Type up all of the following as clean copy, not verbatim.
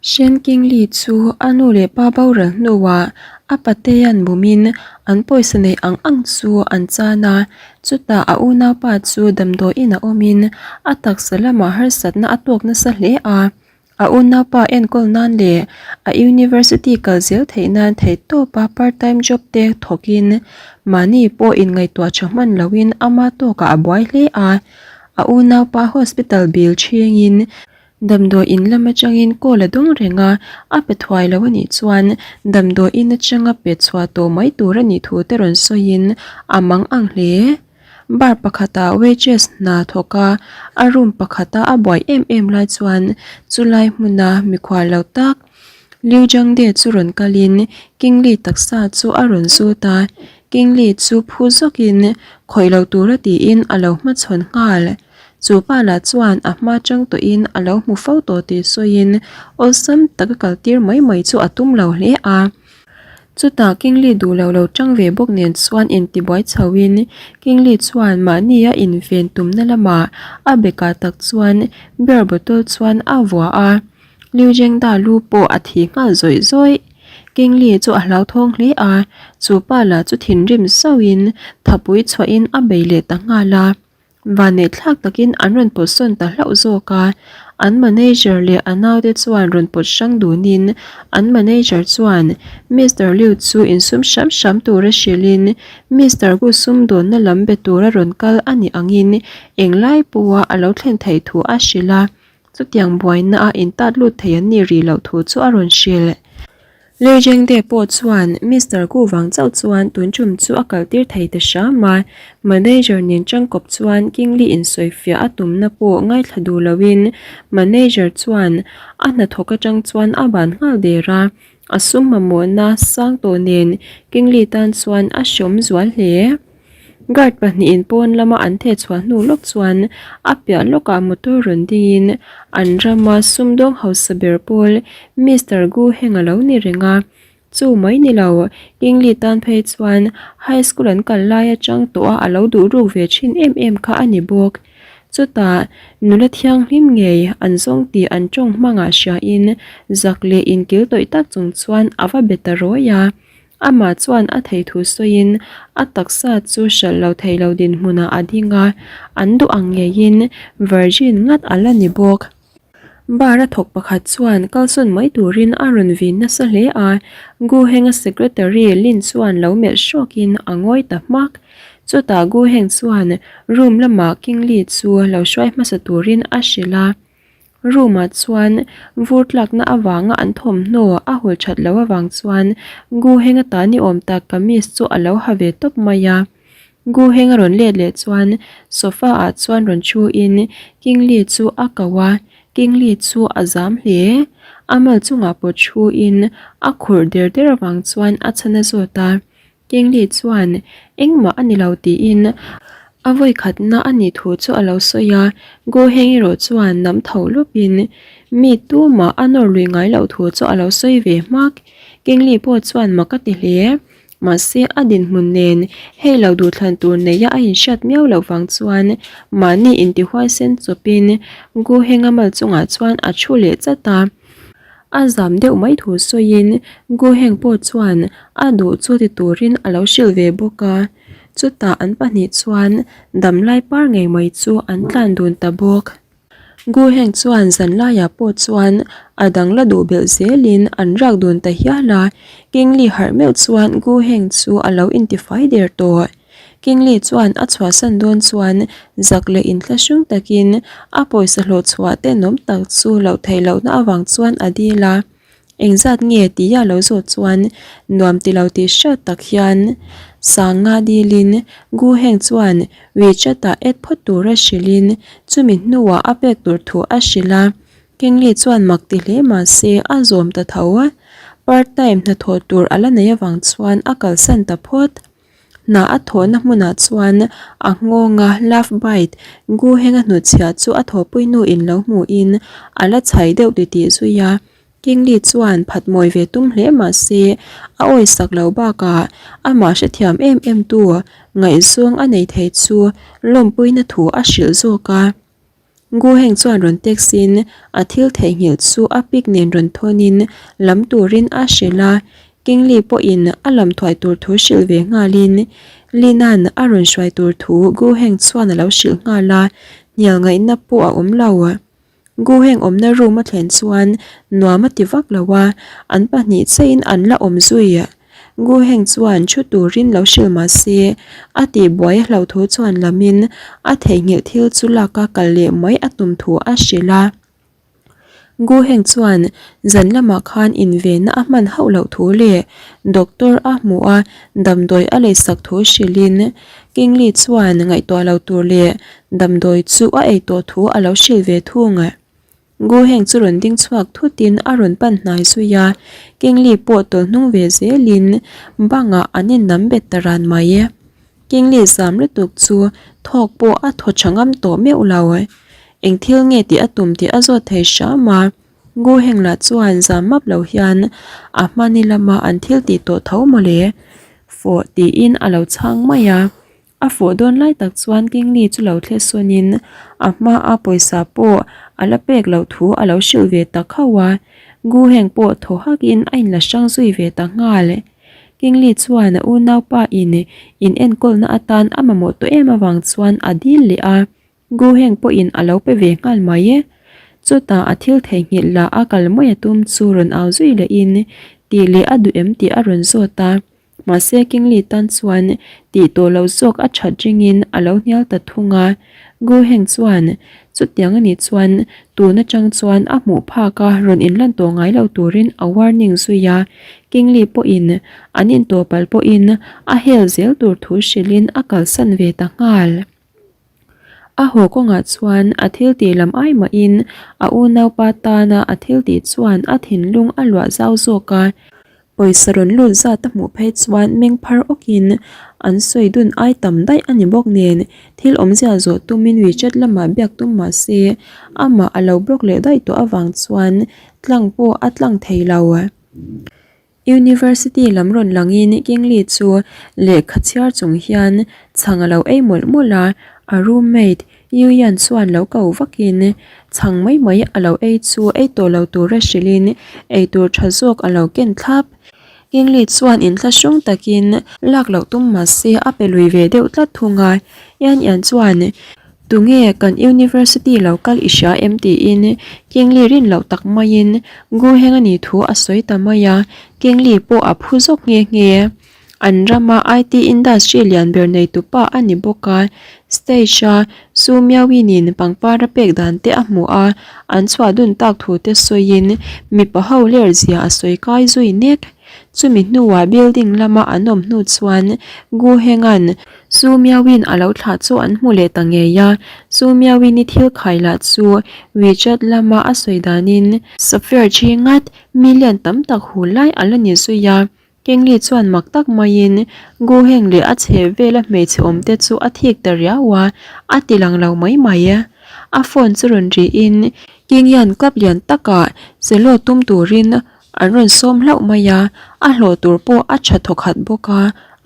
Shen Qingli chu a nu leh pa boral hnuah a patea'n bumin an pawisa neih ang ang chu an chan a, chutah a unaupa chu damdawiin a awmin a taksa lamah harsatna a tawk nasa hle a. A unaupa enkawl nan leh a university kal zel theih nan theihtawpa part time job te thawkin mahni pawh inngaihtuah tha hman loin ama tawkah a buai hle a. A unaupa hospital bill chhingin damdawi in lam atangin call a dawng reng a, a pe thuai lo anih chuan damdawi in atanga pe chhuah tawh mai tur anih thu te rawn sawiin a mang ang hle. Bar pakhata waitress hna thawk a, a room pakhata a buai em em lai chuan chulai hmuna mikhual lo tak Liu Zhangde chu rawn kalin Kingli taksa chu a rawn zut a, Kingli chu phu zawkin khawih lo tura tiin a lo hmachhawn nghal. Chu pa lah chuan a hma chang tawhin a lo hmu fo tawh tih sawiin awlsam taka kaltir mai mai chu a tum lo hle a. Chutah Kingli duh lo lo tang ve bawk nen chuan intibuai chhoin Kingli chuan mahnia inven tumna lamah a bekah tak chuan beer bottle chuan a vuah a, Liu Zhengda lu pawh a thi nghal zawih zawih. Kingli chu a hlauthawng hle a, chu pa lah chu thinrim sauhin thapui chhuahin a bei leh ta nghal a. Vanneih thlak takin an rawn pawt sawn ta hlauh zawk a, an manager leh a naute chuan rawn pawt hrang dunin an manager chuan Mister Liu chu insum hram hram tura hrilhin Mister Gu sumdawnna lam be tura rawn kal a nih angin englai pawha a lo thlen theih thu a hrilh a, chutiang buaina a intat lut thei an nih rih loh thu chu a rawn hrilh. Lirjengte pawh chuan Mister Gu vang chauh chuan tun tum chu a kaltir thei ta hram a, manager nen tangkawp chuan Kingli insawifiah a tumna pawh ngaithla duh loin manager chuan a hnathawk atang chuan a ban nghal der a, a sum mamawhna sang tawh nen Kingli tan chuan a hreawm zual hle. Guard pahnihin pawn lama an theh chhuah hnu lawk chuan a piah lawkah motor rawn dingin an rama sumdawng hausa ber pawl Mister Gu Heng a lo ni reng a. Chu mai ni lo, Kingli tan phei chuan high school an kal lai atang tawh a a lo duh ruk ve thin em em kha a ni bawk. Chutah nula thianghlim ngei an zawng tih an tawng hmangah hriain zak leh inkil tawih tak chung chuan a va be ta rawi a. Amah chuan a thei thu sawiin a taksa chu hralh lo thei lo dinhmunah a ding a, an duh ang ngeiin virgin ngat a la ni bawk. Bar a thawk pakhat chuan kalsawn mai turin a rawn vin nasa hle a, Gu Heng-a secretary Lin chuan lo melh hrawkin a ngawi ta hmak. Chutah Gu Heng chuan room lamah King Li chu lo hruai hmasa turin a hrilh a. Room ah chuan vur tlakna avanga an thawmhnaw a hul that loh avang chuan Gu Heng-a ta ni awm tak kamis chu a lo ha ve tawp mai a. Gu Heng-a rawn let leh chuan sofa ah chuan rawn thu in King Li chu a ko a, King Li chu a zam hle. A mal chungah pawh thu in a khurh der der avang chuan a chhan a zawt a. Kingli chuan engmah a ni lo tiin a vawi khatna a nih thu chu a lo sawi a, Goheng erawh chuan nam tho lawpin mi tumah a nawr lui ngai loh thu chu a lo sawi ve hmak. Kingli pawh chuan mak a ti hle. Mahse a dinhmun nen hei lo duhthlan tur neia a inhriat miau loh vang chuan mahni intihuaisen chawpin Gohenga mal chungah chuan a thu leh chat a. A zam deuh mai thu sawiin Guheng pawh chuan a duh chu ti turin a lo hrilh ve bawk a, chutah an pahnih chuan damlai par ngei mai chu an tlan dun ta bawk. Guheng chuan zanlaiah pawh chuan a dang la duh belh zelin an rak dun ta hial a, Kingli harh meuh chuan Guheng chu a lo intifai der tawh. Kingli chuan a chhuahsan dawn chuan zak leh inthlahrung takin a pawisa hlawh chhuah tenawm tak chu loh theih lohna avang chuan a dil a. Engzat nge tia lo zawt chuan nuam ti lo tih hriat tak hian Sanga dilin Gu Heng chuan WeChat-ah add phawt tura hrilhin chumi hnuah a pek tur thu a hrilh a. Kingli chuan mak ti hle mah se a zawm ta tho a. Part time hnathawh tur a la nei avang chuan a kalsan ta phawt. Hna a thawhna hmunah chuan a nghawnga love bite gu henga hnutchhiah chu a thawhpui nu in lo hmuhin a la chhai deuh titih zui a. Kingli chuan phat mawi ve tum hle mah se a awisak lo bakah amah hrethiam em em tu ngaihzawng a nei thei chu lawmpuina thu a hrilh zawk a. Guheng chuan rawn text in a thil theihnghilh chu a pic nen rawn thawn in lam turin a hrilh a, Kingli pawhin a lam thuai tur thu hrilh ve nghalin Lina'n a rawn hruai tur thu Guheng chuan a lo hrilh nghal a, hnial ngaihna pawh a awm lo. Guheng awmna room a thlen chuan nuam a ti vak lo a, an pahnih cheiin an la awm zui. Guheng chuan thu turin lo hrilh mah se, a tihbuai a hlauh thu chuan lamin a theihnghilh thil chu laka kal leh mai a tum thu a hrilh a. Guheng chuan zan lamah khan invenna a hman hauh loh thu leh doctor a hmuh a damdawi a leisak thu hrilhin Kingli chuan ngaihtuah lo tur leh damdawi chu a ei tawh thu a lo hrilh ve thung. Guheng chu rawn ding chhuak thutin a rawn pan hnai zui a, Kingli pawh tawlh hnung ve zelin bangah an innam bet ta ran mai. Kingli zam lutuk chu thawk pawh a thaw tha ngam tawh meuh lo. Eng thil nge tih a tum tih a zawt thei hram a, Guheng lah chuan zam map lo hian a hmani lama an thil tih tawh tho mawle fawh tiin a lo chhang mai a. A fawh dawn lai tak chuan Kingli chu lo thle sawnin a hmaa pawisa pawh a la pek loh thu a lo hrilh ve ta khauh a, Guheng pawh thaw hakin a inla hrang zui ve ta nghal. Kingli chuan a unaupa in in enkawlna atan a mamawh tawh em avang chuan a dil leh a, Guheng pawhin a lo pe ve nghal mai e. Chutah a thil theihnghilh lah a kal mai a tum chu rawn au zui lehin tih leh a duh em tih a rawn zawt a. Mahse Kingli tan chuan tih tawh lo zawk a that ringin a lo hnial ta thung a. Guheng chuan chutiang a nih chuan tun atang chuan a hmuh phak a rawn inlan tawh ngai lo turin a warning zui a. Kingli pawhin an intawhpalh pawhin a hel zel tur thu hrilhin a kalsan ve ta nghal. A haw kawngah chuan a thil tih lam ai mahin a unaupa tana a thil tih chuan a thinlung a luah zau zawk a, pawisa rawn lut zat a hmuh phei chuan meng phar awkin an sawi dun ai tam daih a ni bawk nen thil awmzia zawh tumin WeChat lamah biak tum mah se amah a lo block leh daih tawh avang chuan tlang pawh a tlang thei lo. University lam rawn langin Kingli chu lehkha chhiar chung hian chhang a lo ei mawlh mawlh a, a roommate Yu Yan chuan lo ko vakin chhang mai mai a lo ei chu ei tawh lo tura hrilhin ei tur tha zawk a lo ken thlap. Kingli chuan inthlahrung takin lak loh tum mah se a pe lui ve deuh tlat thung a, Yan Yan chuan Tunge kan university lo kal i hria em tiin Kingli rin loh tak maiin Guheng a nih thu a sawi ta mai a, Kingli pawh a phu zawk nghe nghe. An rama IT industry lian ber neitupa a ni bawk a, stage a Su Miaowinin pangpar a pek dan te a hmu a, an chhuah dun tak thu te sawiin mipa ho ler zia a sawi kai zui nek. Chumi hnuah building lama an awm hnu chuan Guhenga'n Su Miaowin a lo thlah chu an hmu leh ta ngei a, Su Miaowin-i thil khai lah chu WeChat lama a sawi danin software thi ngat million tam tak hu lai a la ni zui a. Kengli chuan mak tak maiin Gu Heng leh a chheh vela hmeichhe awmte chu a thik ta riau a, a ti lang lo mai mai. A phone chu rawn rihin King hian club lian takah cello tum turin An rawn sawm hlauh mai a, a hlawh tur pawh a tha thawkhat bawk a,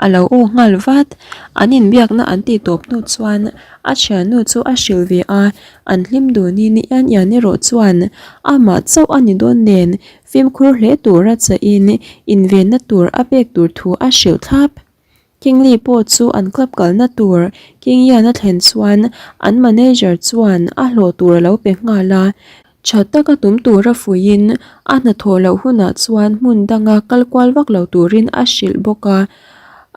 a lo aw nghal vat. An inbiakna an tih tawp hnu chuan a thiannu chu a hrilh ve a, an hlim dunin Ian Ian erawh chuan amah chauh a ni dawn nen fimkhur hle tura chahin invenna tur a pek tur thu a hrilh thlap. Kingli pawh chu an club kalna tur Kingian a thlen chuan an manager chuan a hlawh tur a lo pe nghal a, tha taka tum tura fuihin a hnathawh loh hunah chuan hmun danga kal kual vak lo turin a hrilh bawk a,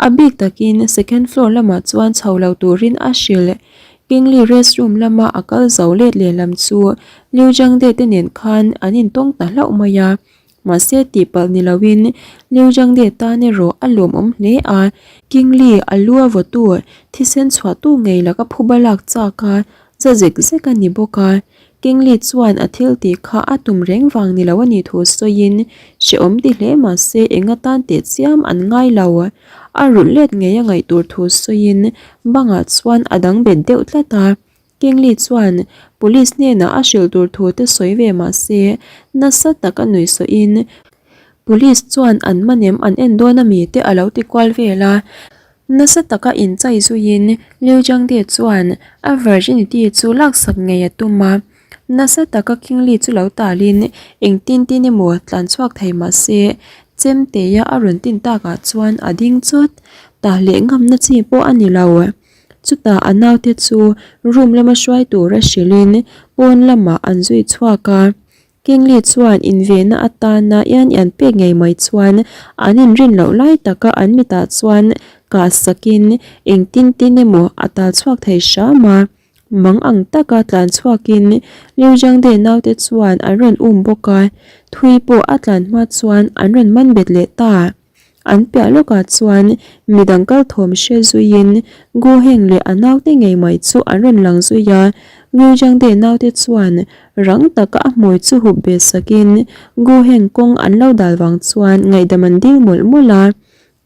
a bik takin second floor lamah chuan chho lo turin a hrilh. Kingli restroom lama a kal zo let lehlam chu Liu Zhangde te nen khan an intawng ta hlauh mai a. Mahse tihpalh ni loin Liu Zhangde tan erawh a lawmawm hle a, Kingli a lu a vawtu thisen chhuahtu ngei laka phuba lak chak a za zek zek a ni bawk a. Kingli chuan a thil tih kha a tum reng vang ni lo a nih thu sawiin hrehawm ti hle mahse eng atan teh chiam an ngai lo. A rulh let ngei a ngaih tur thu sawiin bangah chuan a dang bet deuh tlat a. Kingli chuan police hnenah a hrilh tur thu te sawi ve mah se, nasa tak a nuih sawhin police chuan an man em an en dawn ami te a lo ti kual vel a. Nasa taka inchai zuiin Liu Zhangde chuan a virginity chu laksak ngei a tum a. Nasa taka Kingli chu lo talin engtin tin emaw tlan chhuak thei mah se, Chemteia a rawn tin takah chuan a ding chawt. Tah leh ngamna chi pawh a ni lo. Chutah a naute chu room lama hruai tura hrilhin pawn lamah an zui chhuak a. Kingli chuan invenna atana ian ian pek ngei mai chuan an inrin loh lai taka an mitah chuan kah sakin engtin tin emaw a tal chhuak thei hram a. Mang ang taka tlan chhuakin Liu Zhangde naute chuan an rawn um bawk a, thui pawh a tlan hma chuan an rawn man bet leh ta. An piah lawkah chuan midang kal thawm hre zuiin Gu Heng leh a naute ngei mai chu an rawn lang zui a, Liu Zhangde naute chuan rang taka a hmui chu hup ve sakin Gu Heng kawng an lo dal vang chuan ngaihdam an dil mawlh mawlh a.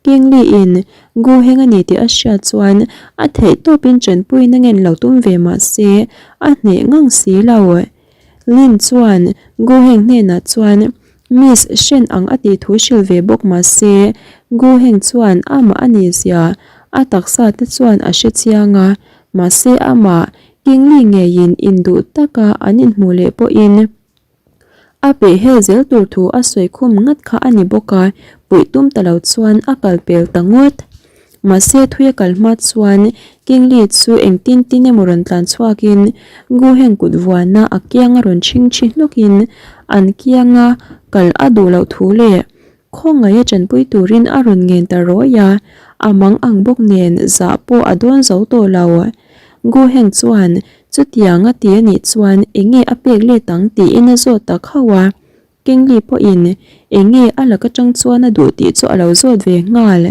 Kingli-in Gu Heng a ni tih a hriat chuan a theih tawpin tanpuina ngen lo tum ve mah se a hneh ngang si lo. Lin chuan Gu Heng hnenah chuan Miss Shen ang a tih thu hrilh ve bawk mah se Gu Heng chuan amah a nih zia a taksa te chuan a hre chiang a, mahse amah Kingli ngeiin induh taka an inhmuh leh pawhin A peh hel zel tur thu a sawi khum ngat kha a ni bawk a, puih tum ta lo chuan a kal pel ta ngawt. Mahse thui a kal hma chuan Kingli chu engtin tin emaw rawn tlan chhuakin Guheng kut vuana a kianga rawn chhing chhi hnawkin an kianga kal a duh loh thu leh Khawngaih a tanpui turin a rawn ngen ta rawi a, a mang ang bawk nen zah pawh a dawn zo tawh lo. Guheng chuan chutiang a ti a nih chuan enge a pek let ang tiin a zawt ta khauh a, Kingli pawhin enge a lak atang chuan a duh tih chu a lo zawt ve nghal.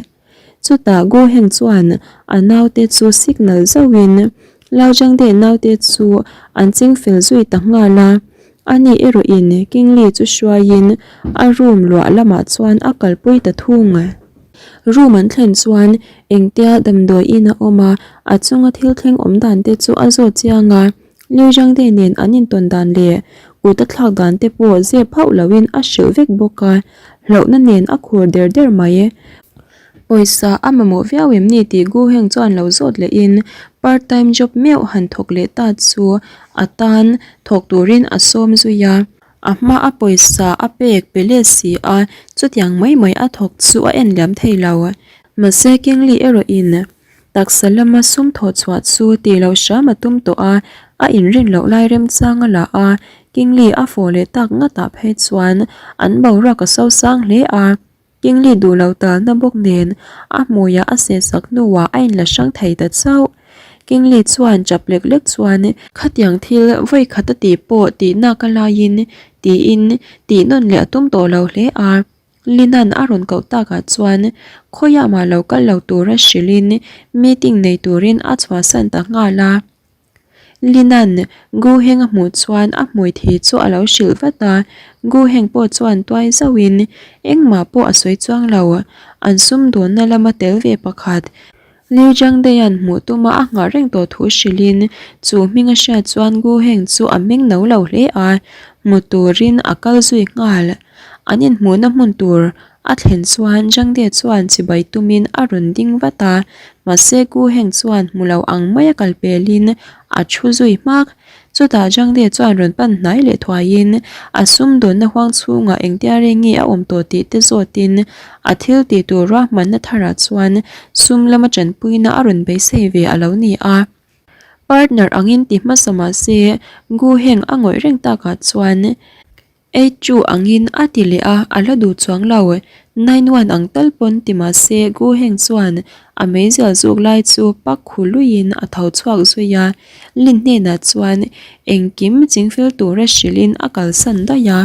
Chutah Guheng chuan a naute chu signal zauhin Laojangde naute chu an ching fel zui ta nghal a. Ani erawhin Kingli chu hruaiin a room luah lamah chuan a kalpui ta thung. Room an thlen chuan engtia damdawi in a awm a, a chunga thil thleng awm dan te chu a zawt chiang a, Liu Zhangde nen an intawn dan leh kut a thlak dan te pawh zep hauh loin a hrilh vek bawk a, hlauhna nen a khur der der mai. Pawisa a mamawh viau em ni tih Gu Heng chuan lo zawt lehin part time job meuh han thawk leh ta chu a tan thawk turin a sawm zui a. A hma a pawisa a pek pe let si a, chutiang mai mai a thawk chu a en liam thei lo. Mahse Kingli erawhin taksa lama sum thawh chhuah chu tih loh hram a tum tawh a, a inrin loh lai remchang a la a, Kingli a fawh leh tak ngatah phei chuan an boruak a sosang hle a. Kingli duh lo talna bawk nen a hmuiah a sehsak hnuah a inla hrang thei ta chauh. Kingli chuan chap lek lek chuan khatiang thil vawi khat a tih pawh tih nak a laiin tiin tih nawn leh a tum tawh lo hle a. Lina'n a rawn koh takah chuan khawiah mah lo kal lo tura hrilhin meeting nei turin a chhuahsan ta nghal a. Lina'n Gu Heng a hmuh chuan a hmui thi chu a lo hrilh vat a, Gu Heng pawh chuan tuai zauhin engmah pawh a sawi chuang lo. An sumdawnna lama tel ve pakhat Liu Zhangdeia'n hmuh tuma a nghah reng tawh thu hrilhin chu hming a hriat chuan Gu Heng chu a meng no lo hle a, hmu turin a kal zui nghal. An inhmuhna hmun tur A thlen chuan Zhangde chuan chibai tumin a rawn ding vat a, mahse Gu Heng chuan hmu lo ang maia kal pelin a thu zui hmak. Chutah Zhangde chuan rawn pan hnai leh thuaiin a sumdawnna huang chhungah engtia reng nge a awm tawh tih te zawtin a thil tih tur ruahmanna tharah chuan sum lama tanpuina a rawn beisei ve a lo ni a. Partner angin ti hmasa mahse Gu Heng a ngawih reng takah chuan Ei chu angin a ti leh a, a la duh chuang lo. 91 ang tal pawn ti mah se Gu Heng chuan a meizial zuk lai chu pak khu luiin a tho chhuak zui a. Lin hnenah chuan engkim chingfel tura hrilhin a kalsan daih a,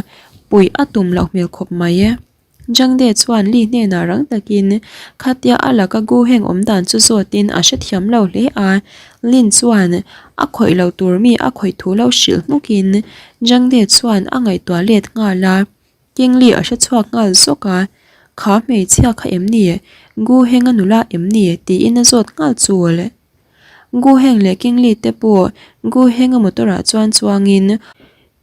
puih a tum loh hmel khawp mai. Zhangde chuan Li hnenah rang takin khatia a laka Gu Heng awm dan chu zawtin a hrethiam lo hle a. Lin chuan a khawih lo tur mi a khawih thu lo hrilh hmukin Zhangde chuan a ngaihtuah let nghal a. King Li a hrechhuak nghal zawk a, Kha hmeichhia kha em ni? Gu Heng a nula em ni? tiin a zawt nghal chul. Gu Heng leh King Li te pawh Gu Heng a motor ah chuan chuangin.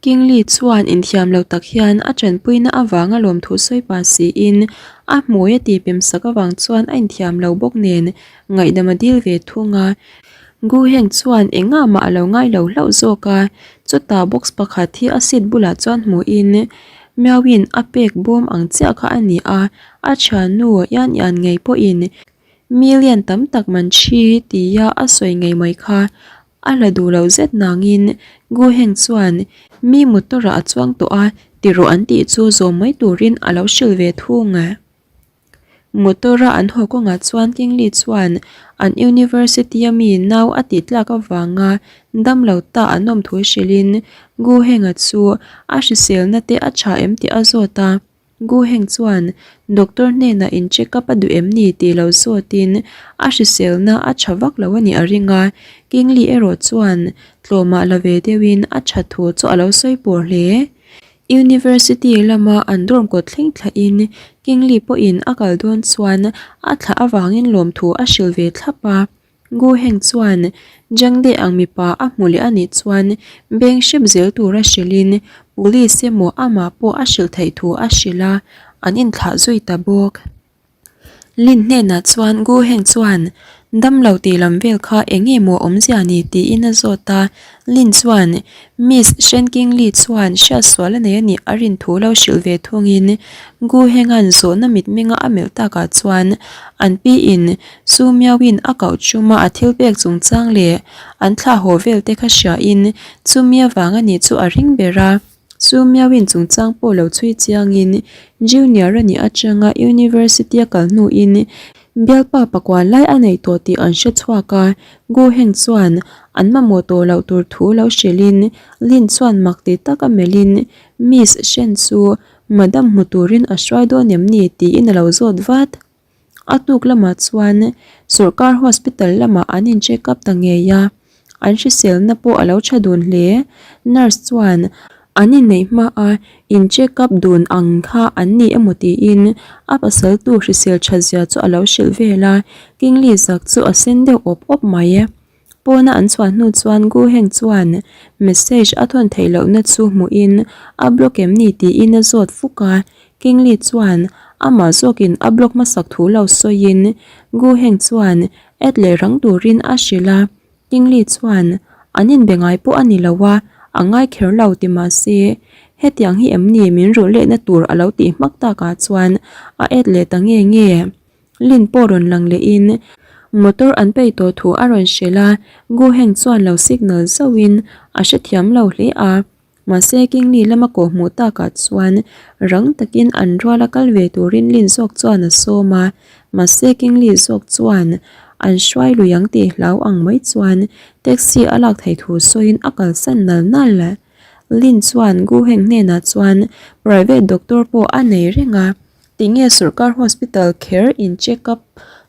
Kingli chuan inthiam lo tak hian a tanpuina avanga lawmthu sawi pah siin a hmui a tihpem sak avang chuan a inthiam lo bawk nen ngaihdam a dil ve thung a. Gu Heng chuan engah mah a lo ngai lo hlauh zawk a, chutah box pakhat hi a seat bulah chuan hmuhin Miauin a pek bawm ang chiah kha a ni a, a thiannu Yan Yan ngei pawhin Million tam tak man thi tia a sawi ngei mai kha a la duh loh zet nangin Gu Heng chuan mi motor ah a chuang tawh a ti rawh an tih chu zawm mai turin a lo hrilh ve thung. Motor a an haw kawngah chuan Kingli chuan an university a mi nau a tih tlak avanga dam lo ta an awm thu hrilhin Gu Heng-a chu a hriselna te a tha em tih a zawt a. Gu Heng chuan doctor hnenah in check up a duh em ni tih lo zawtin a hriselna a tha vak lo a nih a ring a, Kingli erawh chuan tlawmah la ve deuhin a tha thu chu a lo sawi pawr hle. University lama an dorm kawt thleng thlahin Kingli pawhin a kal dawn chuan a thlah avangin lawmthu a hrilh ve thlap a. Gu Heng chuan Zhangde ang mipa a hmu leh a nih chuan beng hrep zel tura hrilhin police emaw amah pawh a hrilh theih thu a hrilh a, an inthlah zui ta bawk. Lin hnenah chuan Gu Heng chuan damlo tih lam vel kha eng nge maw awmzia ni tiin a zawt a, Lin chuan Miss Shen Qingli chuan hriatsual a nei a nih a rin thu lo hrilh ve thungin Gu Henga'n zawhna mitmenga a melh takah chuan an piin Su Miauin a koh chuma a thil pek chungchang leh an thlah haw vel te kha hriain chumi avang a nih chu a ring ber a. Su Miauin chungchang pawh lo chhui chiangin Junior a nih atanga University a kal hnuin bialpa pakua lai a nei tawh tih an hre chhuak a, Gu Heng chuan an mamawh tawh loh tur thu lo hrilhin Lin chuan mak ti tak a melhin Miss Shen chu Madam hmu turin a hruai dawn em ni tiin a lo zawt vat. A tuk lamah chuan sawrkar hospital lamah an in check up ta ngei a, an hriselna pawh a lo tha dun hle. Nurse chuan an inneih hma a in check up dun ang kha an ni emaw tiin a pasal tu hrisel that zia chu a lo hrilh vel a, Kingli zak chu a sen deuh awp awp mai. Pawna an chhuah hnu chuan Gu Heng chuan message a thawn theih lohna chu hmuhin a block em ni tiin a zawt fuk a, Kingli chuan amah zawkin a block hmasak thu lo sawiin Gu Heng chuan add leh rang turin a hrilh a, Kingli chuan an inbe ngai pawh a ni lo a, a ngai kher lo ti mah se hetiang hi em ni min rulh lehna tur a lo tih hmak takah chuan a add leh ta nge nge. Lin pawh rawn lang lehin motor an pei tawh thu a rawn hrilh a, Gu Heng chuan lo signal zauhin a hrethiam lo hle a. Mahse Kingli lama kawh hmuh takah chuan rang takin an ruala kal ve turin Lin zawk chuan a sawm a, mahse Kingli zawk chuan an hruai lui ang tih hlau ang mai chuan taxi a lak theih thu sawiin a kalsan nal nal. Lin chuan Gu Heng hnenah chuan private doctor pawh a nei reng a. Tinge sawrkar hospital kher in check up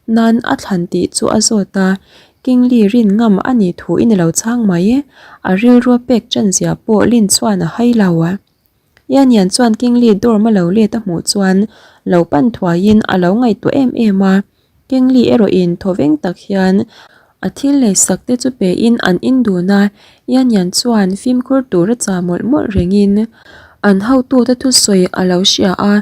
nan a thlan tih chu a zawt a, Kingli rin ngam a nih thu in a lo chhang mai. A rilrua pek chan zia pawh Lin chuan a hai lo. Ianian chuan Kingli dorm a lo let a hmuh chuan lo pan thuaiin a lo ngaihtuah em em a. Kingli erawhin thawveng tak hian a thil lei sak te chu pein an in dun a, Ianian chuan fimkhur tur a chah mawlh mawlh rengin an hotute thusawi a lo hria a,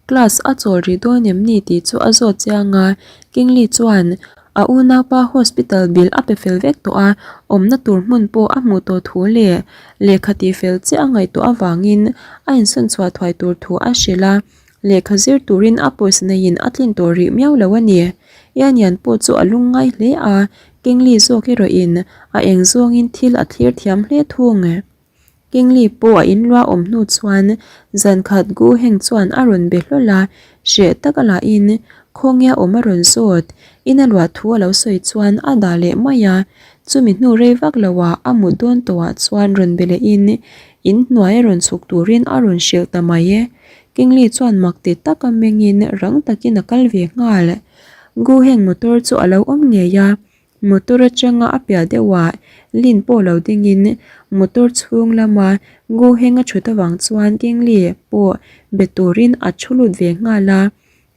class a chawl rih dawn em ni tih chu a zawt chiang a, Kingli chuan a unaupa hospital bill a pe fel vek tawh a, awmna tur hmun pawh a hmuh tawh thu leh lehkha tih fel chiah a ngaihtuah avangin a insawn chhuah thuai tur thu a hrilh a. Lehkha zir turin a pawisa neiin a tlin tawh rih miau lo a ni. Ianian pawh chu a lung ngai hle a, Kingli zawk erawhin a eng zawngin thil a thlir thiam hle thung. Kingli pawh a inluah awm hnu chuan zankhat Gu Heng chuan a rawn be hlawl a, hreh tak a lahin khawnge a awm a rawn zawt. In a luah thu a lo sawi chuan a dah leh mai a, chumi hnu rei vak loah a mut dawn tawhah chuan rawn be lehin inhnuai a rawn chhuk turin a rawn hrilh ta mai. Kingli chuan mak ti taka mengin rang takin a kal ve nghal. Gu Heng motor chu a lo awm ngei a, motor atanga a piah deuhah Lin pawh lo dingin motor chhung lama Gu Heng a thut avang chuan Kingli pawh be turin a thu lut ve nghal a.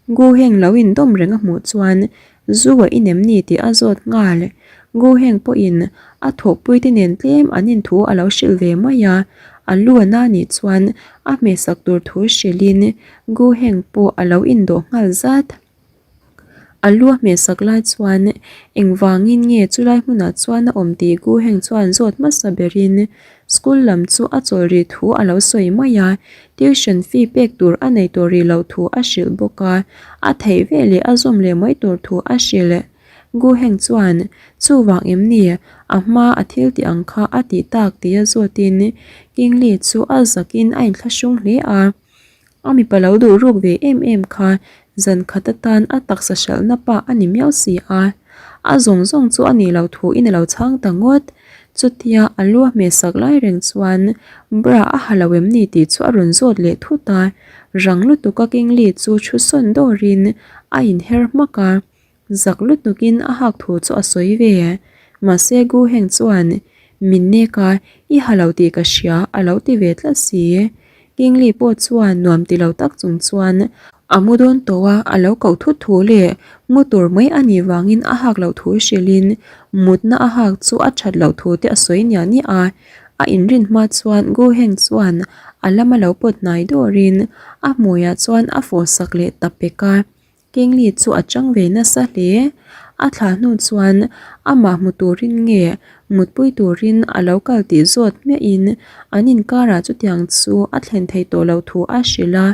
Gu Heng lo indawm reng a hmuh chuan zu a inem ni tih a zawt nghal. Gu Heng pawhin a thawhpuite nen tlem an inthu a lo hrilh ve mai a. A lu a na nih chuan a hmehsak tur thu hrilhin Gu Heng pawh a lo indawh nghal zat. A lu a hmehsak lai chuan engvangin nge chulai hmunah chuan a awm tih Gu Heng chuan zawt hmasa berin school lam chu a chawl rih thu a lo sawi mai a, tuition fee pek tur a nei tawh rih loh thu a hrilh bawk a, a theih veleh a zawm leh mai tur thu a hrilh. Gu Heng chuan, Chuvang em ni? A hma a thil tih ang kha a tih tak tia zawtin Kingli chu a zakin a inthlahrung hle a. A mipa lo duh ruk ve em em kha zan khat atan a taksa hralhna pa a ni miau si a. A zawng zawng chu a nih loh thuin a lo chhang ta ngawt. Chutia a lu a hmehsak lai reng chuan bra a ha lo em ni tih chu a rawn zawt leh thut a. Rang lutuka Kingli chu thu sawn dawrin a inher hmak a. Zak lutukin a hak thu chu a sawi ve. Mahse Gu Heng chuan, Min nek a, i ha lo tih ka hria, a lo ti ve tlat si. King Li pawh chuan nuam ti lo tak chung chuan a mu dawn tawh a, a lo koh thut thu leh mu tur mai a nih vangin a hak loh thu hrilhin mutna a hak chu a that loh thu te a sawi niah niah a. A inrin hma chuan Gu Heng chuan a lama lo pawt hnai dawrin a hmuiah chuan a fawhsak leh ta pek a. Kingli chu a chang ve nasa hle. A thlah hnu chuan amah hmu turin nge mutpui turin a lo kal tih zawt hmiahin an inkarah chutiang chu a thlen thei tawh loh thu a hrilh a.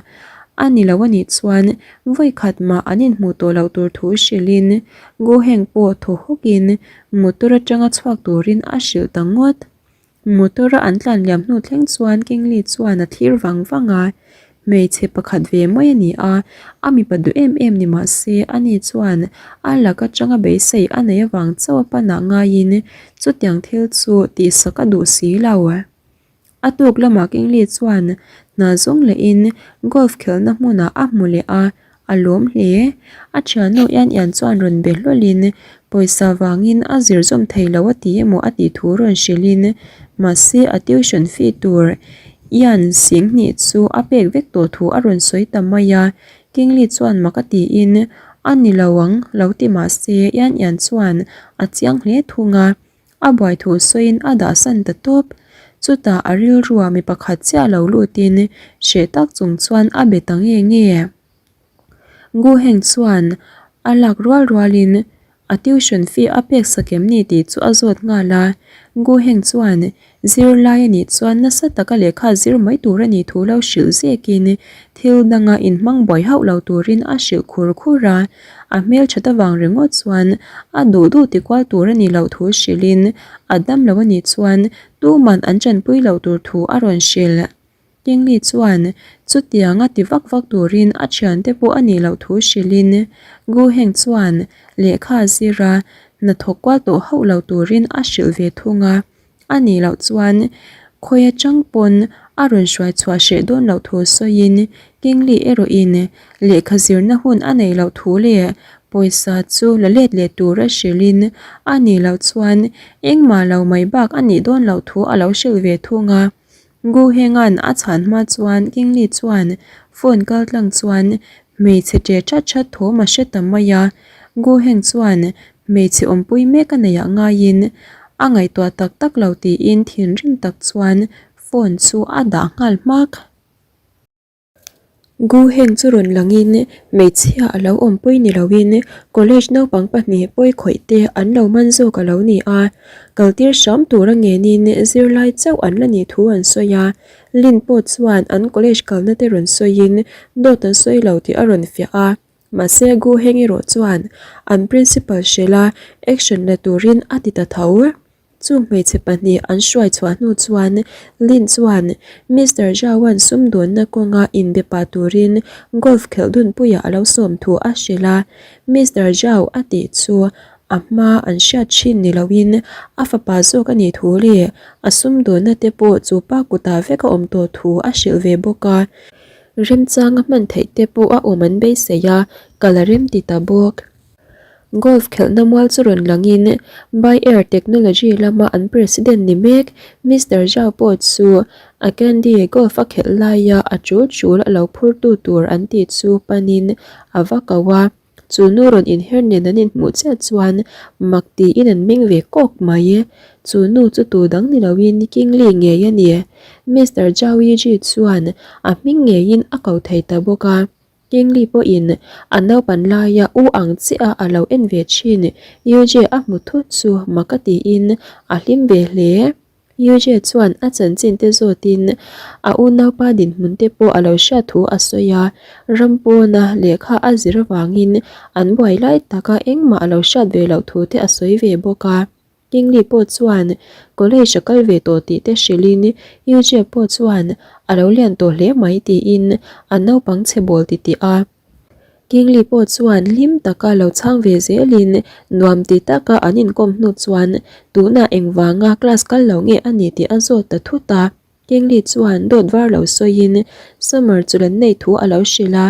A ni lo anih chuan vawikhat mah an inhmuh tawh loh tur thu hrilhin Guheng pawh thaw hawkin motor atanga chhuak turin a hrilh ta ngawt. Motor a an tlan liam hnu thleng chuan Kingli chuan a thlir vang vang a, hmeichhe pakhat ve mai a ni a, a mipa duh em em ni mah se ani chuan a lak atanga beisei a nei avang chauh a panah ngaiin chutiang thil chu tihsak a duh si lo. A tuk lamah Kingli chuan hna zawng lehin golf khelhna hmunah a hmu leh a, A lawm hle. A thiannu Ian Ian chuan rawn be hlawlhin pawisa vangin a zir zawm thei lo a ti emaw a tih thu rawn hrilhin mahse a tuition fee tur Ian Singhnih chu a pek vek tawh thu a rawn sawi ta mai a. Kingli chuan mak a tiin a ni lo ang lo ti mahse Ian Ian chuan a chiang hle thung a. A buai thu sawiin a dah san ta tawp. Chutah a rilruah mi pakhat chiah lo lutin hreh tak chung chuan a be ta nge nge. Gu Heng chuan a lak rual rualin a tuition fee a pek sak em ni tih chu a zawt nghal a. Gu Heng chuan zirlai a nih chuan nasa taka lehkha zir mai tur a nih thu lo hrilh zekin thil danga inhmang buai hauh lo turin a hrilh khur khur a. A hmelthat avang ringawt chuan a duh duh tikual tur a nih loh thu hrilhin a dam lo a nih chuan tuman an tanpui loh tur thu a rawn hrilh. Kingli chuan chutianga ti vak vak turin a thiante pawh a nih loh thu hrilhin Gu Heng chuan lehkha a zir a, hnathawk kual tawh hauh lo turin a hrilh ve thung a. A nih loh chuan khawi atang pawn a rawn hruai chhuah hreh dawn loh thu sawiin Kingli erawhin lehkha zirna hun a neih loh thu leh pawisa chu la let leh tura hrilhin a nih loh chuan engmah lo mai bak a nih dawn loh thu a lo hrilh ve thung a. Gu Henga'n a chhan hma chuan Kingli chuan phone kal tlang chuan hmeichhe ṭe ṭhat ṭhat thawm a hre ta mai a. Gu Heng chuan hmeichhe awmpui mek a neih ah ngaiin a ngaihtuah tak tak lo tiin thinrim tak chuan phone chu a dah nghal hmak. Gu Heng chu rawn langin hmeichhia a lo awmpui ni loin college naupang pahnih pawi khawih te an lo man zawk a lo ni a, kaltir hram tura ngenin zirlai chauh an la nih thu an sawi a, Lin pawh chuan an college kalna te rawn sawiin dawt an sawi lo tih a rawn fiah a, mahse Gu Heng erawh chuan an principal hrilh a action la turin a ti ta tho. Chung hmeichhe pahnih an hruai chhuah hnu chuan Lin chuan Mister Zhao-a'n sumdawnna kawnga inbe pah turin golf khelh dunpuiah a lo sawm thu a hrilh a. Mister Zhao a tih chu a hma an hriat thin ni loin a fapa zawk a nih thu leh a sumdawnna te pawh chu pa kutah vek a awm tawh thu a hrilh ve bawk a. Remchanga hman theih te pawh a awm an beisei a, kal a rem ti ta bawk. Golf khelhna mual chu rawn langin By Air Technology lama an president ni mek Mister Zhao pawh chu a candy golf a khelh laia a tul tul a lo phurtu tur an tih chu panin a va ko a. Chu nu rawn inher nen an inhmuh chiah chuan mak tiin an meng ve kawk mai. Chu nu chu tu dang ni loin Kingli ngei a ni. Mister Zhao Yiji chuan a hming ngeiin a ko thei ta bawk a. Kingli pawhin a naupan laia u ang chiah a lo en ve thin Yujie a hmu thut chu mak a tiin a hlim ve hle. Yujie chuan a chanchin te zawtin a unaupa dinhmun te pawh a lo hriat thu a sawi a, ram pawna lehkha a zir avangin an buai lai taka engmah a lo hriat ve loh thu te a sawi ve bawk a. Kingli pawh chuan college a kal ve tawh tih te hrilhin Yujie pawh chuan a lo lian tawh hle mai tiin a naupang chhe bawl titih a. Kingli pawh chuan hlim taka lo chhang ve zelin nuam ti taka an inkawm hnu chuan tunah engvanga class kal lo nge a ni tih a zawt ta thut a. Kingli chuan dawt var lo sawiin Summer chu lan nei thu a lo hrilh a,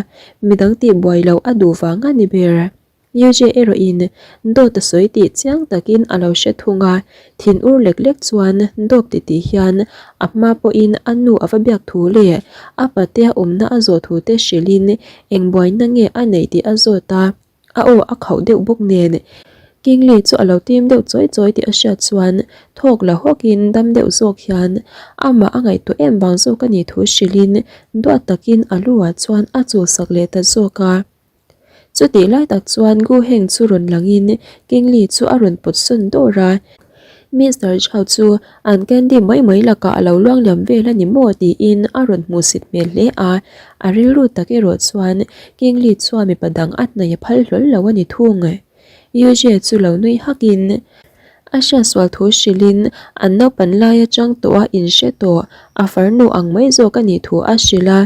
midang tih buai loh a duh vang a ni ber. Yujie erawhin dawt a sawi tih chiang takin a lo hre thung a, thin ur lek lek chuan dawp titih hian a hma pawhin a nu a va biak thu leh a patea awmna a zawh thu te hrilhin eng buaina nge a neih tih a zawt a, a aw a khauh deuh bawk nen Kingli chu a lo tim deuh chawi chawi tih a hriat chuan thawk la hawkin dam deuh zawk hian amah a ngaihtuah em vang zawk a nih thu hrilhin duat takin a lu ah chuan a chulsak leh ta zawk a. Chutih lai tak chuan Gu Heng chu rawn langin Kingli chu a rawn pawt sawn dawr a. Mister Zhao chu an candy mai mai lakah a lo luang liam vel a ni maw tiin a rawn hmuhsit hmel hle a. A rilru tak erawh chuan Kingli chuan mipa dang a hnaih a phal hlawl lo a ni thung. Yujie chu lo nui hakin a hriatsual thu hrilhin an naupan lai atang tawh a inhre tawh a farnu ang mai zawk a nih thu a hrilh a,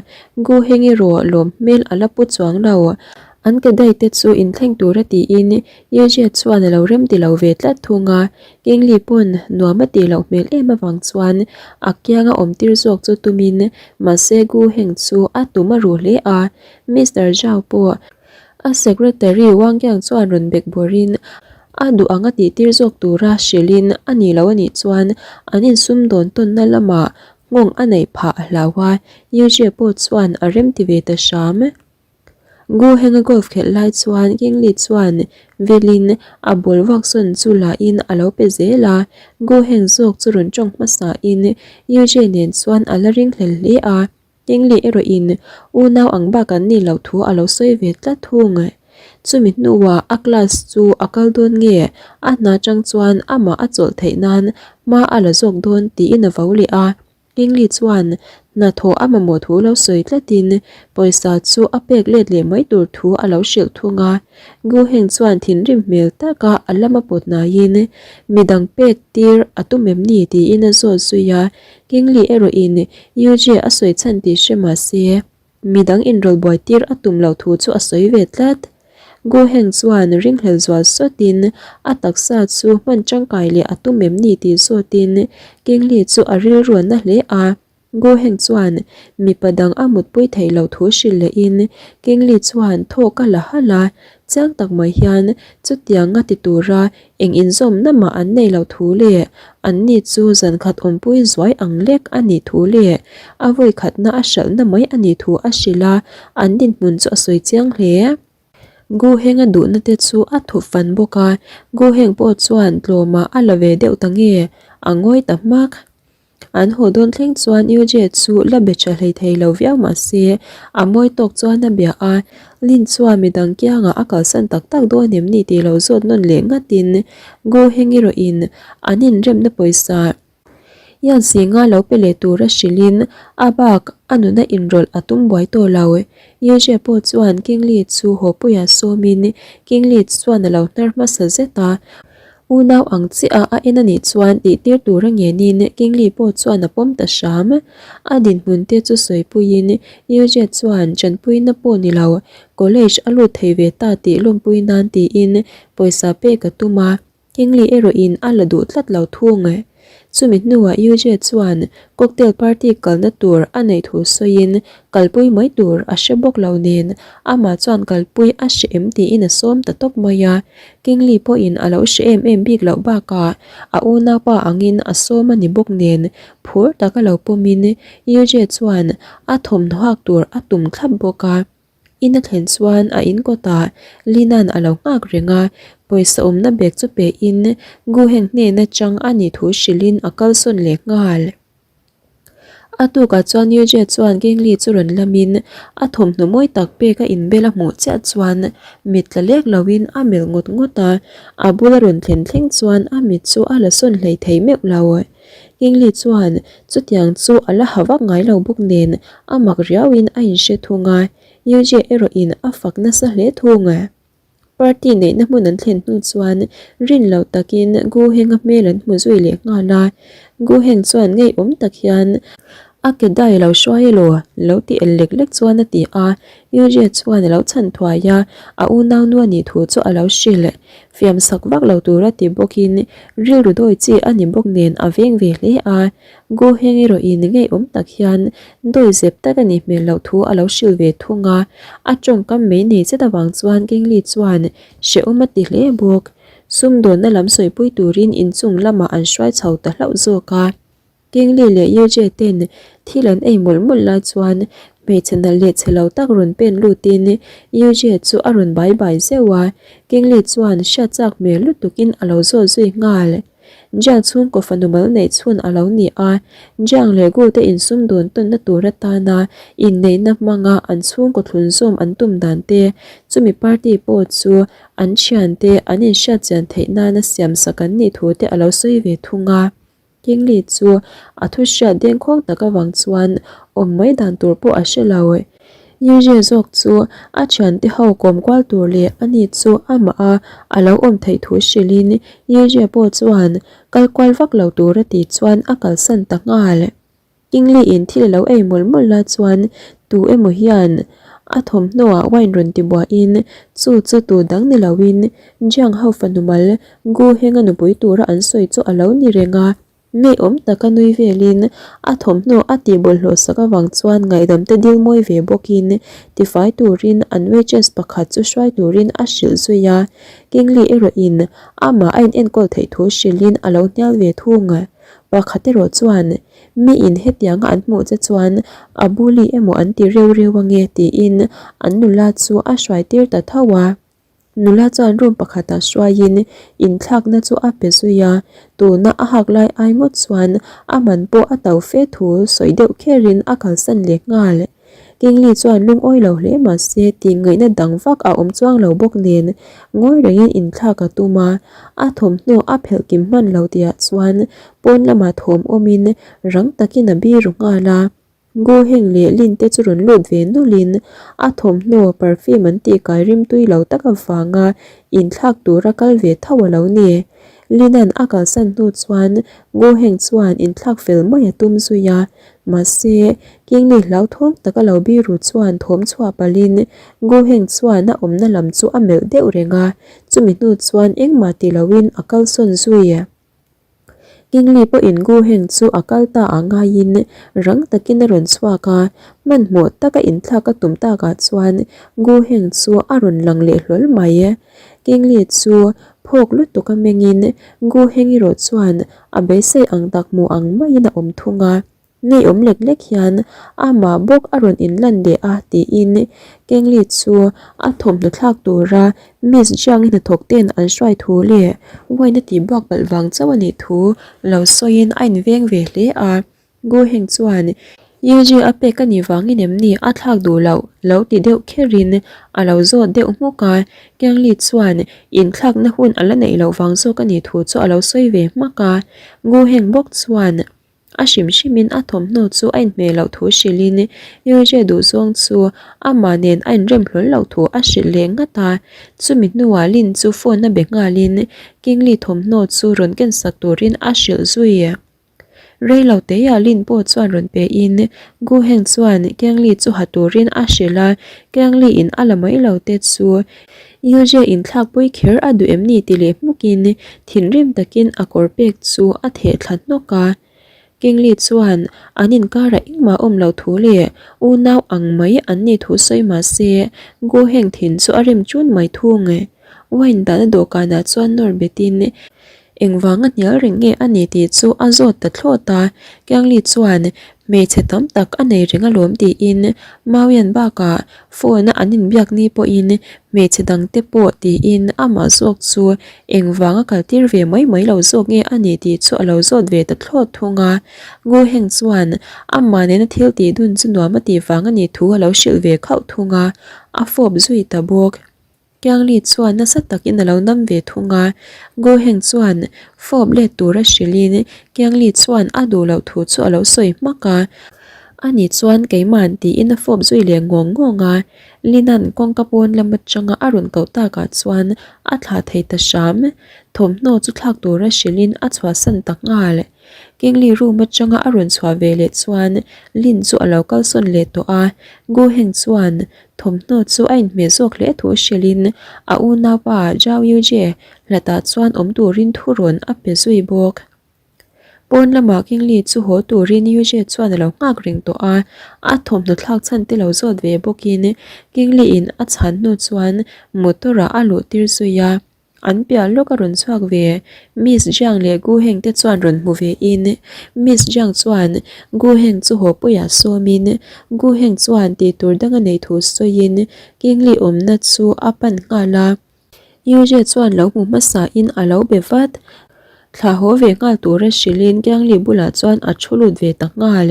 Gu Heng erawh lawm hmel a la pu chuang lo. An kedai te chu inthleng tura tiin Yujie chuan a lo rem ti lo ve tlat thung a, Kingli pawn nuam a tih loh hmel em avang chuan a kianga awm tir zawk chu tumin mahse Gu Heng chu a tum a ruh hle a, Mister Zhao pawh A secretary Wang Yang chuan rawn bek bawrhin a duh ang a tihtir zawk tura hrilhin a ni lo a nih chuan an insumdawn tawnna lamah nghawng a neih phah a hlau a, Yu Jie pawh chuan a rem ti ve ta hram. Gu Heng-a golf khelh lai chuan King Li chuan vilin a ball vuak sawn chu lahin a lo pe zel a, Gu Heng zawk chu rawn tawng hmasain Yu Jie nen chuan a la ringhlel hle a. Kingli erawhin unau ang bak an nih loh thu a lo sawi ve tlat thung. Chumi hnuah a class chu a kal dawn nge a hna chang chuan amah a chawlh theih nan hma a la zawk dawn tiin a vo leh a. Kingli chuan hnathawh a mamawh thu lo sawi tlatin pawisa chu a pek let leh mai tur thu a lo hrilh thung a. Gu Heng chuan thinrim hmel taka a lama pawt hnaiin midang pek tir a tum em ni tiin a zawt zui a. Kingli erawhin Yujie a sawi chhan tih hre mah se, midang inrawlh buai tir a tum loh thu chu a sawi ve tlat. Gu Heng chuan ringhlel zual sawtin a taksa chu hman tangkai leh a tum em ni tih zawtin Kingli chu a rilru a na hle a. Gu Heng chuan mipa dang a mutpui theih loh thu hrilh lehin Kingli chuan thawk a la halh a, chiang tak mai hian chutiang a ti tura Eng inzawmna mah an nei lo thu leh an ni chu zan khat awmpui zuai ang lek a nih thu leh a vawi khatna a hralhna mai a nih thu a hrilh a, an dinhmun chu a sawi chiang hle. Gu Heng a duhna te chu a thup fan bawk a, Gu Heng pawh chuan tlawmah a la ve deuh ta nge a ngawi ta hmak. An haw dawn thleng chuan Yujie chu la be tha hlei thei lo viau mah se, a mawi tawk chuan a bia a, Lin chuan midang kiangah a kalsan tak tak dawn em ni tih lo zawt nawn leh ngatin Gu Heng erawhin an inremna pawisa hian Singa lo pe leh tura hrilhin a bak a nuna inrawlh a tum buai tawh lo. Yujie pawh chuan King Li chu haw puiah sawmin King Li chuan a lo hnar hmasa zet a, Unau ang chiah a en a nih chuan tihtir tura ngenin Kingli pawh chuan a pawm ta hram. A dinhmun te chu sawipuiin Yujie chuan tanpuina pawh ni lo, college a lut thei ve ta tih lawmpui nan tiin pawisa pek a tum a, Kingli erawhin a la duh tlat lo thung. Chumi hnuah Yujie chuan cocktail party kalna tur a neih thu sawiin kalpui mai tur a hre bawk lo nen amah chuan kalpui a hre em tiin a sawm ta tawp mai a. Kingli pawhin a lo hre em em bik loh bakah a unaupa angin a sawm a ni bawk nen phur taka lo pawmin Yujie chuan a thawmhnaw hak tur a tum thlap bawk a. In a thlen chuan a in kawtah Lina'n a lo nghak reng a, pawisa awmna bag chu pe in Guheng hnen atang a nih thu hrilhin a kalsawn leh nghal. A tukah chuan Yujie chuan Gengli chu rawn lamin a thawmhnaw mawi tak pek a inbel a hmuh chiah chuan mit tla lek loin a melh ngawt ngawt a, a bula rawn thlen thleng chuan a mit chu a la sawn hlei thei meuh lo. Gengli chuan chutiang chu a la ha vak ngai lo bawk nen a mak riauin a inhre thung a, Yujie erawhin a fak nasa hle thung. Party neihna hmun an thlen hnu chuan rin loh takin Gu Heng-a hmel an hmu zui leh nghal a. Gu Heng chuan ngeiawm tak hian a ke dai lo hruai elaw lo ti el lek lek chuan a ti a. Yu Jie chuan a lo chhan thuai a, a unaunu a nih thu chu a lo hrilh. Fiam sak vak lo tura ti bawkin rilru dawi chi a ni bawk nen a veng ve hle a. Gu Heng erawhin ngeiawm tak hian dawi zep tak a nih hmel loh thu a lo hrilh ve thung a, a tawngkam mai nei zet avang chuan Kingli chuan hrehawm a ti hle bawk. Sumdawnna lam sawipui turin inchung lamah an hruai chho ta hlauh zawk a. Kingli leh Yujie ten thil an ei mawlh mawlh lai chuan hmeichhe nalh leh chhe lo tak rawn pen lutin Yujie chu a rawn bai bai zeuh a, Kingli chuan hriat chak hmel lutukin a lo zawt zui nghal. Jiang chhungkaw fanu mal neih chhun a lo ni a, Jiang leh Gu te insum dun tawnna tur atana inneihna hmanga an chhungkaw thlun zawm an tum dan te, chumi party pawh chu an thiante an inhriat chian theih nana siamsak an nih thu te a lo sawi ve thung a. Kingli chu a thu hriat dengkhawng tak avang chuan awm mai dan tur pawh a hre lo. Yujie zawk chu a thiante ho kawm kual tur leh ani chu amah a a lo awm theih thu hrilhin Yujie pawh chuan kal kual vak lo tur a tih chuan a kalsan ta nghal. Kingli in thil a lo ei mawlh mawlh la chuan tu emaw hian a thawmhnaw ah wine rawn ti buahin chu chu tu dang ni loin Jiang ho fanu mal Gu Heng a nupui tura an sawi chu a lo ni reng a. Ngeiawm taka nui velin a thawmhnaw a tih bawlhhlawh sak avang chuan ngaihdam te dil mawi ve bawkin tifai turin an waitress pakhat chu hruai turin a hrilh zui a, Kingli erawhin amah a inenkawl theih thu hrilhin a lo hnial ve thung. Pakhat erawh chuan miin hetianga an hmuh che chuan a bully emaw an ti reu reu ange tiin an nula chu a hruai tir ta tho a. Nula chuan room pakhatah hruaiin inthlakna chu a pe zui a, tuna a hak lai ai ngawt chuan a man pawh a to fe thu sawi deuh kherin a kalsan leh nghal. Kingli chuan lungawi lo hle mahse tih ngaihna dang vak a awm chuang lo bawk nen ngawi rengin inthlak a tum a, a thawmhnaw a phelh kim hman lo tihah chuan pawn lamah thawm awmin rang takin a biru nghal a. Gu Heng leh Lin te chu rawn lut ve nawlhin a thawmhnaw perfume an tih kai rimtui lo tak avanga inthlak tura kal ve tho a lo ni. Lin-a'n a kalsan hnu chuan Gu Heng chuan inthlak fel mai a tum zui a, mahse Kingli hlauthawng taka lo biru chuan thawm chhuah palhin Gu Heng chuan a awmna lam chu a melh deuh reng a, chumi hnu chuan engmah ti loin a kalsawn zui. Kingli pawhin Gu Heng chu a kal ta ah ngaiin rang takin a rawn chhuak a, hmanhmawh taka inthlak a tum takah chuan Gu Heng chu a rawn lang leh hlawl mai. Kingli chu phawk lutuk a mengin Gu Heng erawh chuan a beisei ang tak hmu ang maiin a awm thung a. Ngeiawm lek lek hian amah bawk a rawn inlan leh a tiin Kengli chu a thawmhnaw thlak tura Miss Jiang-i hnathawk ten an hruai thu leh wine a tih buak palh vang chauh a nih thu lo sawiin a inveng ve hle a. Gu Heng chuan Yuji a pek a nih vangin em ni a thlak duh loh lo ti deuh kherin a lo zawt deuh hmuk a, Kengli chuan inthlakna hun a la neih loh vang zawk a nih thu chu a lo sawi ve hmak a. Gu Heng bawk chuan A hrim hrimin a thawmhnaw chu a inhmeh loh thu hrilhin Yujie duhzawng chu amah nen a inrem hlawl loh thu a hrilh leh ngat a. Chumi hnuah Lin chu phone a be nghalin Kingli thawmhnaw chu rawn kensak turin a hrilh zui. Reilo teiah Lin pawh chuan rawn pein Gu Heng chuan Kingli chu ha turin a hrilh a, Kingli in a la mai lo te chu Yujie inthlakpui kher a duh em ni ti leh hmukin thinrim takin a kawr pek chu a theh thla hnawk a. Kingli chuan an inkarah engmah awm lo thu leh unau ang mai an nih thu sawi mah se Gu Heng thin chu a rem chun mai thung. Wine dahna dawhkanah chuan nawr betin. Engvanga hnial reng nge a ni tih chu a zawt ta thlawt a, Kiangli chuan hmeichhe tam tak a nei reng alawm tiin Mauian bakah phone a an inbiak ni pawhin hmeichhe dangte pawh tiin amah zawk chu engvanga kaltir ve mai mai lo zawk nge a ni tih chu a lo zawt ve ta thlawt thung a. Nguheng chuan amah nena thil tih dun chu nuam a tih vang a nih thu a lo hrilh ve khauh thung a, a fawp zui ta bawk. Kiangli chuan nasa takin a lo nam ve thung a, Goheng chuan fawp let tura hrilhin Kiangli chuan a duh loh thu chu a lo sawi hmak a, ani chuan keima'n tiin a fawp zui leh ngawng ngawng a, Lina'n kawngka pawn lam atanga a rawn koh takah chuan a thlah thei ta hram, thawmhnaw chu thlak tura hrilhin a chhuahsan ta nghal. Kingli room atanga a rawn chhuah ve leh chuan Lin chu a lo kalsawn leh tawh a, Goheng chuan Thawmhnaw chu a inhmeh zawk hle thu hrilhin a unaupa Zhao Yujie hlatah chuan awm turin thurawn a pe zui bawk. Pawn lamah Kingli chu haw turin Yujie chuan a lo nghak reng tawh a, a thawmhnaw thlak chhan te lo zawt ve bawkin Kingli-in a chhan hnu chuan motor-ah a luh tir zui a. An piah lawk a rawn chhuak ve. Miss Jiang leh Gu Heng te chuan rawn hmu ve in Miss Jiang chuan Gu Heng chu haw puiah sawm in Gu Heng chuan tih tur dang a nei thu sawi in Kingli awmna chu a pan nghal a. Yu Jie chuan lo hmu hmasa in a lo be vat. Thla haw ve nghal tura hrilh in Kingli bulah chuan a thu lut ve ta nghal.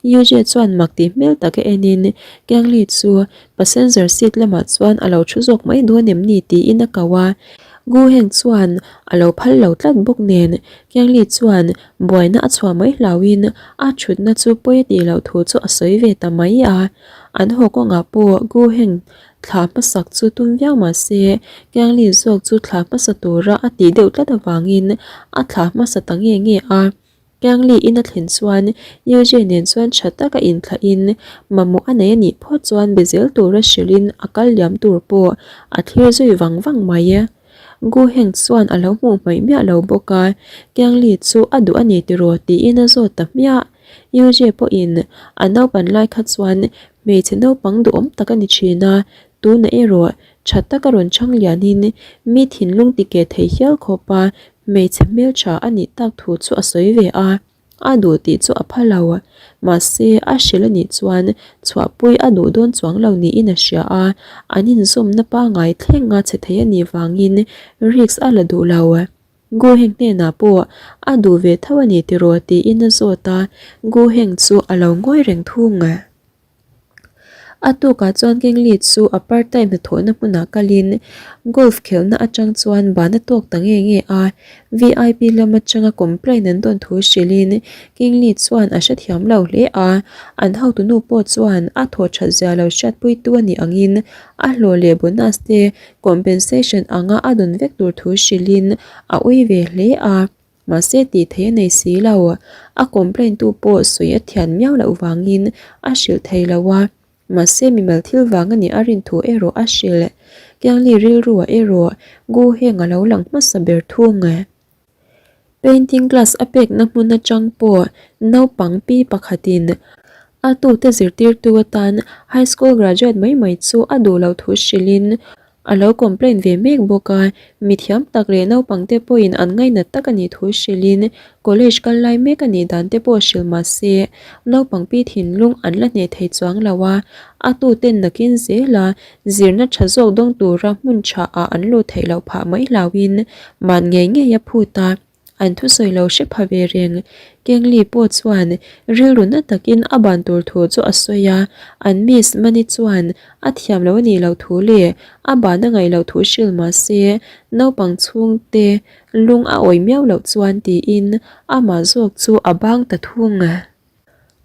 Yu Jie chuan mak tih hmel tak a en in Kingli chu Passenger seat lamah chuan a lo thu zawk mai dawn em ni tiin a ko a, Gu Heng chuan a lo phal lo tlat bawk nen Kiangli chuan buaina a chhuah mai hlauhin a thutna chu pawi a tih loh thu chu a sawi ve ta mai a. An haw kawngah pawh Gu Heng thla hmasak chu tum viau mah se Kiangli zawk chu thla hmasa tura a tih deuh tlat avangin a thla hmasa ta nge nge a. Kiangli in a thlen chuan Yujie nen chuan tha taka inthlahin mamawh a nei a nih phawt chuan be zel tura hrilhin a kal liam tur pawh a thlir zui vang vang mai. Gu Heng chuan a lo hmuh hmaih miah lo bawk a, Kiangli chu a duh a ni tiraw tiin a zawt ta hmiah. Yujie pawhin a naupan lai kha chuan hmeichhe naupang duhawm tak a ni thin a, tunah erawh tha taka rawn chhang lianin mi thinlung ti keh thei hial khawpa Hmeichhe hmeltha a nih tak thu chu a sawi ve a, a duh tih chu a pha lo. Mahse, a hrilh a nih chuan chhuahpui a duh dawn chuang lo niin a hria a, an inzawmna pangngai thleng a che thei a nih vangin risk a la duh lo. Gu Heng hnenah pawh a duh ve tho a ni tiraw tiin a zawt a, Gu Heng chu a lo ngawi reng thung. A tukah chuan Kingli chu a part time hnathawhna hmunah kalin golf khelhna atang chuan ban a tawk ta nge nge a, vip lam atanga complaint an dawn thu hrilhin Kingli chuan a hrethiam lo hle a, an hotunu pawh chuan a thawh that zia lo hriatpuitu a nih angin a hlawh leh bonus te compensation anga a dawn vek tur thu hrilhin a ui ve hle a. Mahse tih theih a nei si lo, a complaint tu pawh sawi a thian miau loh vangin a hrilh thei lo a, mahse mimal thil vang a nih a rin thu erawh a hrilh. Kiangli rilruah erawh Gu Heng a lo lang hmasa ber thung. Painting class a pekna hmun atang pawh naupang pi pakhatin a tute zirtirtu atan high school graduate mai mai chu a duh loh thu hrilhin A lo complain ve mek bawk a, mithiam tak leh naupangte pawhin an ngainat tak a nih thu hrilhin college kal lai mek a nih dan te pawh hrilh mah se, naupang pi thinlung an la hneh thei chuang lo a, a tuten nakin zela zirna tha zawk dawng tura hmun tha ah an lut theih loh phah mai hlauhin man ngei ngei a phut a. An thusawi lo hre pha ve reng. Kengli pawh chuan rilru na takin a ban tur thu chu a sawi a, an Miss Money chuan a thiam lo a nih loh thu leh a ban a ngaih loh thu hrilh mah se naupang chhungte lung a awih miau loh chuan tiin amah zawk chu a bang ta thung.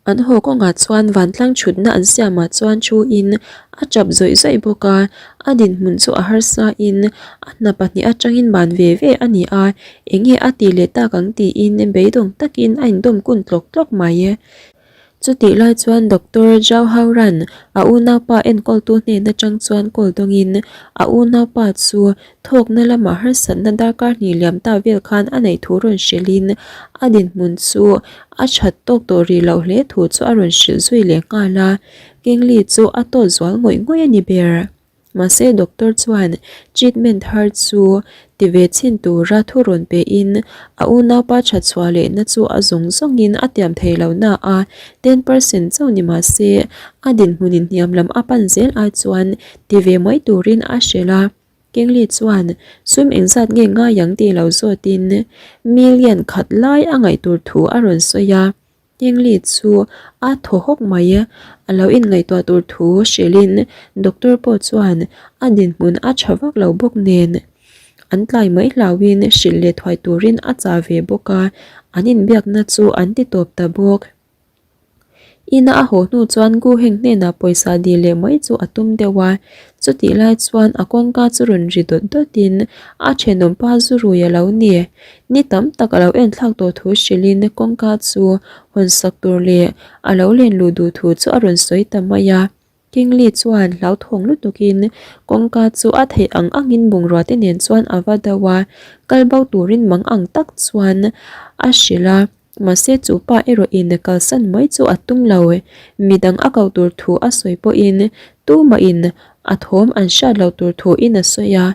An haw kawngah chuan vantlang thutna an siamah chuan thu in a tap zawih zawih bawk a, a dinhmun chu a harsa in a hna pahnih atangin ban ve ve a ni a, enge a tih leh tak ang tiin beidawng takin a indawm kun tlawk tlawk mai. Chutih lai chuan Doctor Zhao Hauran a unaupa enkawltu hnen atang chuan call dawngin a unaupa chu Thawkna lamah harsatna darkar hnih liam ta vel khan a neih thu rawn hrilhin a dinhmun chu a that tawk tawh rih loh hle thu chu a rawn hrilh zui leh nghal a, Kingli chu a tawt zual ngawih ngawih a ni ber. Mahse doctor chuan treatment har chu ti ve chhin tura thu rawn pe in a unaupa tha chhuah lehna chu a zawng zawngin a tiam thei lo na a, 10% chauh ni mahse a dinhmun in hniam lam a pan zel ai chuan ti ve mai turin a hrilh a. Kingli chuan sum engzat nge ngai ang tih lo zawtin million khat lai a ngaih tur thu a rawn sawi a. Kingli chu a thaw hawk mai. A lo inngaihtuah tur thu hrilhin doctor pawh chuan a dinhmun a tha vak lo bawk nen an tlai mai hlauhin hrilh leh thuai turin a chah ve bawk a, an inbiakna chu an ti tawp ta bawk. Ina a haw hnu chuan Gu Heng hnenah pawisa dil leh mai chu a tum deuh a, chutih lai chuan a kawngka chu rawn ri dawt dawtin a thenawm pa zu rui a lo ni. Ni tam tak a lo enthlak tawh thu hrilhin kawngka chu hawn sak tur leh a lo len luh duh thu chu a rawn sawi ta mai a. Kingli chuan hlauthawng lutukin kawngka chu a theih ang angin bungrua te nen chuan a va deuh a, kal bo turin mang ang tak chuan a hrilh a, mahse chu pa erawhin kalsan mai chu a tum lo. Midang a ko tur thu a sawi pawhin tumahin a thawm an hriat loh tur thuin a sawi a,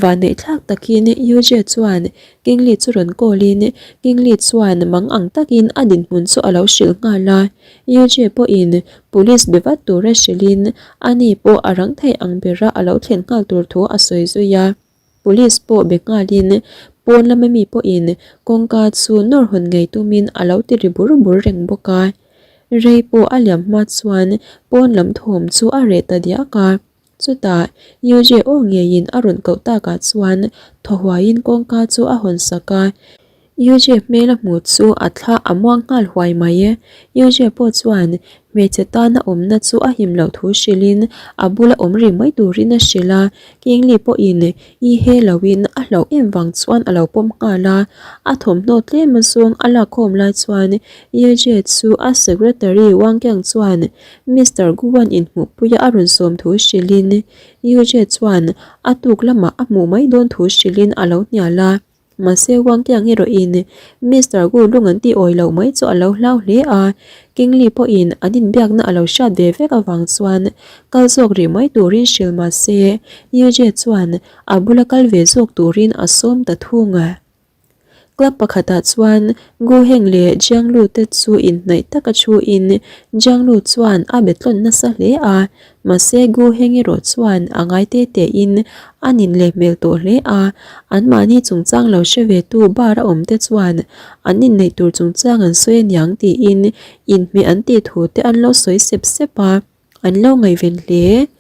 vanneihthlak takin Yujie chuan Kingli chu rawn call in Kingli chuan mang ang takin a dinhmun chu a lo hrilh nghal a. Yujie pawhin police be vat tura hrilhin ani pawh a rang thei ang bera a lo thlen nghal tur thu a sawi zui a. Police pawh be nghalin pawn lama mi pawhin kawngka chu nawr hawn ngei tumin a lo ti ri bur bur reng bawk a. Rei pawh a liam hma chuan pawn lam thawm chu a reh ta diak a. Chutah Yujie aw ngeiin a rawn koh takah chuan thaw huaiin kawngka chu a hawn sak a. Yujie hmel a hmuh chu a thla a muang nghal huai mai. Yujie pawh chuan hmeichhe tana awmna chu a him loh thu hrilhin a bula awm rih mai turin a hrilh a. Kingli pawhin i he loin a hlauh em vang chuan a lo pawm nghal a. A thawmhnaw tlem azawng a lakkhawm lai chuan Yujie chu a secretary Wang Qiang chuan Mister Guan inhmuhpuia a rawn sawm thu hrilhin Yujie chuan a tuk lamah a hmuh mai dawn thu hrilhin a lo hnial a. Mahse Wang Qiang erawhin Mister Gu lung an tih awi loh mai chu a lo hlau hle a, Kingli pawhin an inbiakna a lo hriat ve vek avang chuan kal zawk rih mai turin hrilh mahse Yujie chuan a bula kal ve zawk turin a sawm ta thung a. Club pakhatah chuan Gu Heng leh Jiang Lu te chu inhnaih taka thuin Jiang Lu chuan a be tlawn nasa hle a, mahse Gu Heng erawh chuan a ngai te tein a nin leh hmel tawh hle a, anmahni chungchang lo hre ve tu bar a awm te chuan an inneih tur chungchang an sawi aniang tiin inhmeh an tih thu te an lo sawi sep sep a. An lo ngaihven hle.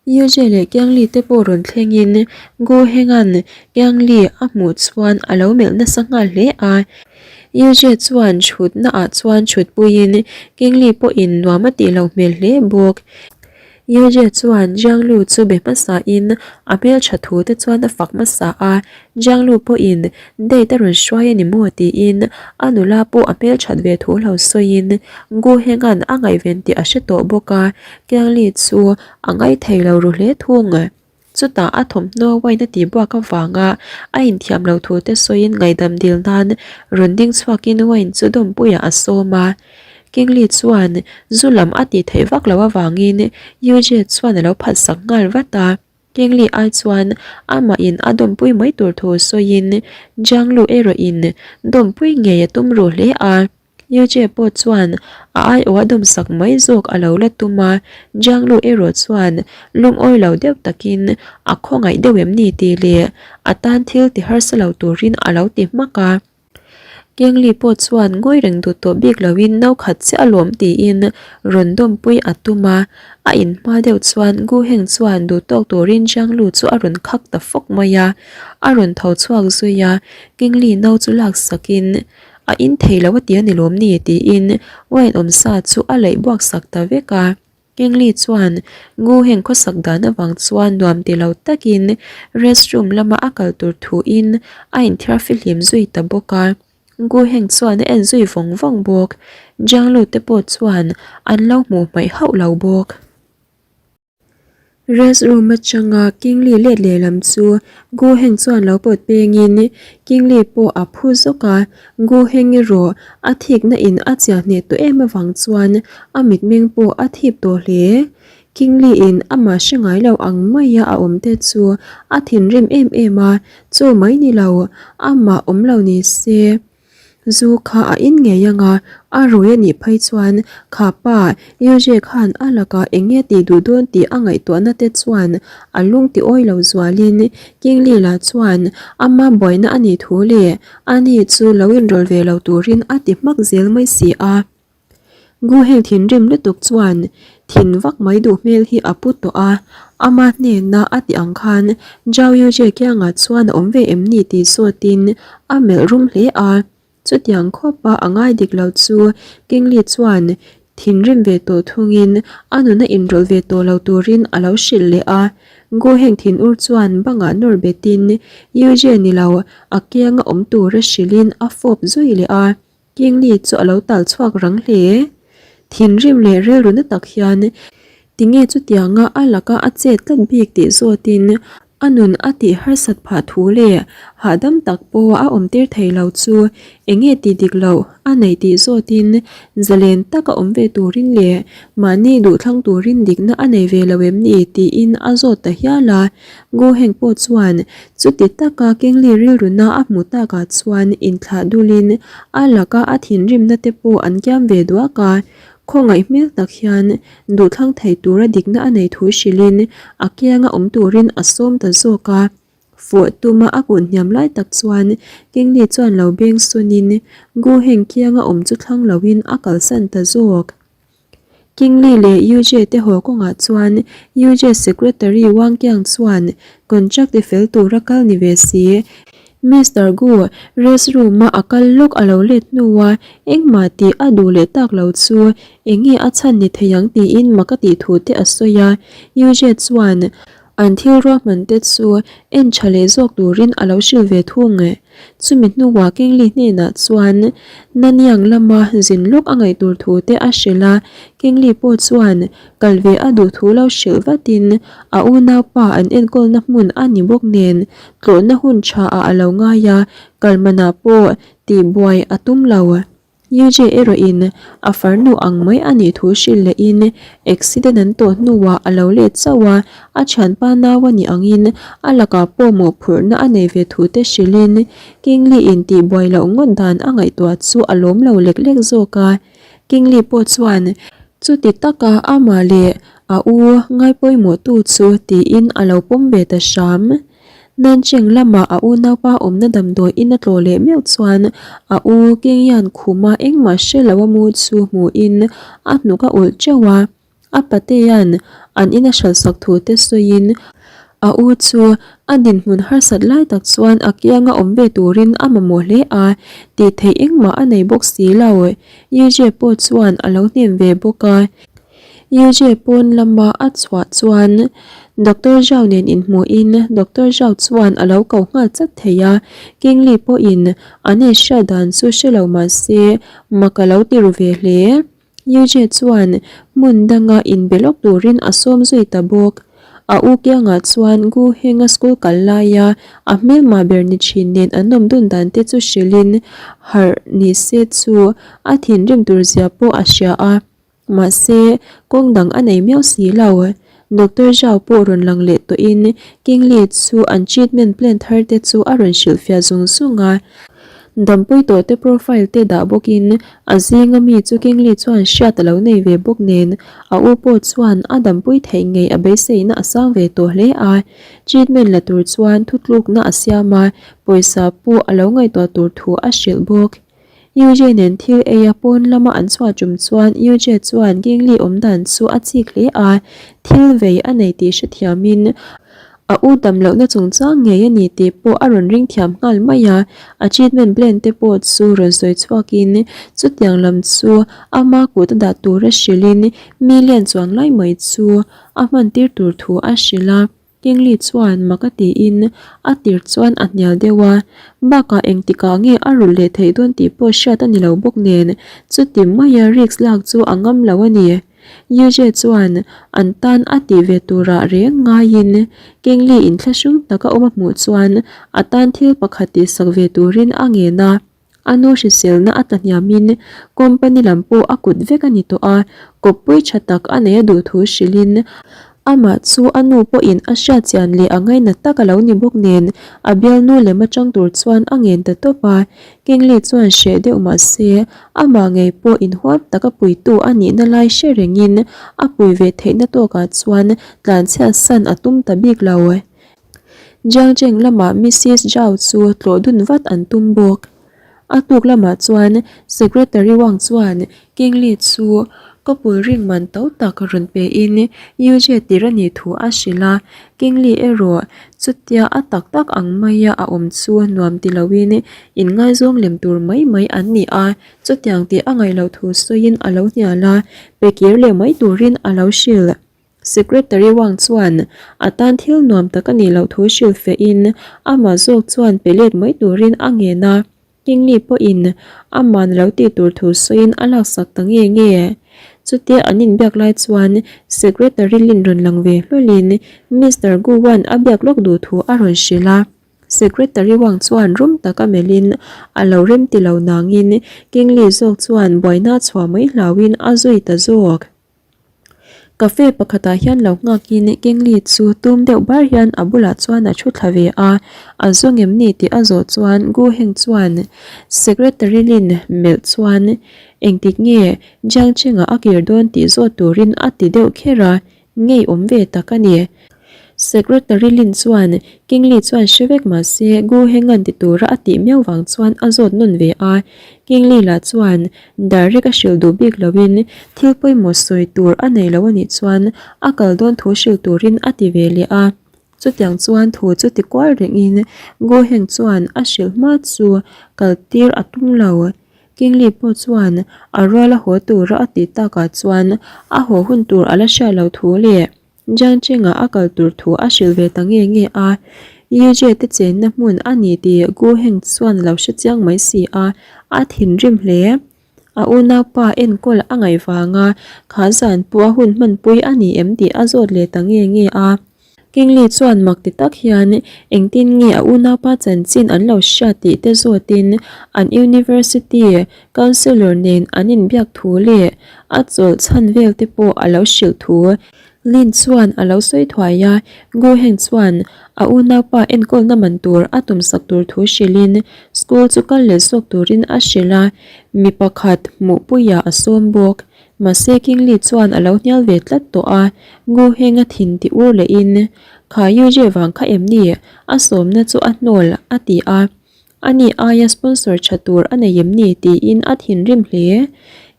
Yujie leh Kiangli te pawh rawn thlengin Gu Henga'n Kiangli a hmuh chuan a lo melh nasa nghal hle a. Yujie chuan thutna ah chuan thutpuiin Kiangli pawhin nuam a tih loh hmel hle bawk. Yujie chuan Jianglu chu be hmasain a hmeltha thu te chuan a fak hmasa a. Jianglu pawhin date a rawn hruai a ni maw tiin a nula pawh a hmelthat ve thu lo sawiin Gu Henga'n a ngaihven tih a hre tawh bawk a, Kiangli chu a ngaithei lo ru hle thung. Chutah a thawmhnaw wine a tih buak avanga a inthiam lo thu te sawiin ngaihdam dil nan rawn ding chhuakin wine chu dawmpuiah a sawm a. Kingli chuan zu lam a tih theih vak loh avangin Yujie chuan a lo phatsak nghal vat a. Kingli ai chuan amah in a dawmpui mai tur thu sawiin Jianglu erawh in dawmpui ngei a tum ruh hle a. Yujie pawh chuan a aiawh a dawmsak mai zawk a lo la tum a, Jianglu erawh chuan lungawi lo deuh takin a khawngaih deuh em ni tih leh a tan thil ti harsa lo turin a lo ti hmak a. Kengli pawh chuan ngawi reng duh tawh bik loin no khat chiah alawm tiin rawn dawmpui a tum a, a inhma deuh chuan Gu Heng chuan duh tawk turin Jianglu chu a rawn khak ta fawk mai a, a rawn tho chhuak zui a, Kengli no chu laksakin a in thei lo a ti a ni lawm ni tiin wine awmsa chu a laih buak sak ta vek a. Kingli chuan Gu Heng khawsak dan avang chuan nuam ti lo takin restroom lama a kal tur thuin a inthiar fihlim zui ta bawk a. Gu Heng chuan a en zui vawng vawng bawk. Jiang Lu te pawh chuan an lo hmuh hmaih hauh lo bawk. Restroom atanga Kingli let lehlam chu Gu Heng chuan lo pawt pengin Kingli pawh a phu zawk a, Gu Heng erawh a thikna in a chiah hneh tawh em avang chuan a mitmeng pawh a thip tawh hle. Kingli-in amah hre ngai lo ang maia a awm te chu a thinrim em em a, chu mai ni lo, amah awm lo ni se. Zu kha a in ngei ang a, a rui a nih phei chuan kha pa Yujie khan a lakah eng nge tih duh dawn tih a ngaihtuahna te chuan a lung ti awi lo zualin Kingli lah chuan ama buaina a nih thu leh ani chu lo inrawlh ve lo turin a ti hmak zel mai si a. Gu heng thinrim lutuk chuan thin vak mai duh hmel hi a pu tawh a, ama hnena a tih ang khan Zhao Yujie kiangah chuan a awm ve em ni tih zawtin a melh rum hle a. Chutiang khawpa a ngai dik lo chu Kingli chuan thinrim ve tawh thungin a nuna inrawlh ve tawh lo turin a lo hrilh leh a. Gu heng thinur chuan bangah nawr betin Yujie ni lo a kianga awm tura hrilhin a fawp zui leh a. Kingli chu a lo tal chhuak rang hle. Thinrim leh rilru na tak hian tinge chutianga a laka a chet tlat bik tih zawtin a nun a tih harsat phah thu leh hahdam tak pawh a awm tir thei lo chu enge tih dik loh a nei tih zawtin zalen taka awm ve turin leh mahni duhthlang turin dikna a nei ve lo em ni tiin a zawt ta hial a. Goheng pawh chuan chuti taka Kingli rilruna a hmuh takah chuan inthlah dulin a laka a thinrimna te pawh an kiam ve duak a, khawngaih hmel tak hian duhthlang thei tura dikna a nei thu hrilhin a kianga awm turin a sawm ta zawk a. Fawh tuma a kun hniam lai tak chuan Kingli chuan lo beng sunin Goheng kianga awm chu thlang loin a kalsan ta zawk. Kingli leh Yujie te haw kawngah chuan Yujie secretary Wang Qiang chuan contract ti fel tura kal ni ve si. Mister Gu rest room a a kal lawk a lo let hnua engmah tih a duh leh tak lo chu enge a chhan ni thei ang tiin mak a tih thu te a sawi a. Yujie chuan An thil ruahman te chu en tha leh zawk turin a lo hrilh ve thung. Chumi hnuah Kingli hnenah chuan Nanyang lama zin lawk a ngaih tur thu te a hrilh a, Kingli pawh chuan kal ve a duh thu lo hrilh vatin a unaupa an enkawlna hmun a ni bawk nen tlawhna hun tha ah a lo ngai a, kal manah pawh tihbuai a tum lo. Yujie erawhin a farnu ang mai a nih thu hrilh lehin accident an tawh hnuah a lo let chauh a, a thianpa nau a nih angin a lakah pawh mawhphurhna a nei ve thu te hrilhin Kingli-in tihbuai loh ngawt dan a ngaihtuah chu a lawm lo lek lek zawk a. Kingli pawh chuan chuti taka amah leh a u ngaipawimawhtu chu tiin a lo pawm ve ta hram. Nancheng lama a unaupa awmna damdawi in a tlawh leh meuh chuan a u Kingyan khuma engmah hre lo a mu chu hmuhin a hnuk a ulh teuh a. A patea'n an in a hralhsak thu te sawiin a u chu a dinhmun harsat lai tak chuan a kianga awm ve turin a mamawh hle a, tih theih engmah a nei bawk si lo. Yujie pawh chuan a lo hnem ve bawk a. Yujie pawn lama a chhuah chuan Doctor Zhao nen inhmuhin Doctor Zhao chuan a lo ko nghal chat thei a, Kingli pawhin an inhriat dan chu hre lo mah se mak a lo ti ru ve hle. Yujie chuan hmun danga inbe lawk turin a sawm zui ta bawk. A u kiangah chuan Gu Henga school kal laia a hmelmah ber ni thin nen an awm dun dan te chu hrilhin harh ni se chu a thinrim tur zia pawh a hria a. Mahse, kawng dang a nei miau si lo. Doctor Zhao pawh rawn lang leh tawhin Kingli chu an treatment plan thar te chu a rawn hrilhfiah zung zung a. Dampui tawh te profile te dah bawkin a zinga mi chu Kingli chuan hriat a lo nei ve bawk nen a u pawh chuan a dampui theih ngei a beiseina a sang ve tawh hle a. Treatment la tur chuan thutlukna a siam a, pawisa pawh a lo ngaihtuah tur thu a hrilh bawk. Yujie nen thil ei a pawn lama an chhuah tum chuan Yujie chuan Gingli awm dan chu a chik hle a, thil vei a nei tih hrethiamin a u dam lohna chungchang ngei a ni tih pawh a rawn ring thiam nghal mai a, a treatment plan te pawh chu rawn sawi chhuakin chutiang lam chu ama kut a dah tura hrilhin million chuang lai mai chu a hman tir tur thu a hrilh a. Kingli chuan mak a tiin a tir chuan a hnial deuh a, bakah engtikah nge a rulh leh theih dawn tih pawh hriat a ni lo bawk nen chuti maia risk lak chu a ngam lo a ni. Yujie chuan an tan a tih ve turah reng ngaiin Kingli inthlahrung taka awm a hmuh chuan a tan thil pakhat tihsak ve turin a ngen a. A nu hriselna a tlahniamin company lam pawh a kut vek a ni tawh a, kawppui tha tak a nei a duh thu hrilhin amah chu a nu pawhin a hriatchian leh a ngainat tak a lo ni bawk nen a bialnu lem atang tur chuan a ngen ta tawp a. Kingli chuan hreh deuh mah se amah ngei pawh inhuam taka puitu a nihna lai hre rengin a pui ve theihna tawkah chuan tlanchhiat san a tum ta bik lo. Jiangcheng lamah Missis Zhao chu tlawh dun vat an tum bawk. A tuk lamah chuan Secretary Wang chuan Kingli chu couple ring man to tak rawn pein Yujie tir a nih thu a hrilh a, Kingli erawh chutia a tak tak ang maia a awm chu nuam ti loin inngaizawng lem tur mai mai an ni a, chutiang tih a ngaih loh thu sawiin a lo hnial a, pe kir leh mai turin a lo hrilh. Secretary Wang chuan a tan thil nuam tak a nih loh thu hrilh fehin amah zawk chuan pe let mai turin a ngen a, Kingli pawhin aman lo tih tur thu sawiin a laksak ta nge nge. Chutia an inbiak lai chuan Secretary Lin rawn lang ve hlawlin Mister Gu Wan a biak lawk duh thu a rawn hrilh a. Secretary Wang chuan rum taka melhin a lo rem ti lo nangin Kingli zawk chuan buaina chhuah mai hlauhin a zui ta zawk. Cafe pakhatah hian lo nghakin Kingli chu tum deuh bar hian a bulah chuan a thu thla ve a, a zawng em ni tih a zawh chuan Gu Heng chuan Secretary Lin melh chuan engtik nge Jiang Cheng-ah a kir dawn tih zawt turin a ti deuh kher a, ngei awm ve tak a ni. Secretary Lin chuan Kingli chuan hre vek mah se Gu Heng-a'n ti tura a tih miau vang chuan a zawt nawn ve a, Kingli lah chuan Direct a hrilh duh bik loin thil pawimawh sawi tur a nei lo a nih chuan a kal dawn thu hrilh turin a ti ve leh a. Chutiang chuan thu chu ti kual rengin Gu Heng chuan a hrilh hma chu kal tir a tum lo. Kingli pawh chuan a rual a haw tura a tih takah chuan a haw hun tur a la hriat loh thu leh Jiang Cheng-ah a kal tur thu a hrilh ve ta nge nge a, Yujie te chenna hmun a ni tih Gu Heng chuan a lo hre chiang mai si a, a thinrim hle. A unaupa enkawl a ngaih vanga kha zan pawh a hun hmanpui a ni em tih a zawt leh ta nge nge a. Kingli chuan mak ti tak hian engtin nge a unaupa chanchin an lo hriat tih te zawtin an university counsellor nen an inbiak thu leh a chawlh chhan vel te pawh a lo hrilh thu Lin chuan a lo sawi thuai a, Gu Heng chuan a unaupa enkawlna man tur a tumsak tur thu hrilhin school chu kal leh zawk turin a hrilh a, mi pakhat hmuhpuiah a sawm bawk. Mahse Kingli chuan a lo hnial ve tlat tawh a, Gu Heng a thin ti ur lehin, Kha Yujie vang kha em ni? A sawmna chu a hnawl, a ti a. Ani aia sponsor tha tur a nei em ni tiin a thinrim hle.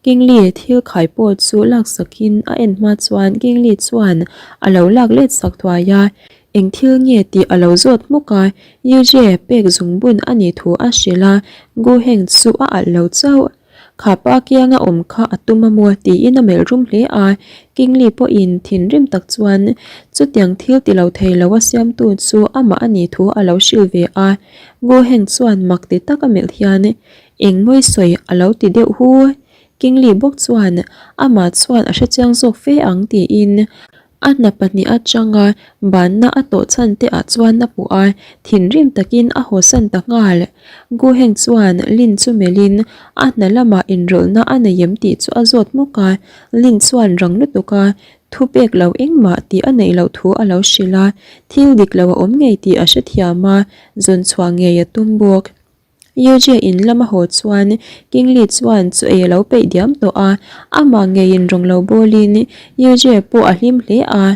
Kingli thil khai pawh chu laksakin a en hma chuan Kingli chuan a lo lak let sak thuai a, eng thil nge tih a lo zawt hmuk a, Yujie pek zungbun a nih thu a hrilh a, Gu Heng chu a alh lo chauh. Kha pa kianga awm kha a tum a maw tiin a melh rum hle a, Kingli pawhin thinrim tak chuan chutiang thil ti lo thei lo a siamtu chu amah a nih thu a lo hrilh ve a, Goheng chuan mak ti tak a melh hian eng mawi sawi a lo ti deuh hu. Kingli bawk chuan amah chuan a hrechiang zawk fe ang tiin A hna pahnih atanga banna a tawh chhan te ah chuan a puh a, thinrim takin a hawsan ta nghal. Guheng chuan Lin chu melhin a hna lamah inrawlhna a nei em tih chu a zawt hmuk a, Lin chuan rang lutuk a thu pek lo engmah tih a neih loh thu a lo hrilh a, thil dik lo a awm ngei tih a hrethiam a, zawn chhuah ngei a tum bawk. Yujie in lama haw chuan Kingli chuan chu ei a lo peih diam tawh a, amah ngeiin rawn lo bawlin Yujie pawh a hlim hle a.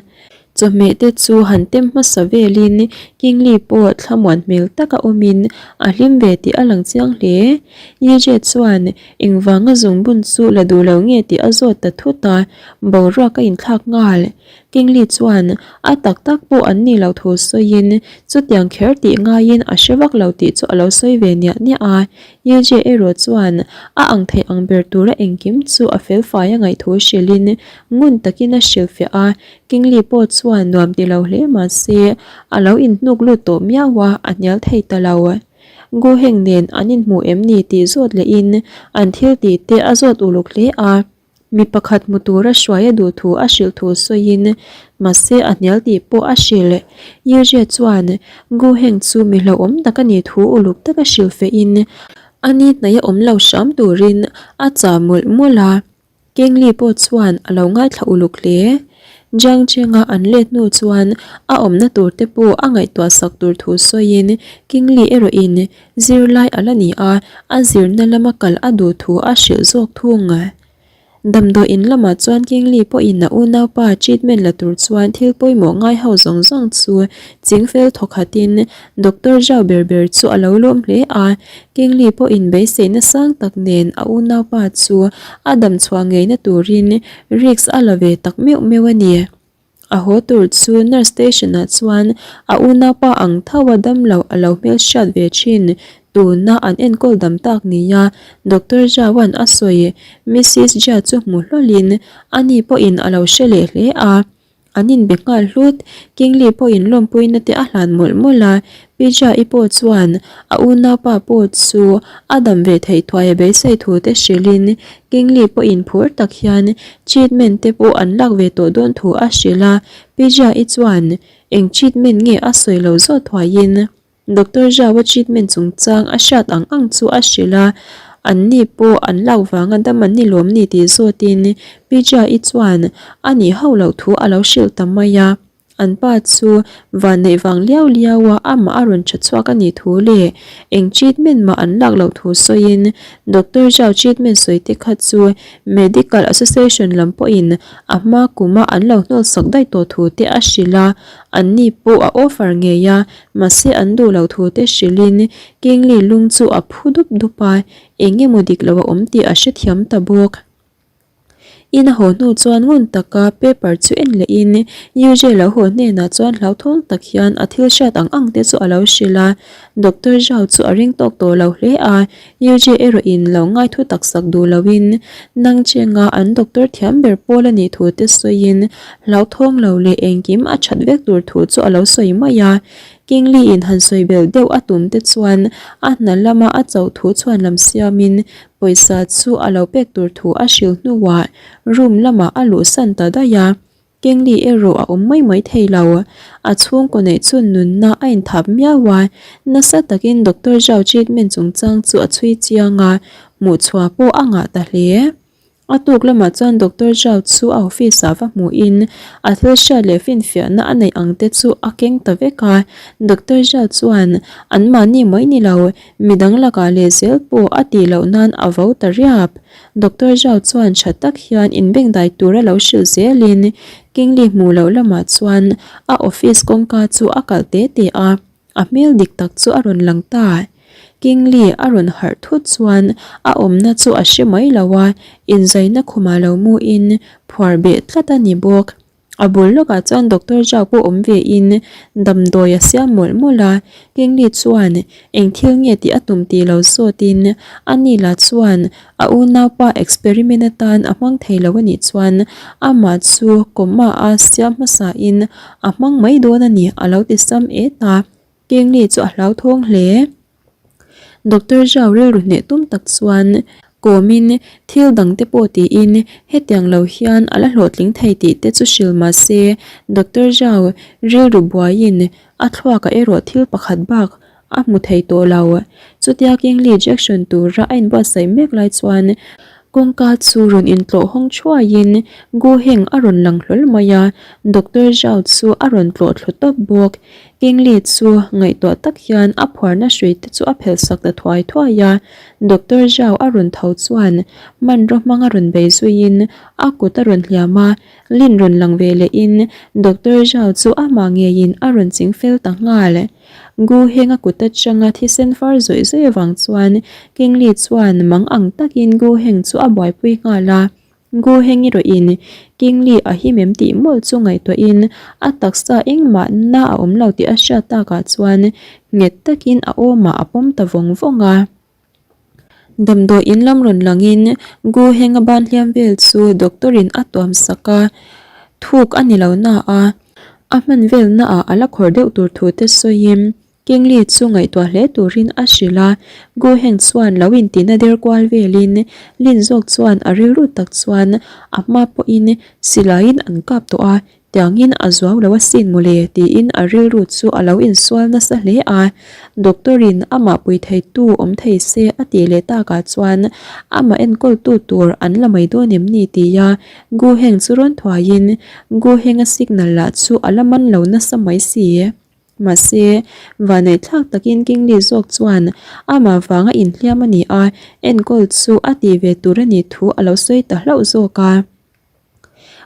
Chawhmeh te chu han tem hmasa velin Kingli pawh thlamuan hmel taka awmin a hlim ve tih a lang chiang hle. Yujie chuan engvanga zungbun chu la duh lo nge tih a zawt ta thut a, boruak a inthlak nghal. Kingli chuan a tak tak pawh an nih loh thu sawiin chutiang kher tih ngaiin a hre vak lo tih chu a lo sawi ve niah niah a. Yujie erawh chuan a ang theih ang ber tura engkim chu a fel fai a ngaih thu hrilhin ngun takin a hrilhfiah a. Kingli pawh chuan nuam ti lo hle mah se a lo inhnuk lut tawh miau a, a hnial thei ta lo. Guheng nen an inhmu em ni tih zawt lehin an thil tih te a zawt uluk hle a. Mi pakhat hmu tura hruai a duh thu a hrilh thu sawiin mahse a hnial tih pawh a hrilh. Yujie chuan Gu Heng chu mi hlauhawm tak a nih thu uluk taka hrilh fehin. A ni hnaih a awm lo hram turin a chah mawlh mawlh a. Kengli pawh chuan a lo ngaithla uluk hle. Jiang Cheng-a an let hnu chuan a awmna tur te pawh a ngaihtuah sak tur thu sawiin Kingli erawhin zirlai a la ni a, a zirna lama kal a duh thu a hrilh zawk thung. Damdawi in lamah chuan Kingli pawhin a unaupa treatment la tur chuan thil pawimawh ngai ho zawng zawng chu chingfel thawkhatin Doctor Zhao ber ber chu a lo lawm hle a. Kingli pawhin beiseina sang tak nen a unaupa chu a damchhuah ngeina turin risk a la ve tak meuh meuh a ni. A haw tur chu nurse station ah chuan a unaupa ang tho a damlo a lo hmelhriat ve thin tuna an enkawl dam tak nia Doctor Zhao-a'n a sawi Missus Jia chu hmu hlawlin ani pawhin a lo hre leh hle a, an inbe nghal hlut. Kingli pawhin lawmpuina te a hlan mawlh mawlh a, Pi Jia-i pawh chuan a unaupa pawh chu a dam ve theih thuai a beisei thu te hrilhin Kingli pawhin phur tak hian treatment te pawh an lak ve tawh dawn thu a hrilh a, Pi Jia-i chuan eng treatment nge a sawi lo zawt thuaiin Doctor Zhao-a treatment chungchang a hriat ang ang chu a hrilh a, anni pawh an lak vanga dam an ni lawm ni tih zawtin Pi Jia-i chuan a nih hauh loh thu a lo hrilh ta mai a. An pa chu vanneih vang liau liau a amah a rawn tha chhuak a nih thu leh eng treatment mah an lak loh thu sawiin Doctor Zhao treatment sawi te kha chu Medical Association lam pawhin a hma kuma an lo hnawl sak daih tawh thu te a hrilh a, anni pawh a offer ngei a, mahse an duh loh thu te hrilhin Kingli lung chu a phu dup dup a, eng emaw dik lo a awm tih a hrethiam ta bawk. In a haw hnu chuan ngun taka paper chu en lehin UJ lo haw hnenah chuan hlauthawng tak hian a thil hriat ang ang te chu a lo hrilh a. Doctor Zhao chu a ring tawk tawh lo hle a, UJ erawhin lo ngaithu tak sak duh loin nang chenga an doctor thiam ber pawl a nih thu te sawiin hlauthawng lo leh engkim a that vek tur thu chu a lo sawi mai a. Kingli in han sawi belh deuh a tum te chuan a hna lama a chauh thu chhuan lam siamin Pawisa chu a lo pek tur thu a hrilh hnuah room lamah a luhsan ta daih a, Kengli erawh a awm mai mai thei lo. A chhungkaw neih chu nunna a inthap miau a, nasa takin Doctor Zhao treatment chungchang chu a chhui chiang a, hmuhchhuah pawh a ngah ta hle. A tuk lamah chuan Doctor Zhao chu a office ah va hmuhin a thil hriat leh finfiahna a neih ang te chu a keng ta vek a, Doctor Zhao chuan anmahni mai ni lo, Midang lakah leh zel pawh a tih loh nan a vo ta riap. Doctor Zhao chuan tha tak hian inbengdai tura lo hrilh zelin Kingli hmuh loh lamah chuan a office kawngka chu a kalh te te a, a hmel dik tak chu a rawn lang ta. Kingli a rawn harh thut chuan a awmna chu a hre mai lo a, inzaina khumah lo muin phuar beh tlat a ni bawk. A bul lawkah chuan Doctor Zhao pawh awm ve in damdawi a siam mawlh mawlh a, Kingli chuan eng thil nge tih a tum tih lo zawt in a ni lah chuan a unaupa experiment atan a hmang thei lo a nih chuan amah chu coma a siam hmasa in a hmang mai dawn a ni a lo ti sam et a, Kingli chu a hlauthawng hle. Doctor Zhao rilru hneh tum tak chuan kawmin thil dang te pawh tiin hetiang lo hian a la hlawhtling thei tih te chu hrilh mah se Doctor Zhao rilru buaiin a thluakah erawh thil pakhat bak a hmu thei tawh lo. Chutia Kingli Jackson tura a inbuatsaih mek lai chuan kawngka chu rawn intlawh hawng thuaiin Gu Heng a rawn lang hlawl mai a, Doctor Zhao chu a rawn tlawh thlu tawp bawk. Kingli chu ngaihtuah tak hian a phuarna hrui te chu a phelh sak ta thuai thuai a, Doctor Zhao a rawn tho chuan hmanraw hmang a rawn bei zuiin a kut a rawn hliam a, Lin rawn lang ve lehin Doctor Zhao chu amah ngeiin a rawn ching fel ta nghal. Gu Heng a kut atanga thisen far zawih zawih avang chuan Kingli chuan mang ang takin Gu Heng chu a buaipui nghal a. Gu Hengi rawhin Kingli a him em tih mawlh chu ngaihtuahin a taksa engmah na a awm lo tih a hriat takah chuan nghet takin a awmah a pawm ta vawng vawng a. Damdawi in lam rawn langin Gu Henga ban hliam vel chu doctor in a tuam sak a, thuk a ni lo na a, a hman vel naah a la khawr deuh tur thu te sawiin Kingli chu ngaihtuah hle turin a hrilh a, Gu Heng chuan lo intina der kual velin Lin zawk chuan a rilru tak chuan a hma pawhin silaiin an kap tawh a. Tiangin a zuau lo asin mawle tiin a rilru chu a lo insual nasa hle a. Doctor in amah pui theitu awm thei se a tih leh takah chuan amah enkawltu tur an la mai dawn em ni tia Gu Heng chu rawn thuaiin Gu Heng-a signal lah chu a la man lo nasa mai si. Mahse, vaneihthlak takin Kingli zawk chuan amah vanga inhliam a ni a, enkawl chu a tih ve tur a nih thu a lo sawi ta hlauh zawk a.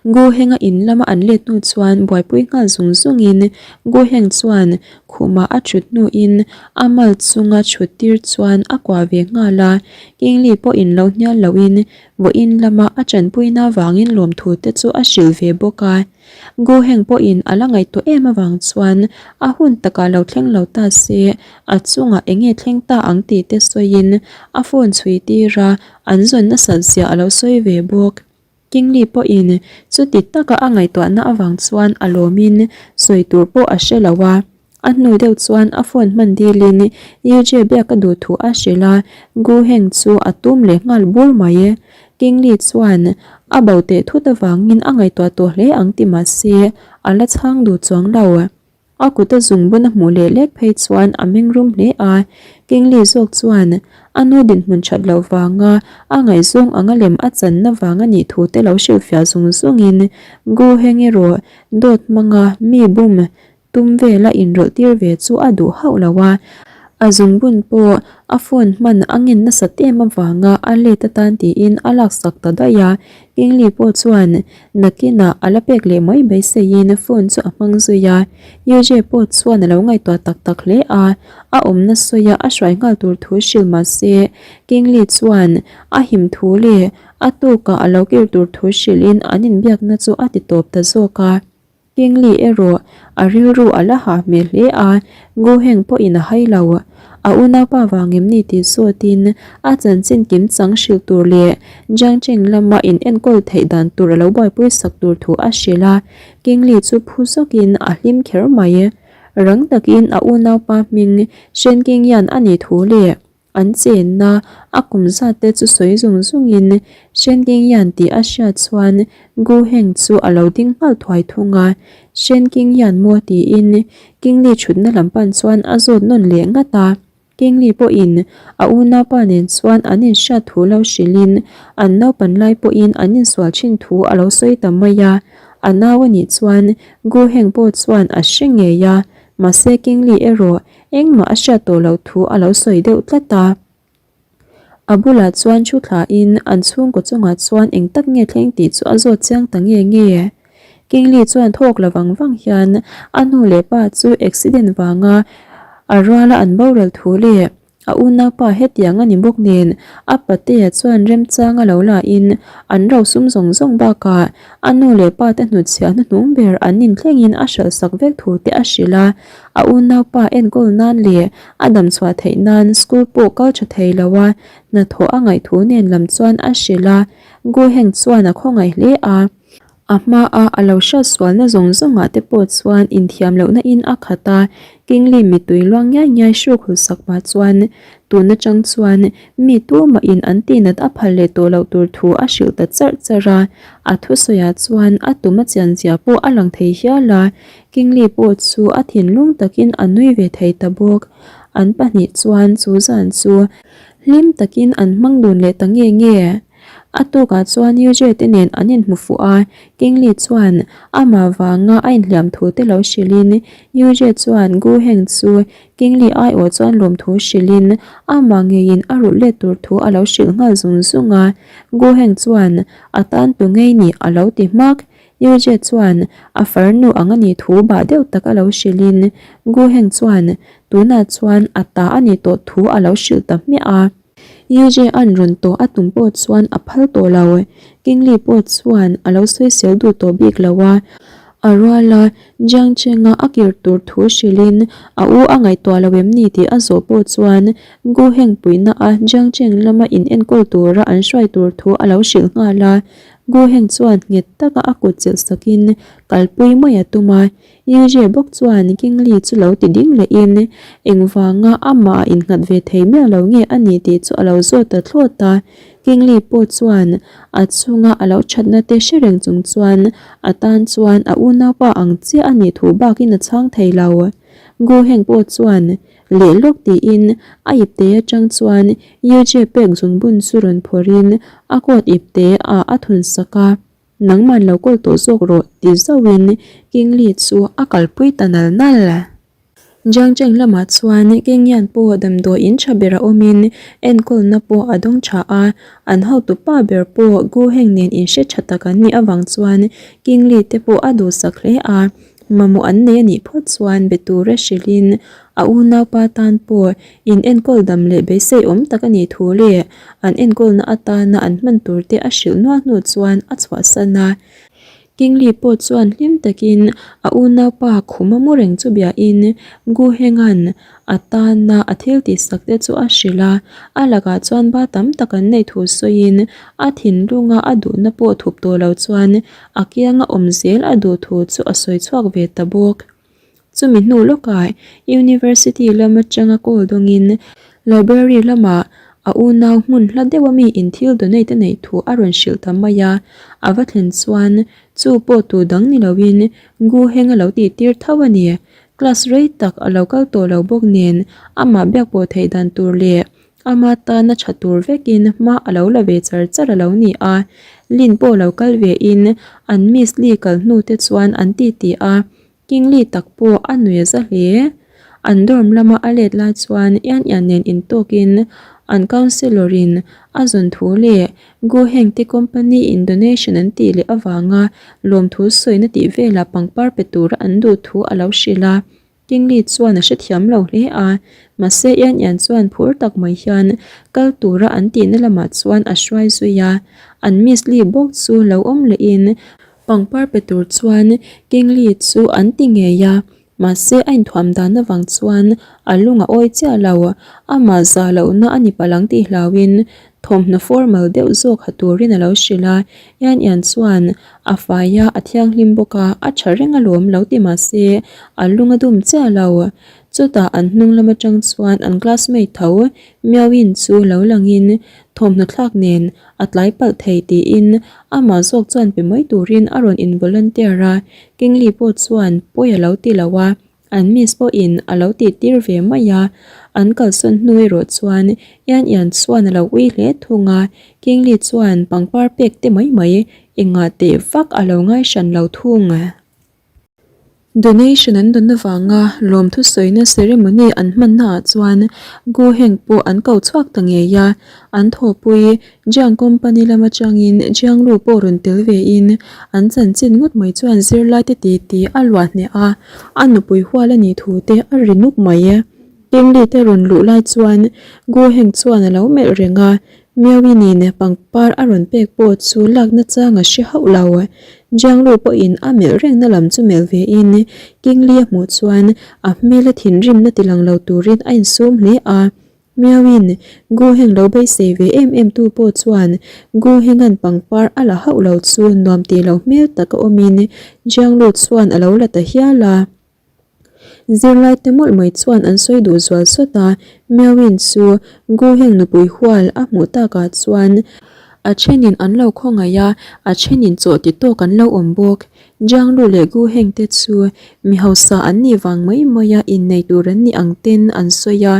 Gu Henga in lama an let hnu chuan buaipui nghal zung zungin Gu Heng chuan khumah a thut hnuin a mal chunga thut tir chuan a kuah ve nghal a, Kingli pawhin lo hnial lohin vawiin lama a tanpuina vangin lawmthu te chu a hrilh ve bawk a. Gu Heng pawhin a la ngaihtuah em avang chuan a hun takah lo thleng lo ta se a chungah eng nge thleng ta ang tih te sawiin a phone chhui tir a, an zawn nasat zia a lo sawi ve bawk. Kingli pawhin chuti taka a ngaihtuahna avang chuan a lawmin sawi tur pawh a hre lo a. A hnu deuh chuan a phone hman dilin UJ biak a duh thu a hrilh a, Gu Heng chu a tum leh nghal bur mai. Kingli chuan a bo teh thut avangin a ngaihtuah tawh hle ang ti mah se a la chhang duh chuang lo. A kut a zungbun a hmuh leh lek phei chuan a meng rum hle a, Kingli zawk chuan a nu dinhmun that loh vanga a ngaihzawng anga lem a channa vang a nih thu te lo hrilhfiah zung zungin Gu Heng erawh dawt hmanga mi bum Tum vela inrawlh tir ve chu a duh hauh lo a, a zungbun pawh a phone hman a ngen nasat em avanga a let atan tiin a laksak ta daih a, Kingli pawh chuan nakinah a la pek leh mai beiseiin phone chu a hmang zui a, UJ pawh chuan a lo ngaihtuah tak tak hle a, a awmna sawia a hruai nghal tur thu hrilh mah se Kingli chuan a him thu leh a tukah a lo kir tur thu hrilhin an inbiakna chu a ti tawp ta zawk a. Kingli erawh a rilru a la hah hmel hle a, Gu Heng pawhin a hai lo. A unaupa vang em ni tih zawtin a chanchin kim chang hrilh tur leh Jiang Cheng lama in enkawl theih dan tur a lo buaipui sak tur thu a hrilh a, Kingli chu phu zawkin a hlim kher mai. Rang takin a unaupa hming Shen Qingyan a nih thu leh An chenna a kum zat te chu sawi zung zungin Shen Qingyan tih a hriat chuan Gu Heng chu a lo ding nghal thuai thung a, Shen Qingyan maw tiin Qingli thutna lam pan chuan a zawt nawn leh ngat a. Qingli pawhin a unaupa nen chuan an inhriat thu lo hrilhin an naupan lai pawhin an insual thin thu a lo sawi ta mai a, a nau a nih chuan Gu Heng pawh chuan a hre ngei a, mahse Qingli erawh Engmah a hriat tawh loh thu a lo sawi deuh tlat a. A bulah chuan thu thlain an chhungkaw chungah chuan eng tak nge thleng tih chu a zawt chiang ta nge nge. Kingli chuan thawk la vang vang hian a nu leh pa chu accident vanga a ruala an boral thu leh a unaupa hetiang a ni bawk nen a patea chuan remchang a lo lain an rosum zawng zawng bakah a nu leh pa te hnutchhiah hnuhnung ber an inthlengin a hralhsak vek thu te a hrilh a. A unaupa enkawl nan leh a damchhuah theih nan school pawh kal tha thei lo a, hnathawh a ngaih thu nen lam chuan a hrilh a, Gu Heng chuan a khawngaih hle a. A hmaa a lo hriat sualna zawng zawngah te pawh chuan inthiam lohna in a khat a, Kingli mittui luang ngiai ngiai hruk hul sak pah chuan tun atang chuan mi tumahin an tihnat a phal leh tawh loh tur thu a hrilh ta charh charh a, a thusawiah chuan a tum a chian zia pawh a lang thei hial a, Kingli pawh chu a thinlung takin a nui ve thei ta bawk. An pahnih chuan chu zan chu hlim takin an hmang dun leh ta nge nge. A tukah chuan Yujie te nen an inhmu fuh a, Kingli chuan amah vanga a inhliam thu te lo hrilhin Yujie chuan Gu Heng chu Kingli aiawh chuan lawmthu hrilhin amah ngeiin a rulh let tur thu a lo hrilh nghal zung zung a. Gu Heng chuan a tan tu ngei nih a lo ti hmak. Yujie chuan a farnu ang a nih thu bah deuh tak a lo hrilhin Gu Heng chuan tunah chuan a ta a nih tawh thu a lo hrilh ta hmiah a. Yujie an rawn tawh a tum pawh chuan a phal tawh lo. Kingli pawh chuan a lo sawisel duh tawh bik lo a. A rual a, Jiang Cheng-a a kir tur thu hrilhin a u a ngaihtuah lo em ni tih a zawh pawh chuan Gu Heng puihna a Jiang Cheng lama in enkawl tura an hruai tur thu a lo hrilh nghal a. Gu Heng chuan nghet taka a kut chelh sakin kalpui mai a tum a, Yujie bawk chuan Kingli chu lo ti ding lehin engvanga amah a innghat ve thei miah lo nge a ni tih chu a lo zawt ta thlawt a. Kingli pawh chuan a chhunga a lo thatna te hre reng chung chuan a tan chuan a unaupa ang chiah a nih thu bakin a chhang thei lo. Gu Heng pawh chuan leh lawk tiin a ipte atang chuan Yujie pek zungbun chu rawn phawrhin a coat ipte ah a thun sak a. Nangman lo kawl tawh zawk rawh ti zauhin Kingli chu a kalpui ta nal nal. Jiang Cheng lamah chuan Kingyan pawh damdawi in tha ber a awmin enkawlna pawh a dawng tha a, an hotu pa ber pawh Gu Heng nen inhre tha tak an nih avang chuan Kingli te pawh a duhsak hle a, mamawh an nei a nih phawt chuan be tura hrilhin a unaupa tan pawh in enkawl dam leh beisei awm tak a nih thu leh an enkawlna atana an hman tur te a hrilh nual hnu chuan a chhuahsan a. Kingli pawh chuan hlim takin a unaupa khuma mu reng chu biain Gu Henga'n a tana a thil tihsak te chu a hrilh a, a lakah chuan ba tam tak an neih thu sawiin a thinlunga a duhna pawh thup tawh lo chuan a kianga awm zel a duh thu chu a sawi chhuak ve ta bawk. Chumi hnu lawkah University lam atanga call dawngin Library lamah a unau hmun hla deuha mi in thil donate a neih thu a rawn hrilh ta mai a, a va thlen chuan chu pawh tu dang ni loin Gu Heng a lo tih tir tho a ni. Class rei tak a lo kal tawh lo bawk nen amah biak pawh theih dan tur leh Ama tana tha tur vekin hma a lo la ve char char a lo ni a, Lin pawh lo kal ve in an Miss Lee kal hnu te chuan an ti ti a, King Lee tak pawh a nui a za hle. An dorm lama a let lai chuan Ian Ian nen intawkin an counsellor in a zawn thu leh Gu Heng te company in donation an tih leh avanga lawmthu sawina tih velah pangpar pe tura an duh thu a lo hrilh a. Kingli chuan a hrethiam lo hle a, mahse Ian Ian chuan phur tak mai hian kal tura an tihna lamah chuan a hruai zui a, an Miss Lee bawk chu lo awm lehin pangpar pe tur chuan Kingli chu an ti ngei a, mahse a inthuam dan avang chuan a lung a awi chiah lo, amah zah lohna a ni palh ang tih hlauhin thawmhnaw formal deuh zawk ha turin a lo hrilh a, Ian Ian chuan A fai a, a thianghlim bawk a, a tha reng alawm lo ti mah se a lung a dum chiah lo. Chutah an hnung lam atang chuan an classmate tho Miauin chu lo langin thawmhnaw thlak nen a tlai palh thei tiin amah zawk chuan pe mai turin a rawn in volunteer a, Kingli pawh chuan pawi a lo ti lo a. An miss pawhin a lo tih tir ve mai a, an kalsawn hnu erawh chuan Ian Ian chuan a lo ui hle thung a, Kingli chuan pangpar pek te mai mai engah teh vak a lo ngai hran lo thung. Donation an dawn avanga lawmthu sawina ceremony an hmanna ah chuan Gu Heng pawh an ko chhuak ta ngei a, an thawhpui Jiang Company lam atangin Jiang Lu pawh rawn tel vein an chanchin ngawt mai chuan zirlaite titi a luah hneh a, a nupui hual a nih thu te a ri nuk mai. Kingli te rawn luh lai chuan Gu Heng chuan a lo melh reng a, Miauinin pangpar a rawn pek pawh chu lak nachang a hre hauh lo. Jiang Lu pawhin a melh rengna lam chu melh vein Kingli a hmuh chuan a hmel a thinrimna tilang lo turin a insum hle a, Miauin Gu Heng lo beisei ve em em tu pawh chuan Gu Henga'n pangpar a la hauh lo chu nuam tih lo hmel tak a awmin Jiang Lu chuan a lo la ta hial a. Zirlai te mawlh mai chuan an sawi duh zual sawt a, Miauin chu Gu Heng nupui hual a hmuh takah chuan a thenin an lo khawngaih a, a thenin chaw ti tawk an lo awm bawk. Jiang Lu leh Gu Heng te chu mi hausa an nih vang mai mai a innei tur an nih ang ten an sawi a,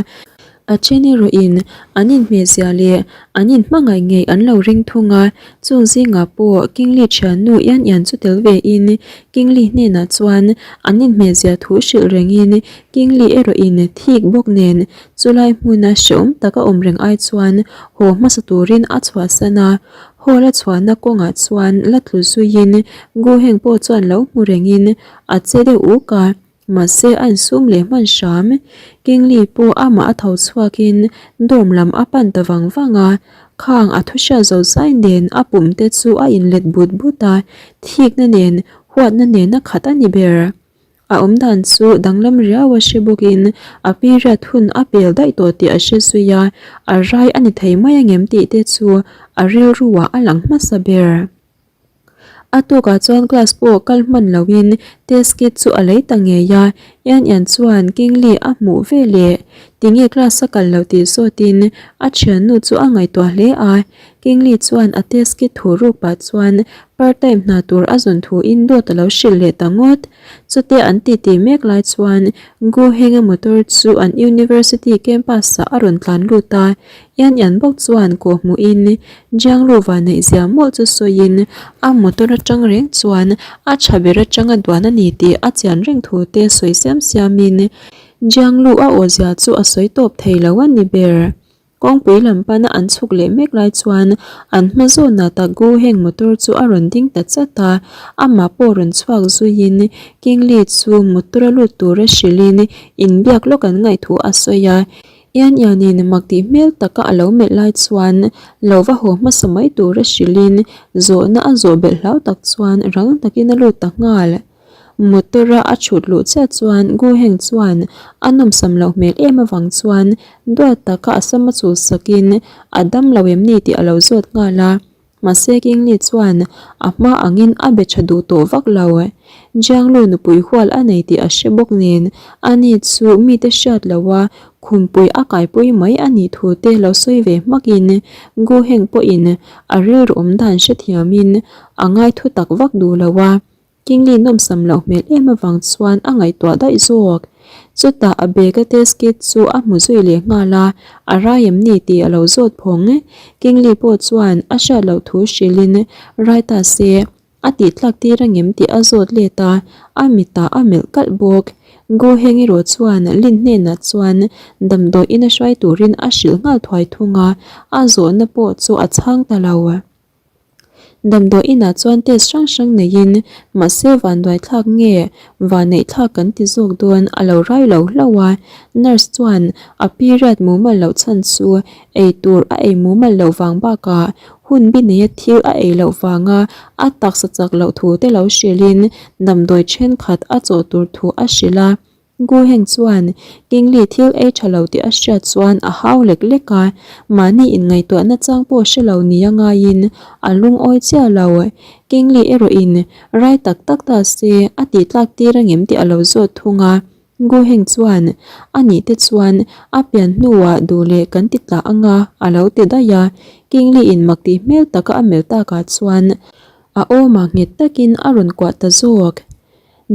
a then erawhin an inhmehzia leh an inhmangaih ngei an lo ring thung a, chung zingah pawh Kingli thiannu Yan Yan chu tel ve in Kingli hnenah chuan an inhmehzia thu hrilh rengin Kingli erawhin thik bawk nen chulai hmuna hreawm taka awm reng ai chuan haw hmasa turin a chhuahsan a. Hall a chhuahna kawngah chuan la tlu zuiin Gu Heng pawh chuan lo hmu rengin a che deuh uk a, mahse a insum leh hman hram. Kingli pawh amah a tho chhuakin dorm lam a pan ta vang vang a, khang a thu hriat zo zai nen a pum te chu a inlet but but a, thikna nen huatna nen a khat a ni ber. A awmdan chu danglam riau a hre bawkin a period hun a pel daih tawh tih a hre zui a, a rai a ni thei mai angem tih te chu a rilru ah a lang hmasa ber. A tukah chuan class pawh kal hman loin test kit chu a lei ta ngei a, Ian Ian chuan Kingli a hmuh ve leh tinge class a kal loh tih zawtin a thiannu chu a ngaihtuah hle a. Kingli chuan a test kit thu ruk pah chuan part time hna tur a zawn thu in dawt a lo hrilh leh ta ngawt. Chutia an titi mek lai chuan Gu Henga motor chu an university campus ah a rawn tlan lut a, Yan Yan bawk chuan kawh hmuh in Jianglu vanneih zia mawlh chu sawiin a motor atang reng chuan a tha ber atanga duan a ni tih a chian reng thu te sawi siam siam in Jianglu a aw zia chu a sawi tawp thei lo a ni ber. Kawngpui lam pana an chhuk leh mek lai chuan an hma zawnah tak Gu Heng motor chu a rawn ding ta chat a, amah pawh rawn chhuak zuiin Kingli chu motor a lut tura hrilhin inbiak lawk an ngaih thu a sawi a. Ian Ianin mak tih hmel taka a lo melh lai chuan lo va haw hmasa mai tura hrilhin zawhna a zawh belh hlau tak chuan rang takin a lut ta nghal. Motor a a chhut luh chiah chuan Gu Heng chuan a nawmsam loh hmel em avang chuan duat taka a sam a chul sakin a dam lo em ni tih a lo zawt nghal a. Mahse Kingli chuan a hma angin a be tha duh tawh vak lo. Jianglu nupui hual a nei tih a hre bawk nen ani chu mite hriat loha khumpui a kaipui mai a nih thu te lo sawi ve hmakin Gu Heng pawhin a rilru awm dan hrethiamin a ngaithu tak vak duh lo a. Kingli nawmsam loh hmel em avang chuan a ngaihtuah daih zawk. Chutah a bag a test kit chu a hmu zui leh nghal a, a rai em ni tih a lo zawt phawng. Kingli pawh chuan a hriat loh thu hrilhin rai ta se, a tih tlak tir angem tih a zawt let a, a mitah a melh kalh bawk. Gu Heng erawh chuan Lin hnenah chuan damdawi in a hruai turin a hrilh nghal thuai thung a, a zawhna pawh chu a chhang ta lo. Damdawi inah chuan test hrang hrang neiin mahse vanduai thlak nge vanneih thlak kan ti zawk dawn a lo rai lo hlauh a, nurse chuan a period mumal loh chhan chu ei tur a ei mumal loh vang bakah hun bi neia thil a ei loh vanga a taksa chak loh thu te lo hrilhin damdawi thenkhat a chawh tur thu a hrilh a. Gu Heng chuan Kingli thil ei tha lo tih a hriat chuan a hau lek lek a, mahni inngaihtuahna chang pawh hre lo nia ngaiin a lungawi chiah lo. Kingli erawhin rai tak tak ta se a tih tlak tir angem tih a lo zawt thung a. Gu Heng chuan a nih te chuan a pian hnuah duh leh kan ti tlah anga a lo ti daih a. Kingli in mak tih hmel taka a melh takah chuan a awmah nghet takin a rawn kuah ta zawk.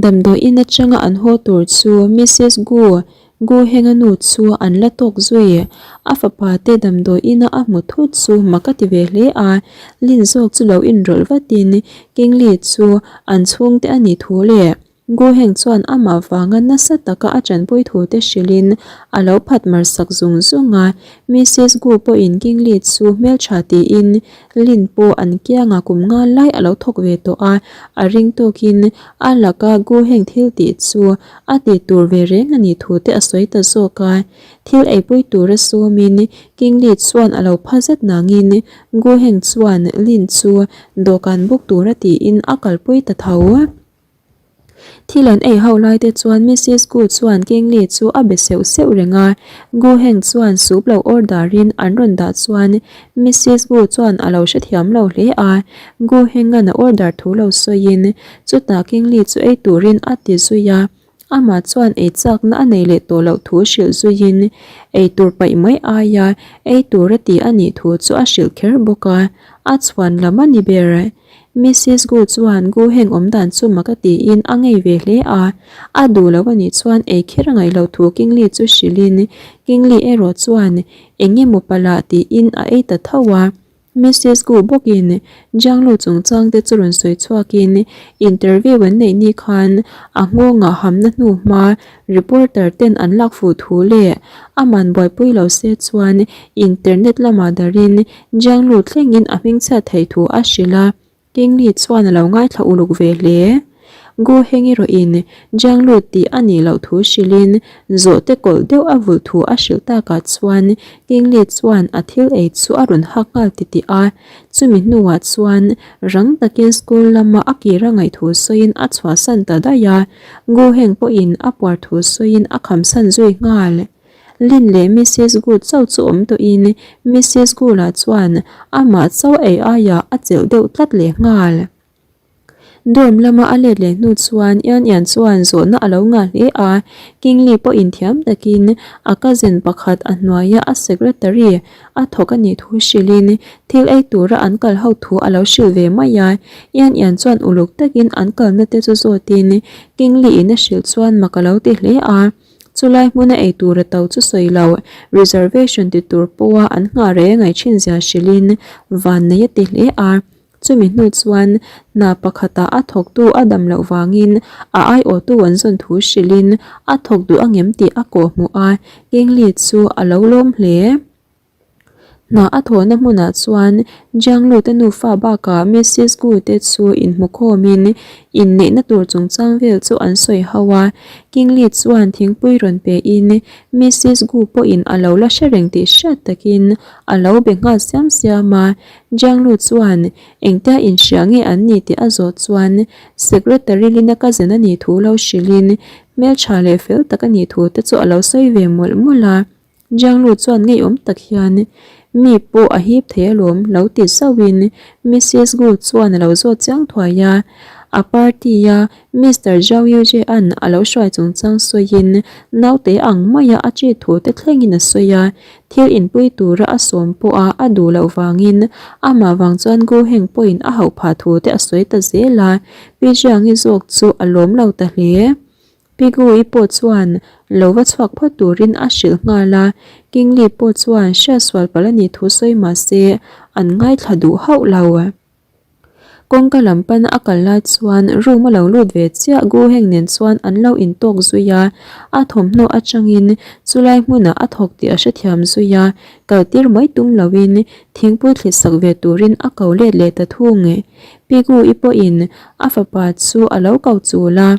Damdawi in atanga an haw tur chu Missus Gu, Gu Henga nu chu an la tawk zui. A fapa te damdawi ina a hmu thut chu mak a ti ve hle a, Lin zawk chu lo inrawlh vatin Kingli chu an chhungte a nih thu leh Gu Heng chuan amah vanga nasa taka a tanpui thu te hrilhin a lo phat mar sak zung zung a. Missus Gu pawhin Kingli chu hmeltha tiin Lin pawh an kiangah kum nga lai a lo thawk ve tawh a, a ring tawkin a laka Gu Heng thil tih chu a tih tur ve reng a nih thu te a sawi ta zawk a. Thil eipui tura sawmin King Li chuan a lo pha zet nangin Gu Heng chuan Lin chu dawhkan buk tura tiin a kalpui ta tho. Thil an ei ho lai te chuan Missus Gu chuan Kingli chu a be seuh seuh reng a, Gu Heng chuan soup lo order in an rawn dah chuan Missus Gu chuan a lo hrethiam lo hle a, Gu Heng-a'n a order thu lo sawiin chutah Kingli chu ei turin a ti zui a, amah chuan ei chakna a nei leh tawh loh thu hrilh zuiin ei tur paih mai aia ei tur a ti a nih thu chu a hrilh kher bawk a, a chhuan lam a ni ber. Missus Gu chuan Gu Heng awm dan chu mak a tiin a ngei ve hle a, a duh lo a nih chuan ei kher a ngaih loh thu Kingli chu hrilhin Kingli erawh chuan eng emaw palah tiin a ei ta tho a. Missus Gu bawkin Jianglu chungchang te chu rawn sawi chhuakin interview an neih ni khan a nghawngah hamna hnu hma reporter ten an lak fuh thu leh aman buaipui lo se chuan internet lamah darin Jianglu thlengin a hmingchhiat theih thu a hrilh a, Kingli chuan a lo ngaithla uluk ve hle. Gu Heng erawhin Jianglu tih a nih loh thu hrilhin zawhte kawlh deuh a vulh thu a hrilh takah chuan Kingli chuan a thil ei chu a rawn hak nghal titih a, chumi hnuah chuan rang takin school lama a kir a ngaih thu sawiin a chhuahsan ta daih a, Gu Heng pawhin a puar thu sawiin a khamsan zui nghal. Lin leh Missus Good chauh chu awm tawhin Missus Good-a chuan amah chauh ei aiah a chelh deuh tlat leh nghal. Dorm lama a let leh hnu chuan Ian Ian chuan zawhna a lo ngah hle a, Kingli pawhin thiam takin a cousin pakhat a hnuaia a secretary a thawk a nih thu hrilhin thil ei tura an kal ho thu a lo hrilh ve mai a. Ian Ian chuan uluk takin an kalna te chu zawtin Kingli in a hrilh chuan mak a lo ti hle a. Chulai hmuna ei tura to chu sawi lo, reservation ti tur pawha an nghah rei a ngaih thin zia hrilhin vannei a ti hle a. Chumi hnu chuan hna pakhatah a thawktu a dam loh vangin a aiawhtu an zawn thu hrilhin a thawk duh angem tih a kawhhmuh a, Kingli chu a lo lawm hle. Hna a thawhna hmunah chuan Jianglu te nufa bakah Missis Gu te chu inhmukhawmin inneihna tur chungchang vel chu an sawi ho a. Kingli chuan thingpui rawn pein Missis Gu pawhin a lo la hre reng tih hriat takin a lo be nghal siam siam a. Jianglu chuan engtia inhria nge an ni tih a zawh chuan Secretary Lina cousin a nih thu lo hrilhin hmeltha leh fel tak a nih thu te chu a lo sawi ve mawlh mawlh a. Jianglu chuan ngeiawm tak hian, Mi pawh a hip thei alawm, lo ti zauhin Missis Gu chuan a lo zawt chiang thuai a. A party-a Mister Zhao Yujie-a'n a lo hruai chungchang sawiin naute ang maia a chi thu te thlengin a sawi a. Thil inpui tura a sawm pawha a duh loh vangin amah vang chuan Gu Heng pawhin a hauh phah thu te a sawi ta zel a. Pi Jiangi zawk chu a lawm lo ta hle. Pi Gui pawh chuan lo va chhuak phawt turin a hrilh nghal a, Kingli pawh chuan hriatsual palh a nih thu sawi mah se an ngaithla duh hauh lo. Kawngka lam pana a kal lai chuan room a lo lut ve chiah Gu Heng nen chuan an lo intawk zui a, a thawmhnaw atangin chulai hmunah a thawk tih a hrethiam zui a, kaltir mai tum loin thingpui thlit sak ve turin a ko let leh ta thung. Pi Gui pawhin a fapa chu a lo ko chul a.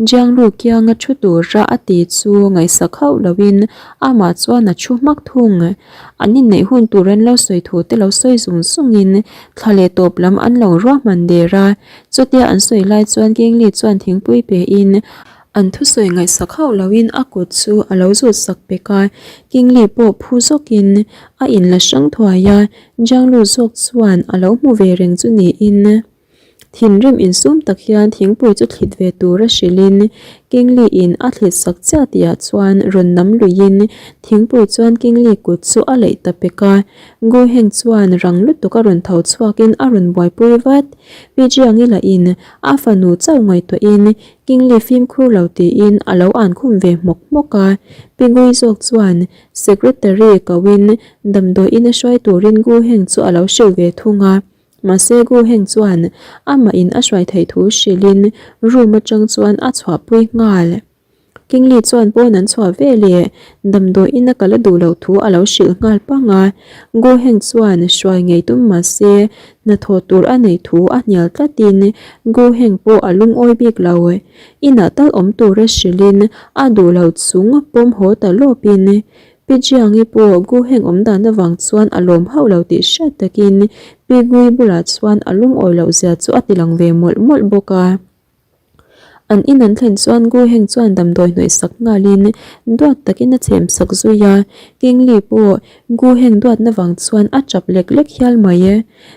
Jianglu kianga thu tura a ti chu ngaihsak hauh loin amah chuan a thu hmak thung. An inneih hun tur an lo sawi thu te lo sawi zung zungin thla leh tawp lam an lo ruahman der a. Chutia an sawi lai chuan Kingli chuan thingpui pein an thusawi ngaihsak hauh loin a kut chu a lo zut sak pek a. Kingli pawh phu zawkin a inla hrang thuai a, Jianglu zawk chuan a lo hmu ve reng chu niin. Thinrim insum tak hian thingpui chu thlit ve tura hrilhin Kingli in a thlit sak chiah tihah chuan rawn nam luihin thingpui chuan Kingli kut chu a leih ta pek a. Gu Heng chuan rang lutuk a rawn tho chhuakin a rawn buaipui vat. Pi Jiangi lahin a fanu chauh ngaihtuahin Kingli fimkhur lo tiin a lo an khum ve hmawk hmawk a. Pi Gui zawk chuan Secretary koin damdawiin a hruai turin Gu Heng chu a lo hrilh ve thung a. Mahse Gu Heng chuan amah in a hruai theih thu hrilhin room atang chuan a chhuahpui nghal. Kingli chuan pawn an chhuah ve leh damdawi in a kal a duh loh thu a lo hrilh nghal pang a. Gu Heng chuan hruai ngei tum mahse hnathawh tur a neih thu a hnial tlatin Gu Heng pawh a lungawi bik lo. Inah tal awm tura hrilhin a duh loh chung pawm haw ta lawpin Pi Jiangi pawh Gu Heng awm dan avang chuan a lawm hauh lo tih hriat takin Pi Gui bulah chuan a lungawi loh zia chu a ti lang ve mawlh mawlh bawk a. An in an thlen chuan Gu Heng chuan damdawi hnawih sak nghalin duat takin a chhem sak zui a, Kingli pawh Gu Heng duatna vang chuan a chap lek lek hial mai e.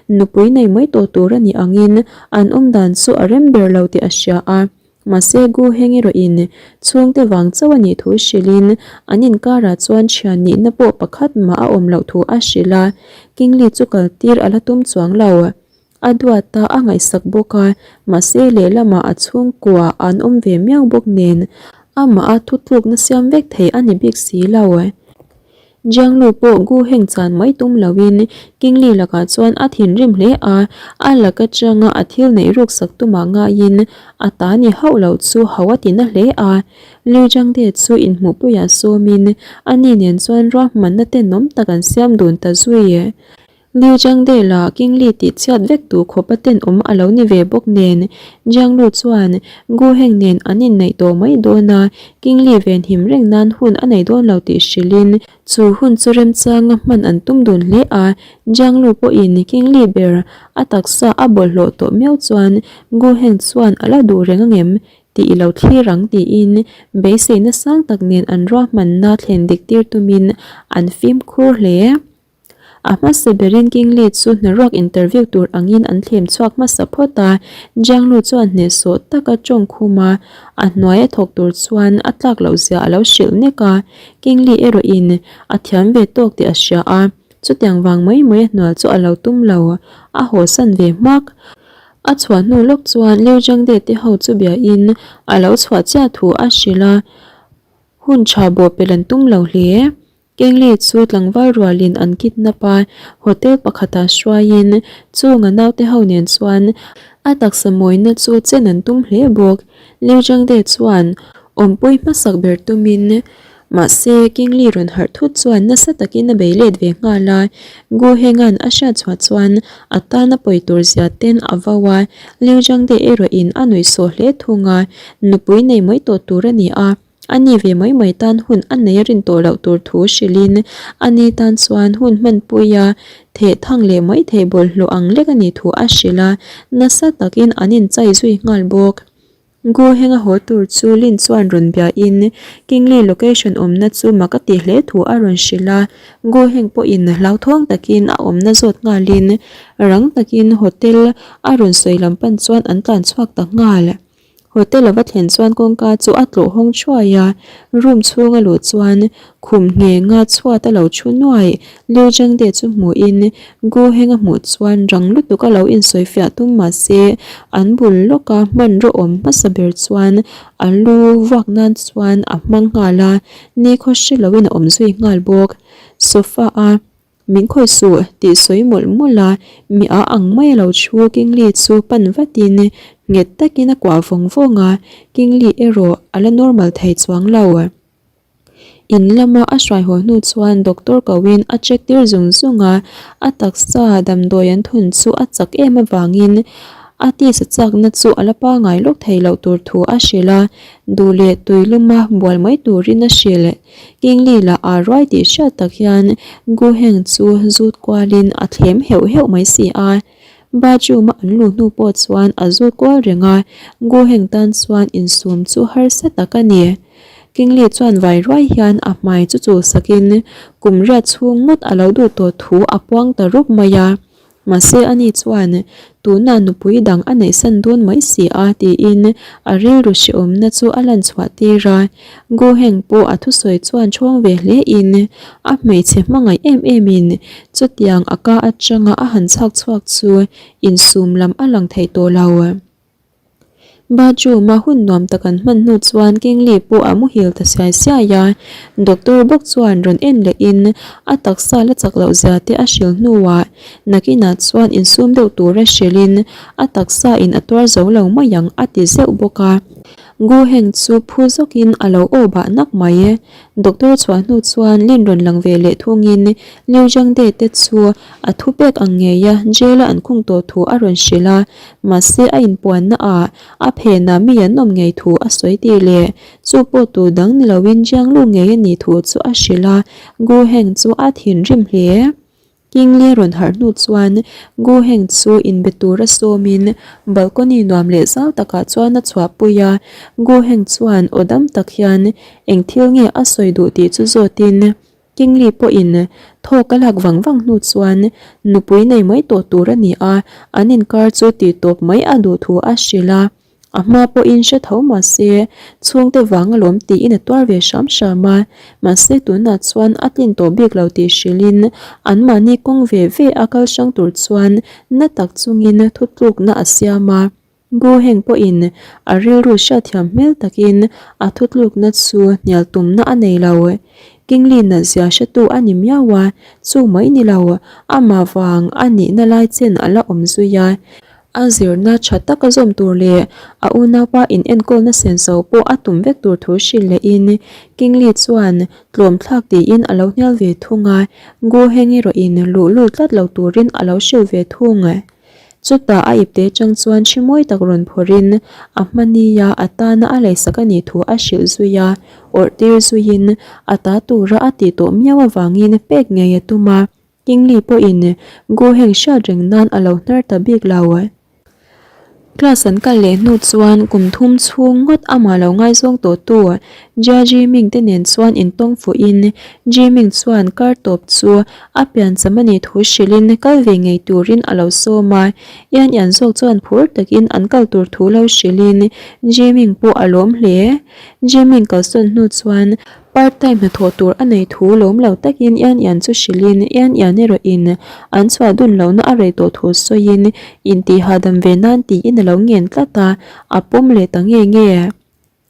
Nupui nei mai tawh tur a nih angin an awm dan chu a rem ber lo tih a hria a. Mahse Gu Heng erawhin chhungte vang chauh a nih thu hrilhin an inkarah chuan thian nihna pawh pakhat mah a awm loh thu a hrilh a, Kingli chu kaltir a la tum chuang lo. A duat a, a ngaihsak bawk a, mahse lehlamah a chhungkua an awm ve miau bawk nen amah a thutlukna siam vek thei a ni bik si lo. Jianglu pawh Gu Heng chan mai tum loin Kingli lakah chuan a thinrim hle a, a lak atanga a thil neih ruk sak tumah ngaiin a ta ni hauh loh chu ho a ti na hle a. Liu Zhangde chu inhmuhpuiah sawmin ani nen chuan ruahmanna tenawm tak an siam dun ta zui. Liu Zhangde lah Kingli tih chhiat vek duh khawp a tenawm a lo ni ve bawk nen, Jianglu chuan Gu Heng nen an inneih tawh mai dawn a, Kingli venhim reng nan hun a nei dawn lo tih hrilhin chu hun chu remchanga hman an tum dun hle a, Jianglu pawhin Kingli ber a taksa a bawlhhlawh tawh miau chuan Gu Heng chuan a la duh reng angem tih i lo thlir ang tiin beiseina sang tak nen an ruahmanna thlen dik tir tumin an fimkhur hle. A hmasa berin King Lee chu hnaruak interview tur angin an thlem chhuak hmasa phawt a, Jiang Lu chuan hnehsawh taka tawng khum a, a hnuai a thawk tur chuan a tlak loh zia a lo hrilh nek a, King Lee erawhin a thiam ve tawk tih a hria a, chutiang vang mai mai a hnual chu a lo tum lo, a hawsan ve hmak. A chhuah hnu lawk chuan Liu Zhangde te ho chu biain a lo chhuah chiah thu a hrilh a, hun tha bawhpelh an tum lo hle. Kengli chu tlangval rualin an kidnap a, hotel pakhatah hruaiin chunga naute ho nen chuan a taksa mawina chu chen an tum hle bawk. Liu Zhangde chuan awmpui hmasak ber tumin Mahse, Kingli rawn harh thut chuan nasa takin a bei let ve nghal a, Gu Henga'n a hriat chhuah chuan a tan a pawi tur zia ten a vo a, Liu Zhangde erawhin a nuih sawh hle thung a, nupui nei mai tawh tur a ni a, a ni ve mai mai tan hun a nei a rin tawh loh tur thu hrilhin a ni tan chuan hun hmanpui a theh thang leh mai theih bawlhhlawh ang lek a nih thu a hrilh a, nasa takin an inchai zui nghal bawk. Gu Henga haw tur chu Lin chuan rawn bia in Kingli location awmna chu mak a ti hle thu a rawn hrilh a, Gu Heng pawhin hlauthawng takin a awmna zawt nghalin rang takin hotel a rawn sawi lam pan chuan an tlan chhuak ta nghal. Hotel a va thlen chuan kawngka chu a tlawh hawng thuai a, room chhung a luh chuan khum nghenga chhuat a lo thu nuai Liu Zhangde chu hmuhin Gu Heng a hmuh chuan rang lutuk a lo insawifiah tum mah se an bul lawka hmanraw awm hmasa ber chuan a lu vuak nan chuan a hmang nghal a, nikhaw hre loin a awm zui nghal bawk. Sofa a min khawih suh tih sawi mawlh mawlh a, mi a ang mai a lo thu Kingli chu pan vatin nghet takin a kuah vawng vawng a, Kingli erawh a la normal thei chuang lo. In lama a hruai haw hnu chuan doctor koin a check tir zung zung a, a taksa damdawi an thun chu a chak em avangin a tisa chakna chu a la pangai lawk thei loh tur thu a hrilh a, duh leh tui luma bual mai turin a hrilh. Kingli lah aa ruai tih hriat tak hian Guheng chu zut kualin a thlem heuh heuh mai si a. Bathroom a an luh hnu pawh chuan a zut kual reng a, Guheng tan chuan insum chu harsa tak a ni. Kingli chuan vai ruai hian a hmai chu chul sakin kum riat chhung ngawt a lo duh tawh thu a puang ta rup mai a. Mahse ani chuan tunah nupui dang a neihsan dawn mai si a tiin a rilru hrehawmna chu a lan chhuah tir a. Guheng pawh a thusawi chuan chhawng ve hle in a hmeichhe hmangaih em em in chutiang a ka atanga a han chhak chhuak chu insum lam a lang thei tawh lo. Bathroom a hun nuam tak an hman hnu chuan Kingli pawh a muhil ta siai siai a, doctor bawk chuan rawn en leh in a taksa la chak loh zia te a hrilh hnuah nakinah chuan insum deuh tura hrilh in a taksa in a tuar zo lo mai ang a ti zeuh bawk a. Gu Heng chu phu zawk in a lo aw bah nak mai. Doctor chhuah hnu chuan Lin rawn lang ve leh thung in Liu Zhangde te chu a thupek ang ngei a jail a an khung tawh thu a rawn hrilh a, Mahse a inpuanna ah a phenah mi an awm ngei thu a sawi tih leh chu pawh tu dang ni loin Jianglu ngei a nih thu chu a hrilh a, Gu Heng chu a thinrim hle. Kingli rawn harh hnu chuan Gu Heng chu inbe tura sawmin balcony nuam leh zau takah chuan a chhuahpui a, Gu Heng chuan aw dam tak hian eng thil nge a sawi duh tih chu zawtin Kingli pawhin thawk a lak vang vang hnu chuan nupui nei mai tawh tur a ni a, an inkar chu tih tawp mai a duh thu a hrilh a. A hma pawhin hre tho mah se, chhungte vang alawm tiin a tuar ve hram hram a, mahse tunah chuan a tlin tawh bik lo tih hrilhin anmahni kawng ve ve a kal hrang tur chuan na tak chungin thutlukna a siam a. Gu Heng pawhin a rilru hriatthiam hmel takin a thutlukna chu hnial tumna a nei lo. Kingli natzia hretu a ni miau a, chu mai ni lo, amah vang a nihna lai chen a la awm zui a. A zirna tha taka zawm tur leh a unaupa inenkawlna senso pawh a tum vek tur thu hrilh lehin Kingli chuan tlawmthlak tiin a lo hnial ve thung a, Gu Heng erawhin luhlul tlat lo turin a lo hrilh ve thung. Chutah a ipte chang chuan hri mawi tak rawn phawrhin a hmania a tana a leisak a nih thu a hrilh zui a, awrh tir zuiin a ta tura a tih tawh miau avangin pek ngei a tum a, Kingli pawhin Gu Heng hriat reng nan a lo hnar ta bik lo. Class an kal leh hnu chuan kum thum chhung ngawt amah lo ngaizawng tawh tu. Jia Jiming te nen chuan intawng fuhin Jiming chuan kar tawp chu a piancham a nih thu hrilhin kal ve ngei turin a lo sawm a. Ian Ian zawk chuan phur takin an kal tur thu lo hrilhin Jiming pawh a lawm hle. Jiming kalsawn hnu chuan Part time hnathawh tur a nei thu lawm lo takin Ian Ian chu hrilhin Ian Ian erawhin an chhuah dun lohna a rei tawh thu sawiin intih hahdam ve nan tiin a lo ngen tlat a, a pawm leh ta nge nge.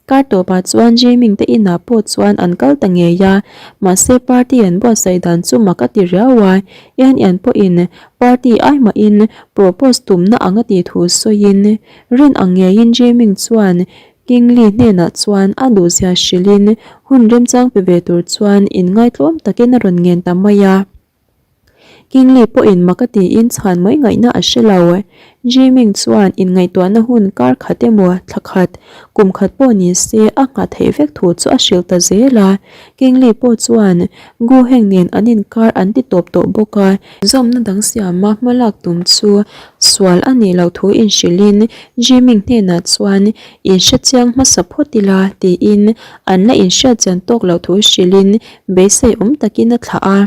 Kar tawpah chuan Jiming te inah pawh chuan an kal ta ngei a, mahse party an buatsaih dan chu mak a ti riau a, Ian Ian pawhin party ai mahin propose tumna ang a tih thu sawiin rin ang ngeiin Jiming chuan Kingli hnenah chuan a duhzia hrilhin hun remchang pe ve tur chuan inngaitlawm takin a rawn ngen ta mai a. Kingli pawhin mak a tiin chhan mai ngaihna a hre lo. Jiming chuan inngaihtuahna hun kar khat emaw thla khat, kum khat pawh ni se a nghah theih vek thu chu a hrilh ta zel a. Kingli pawh chuan Gu Heng nen an inkar an ti tawp tawh bawk a. Zawmna dang siama hmalak tum chu sual a nih loh thu inhrilhin Jiming hnenah chuan inhre chiang hmasa phawt ila tiin an la inhriat chian tawk loh thu hrilhin beisei awm takin a thlah a.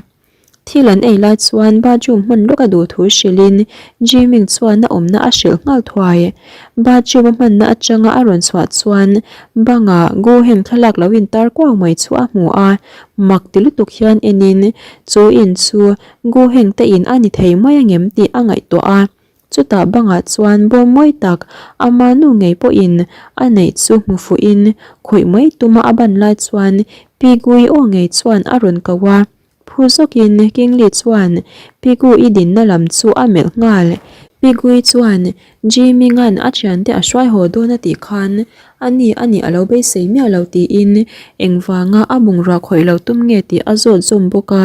Thil an ei lai chuan bathroom hman lawk a duh thu hrilhin Jiming chuan a awmna a hrilh nghal thuai. Bathroom a hmanna atanga a rawn chhuah chuan bangah Gohem thlalak lo intar kuau mai chu a hmu a, mak ti lutuk hian enin chu in chu Goheng te in a ni thei mai angem tih a ngaihtuah a. Chutah bangah chuan bawm mawi tak ama nu ngei pawhin a neih chu hmu fuhin khawih mai tuma a ban lai chuan Pi Gui aw ngei chuan a rawn ko a. Phu zawkin Kingli chuan Pi Gui dinna lam chu a melh nghal. Pi Gui chuan Jiminga'n a thiante a hruai haw dawn a tih khan ani a nih a lo beisei miah lo tiin engvanga a bungrua khawih lo tum nge tih a zawt zawm bawk a.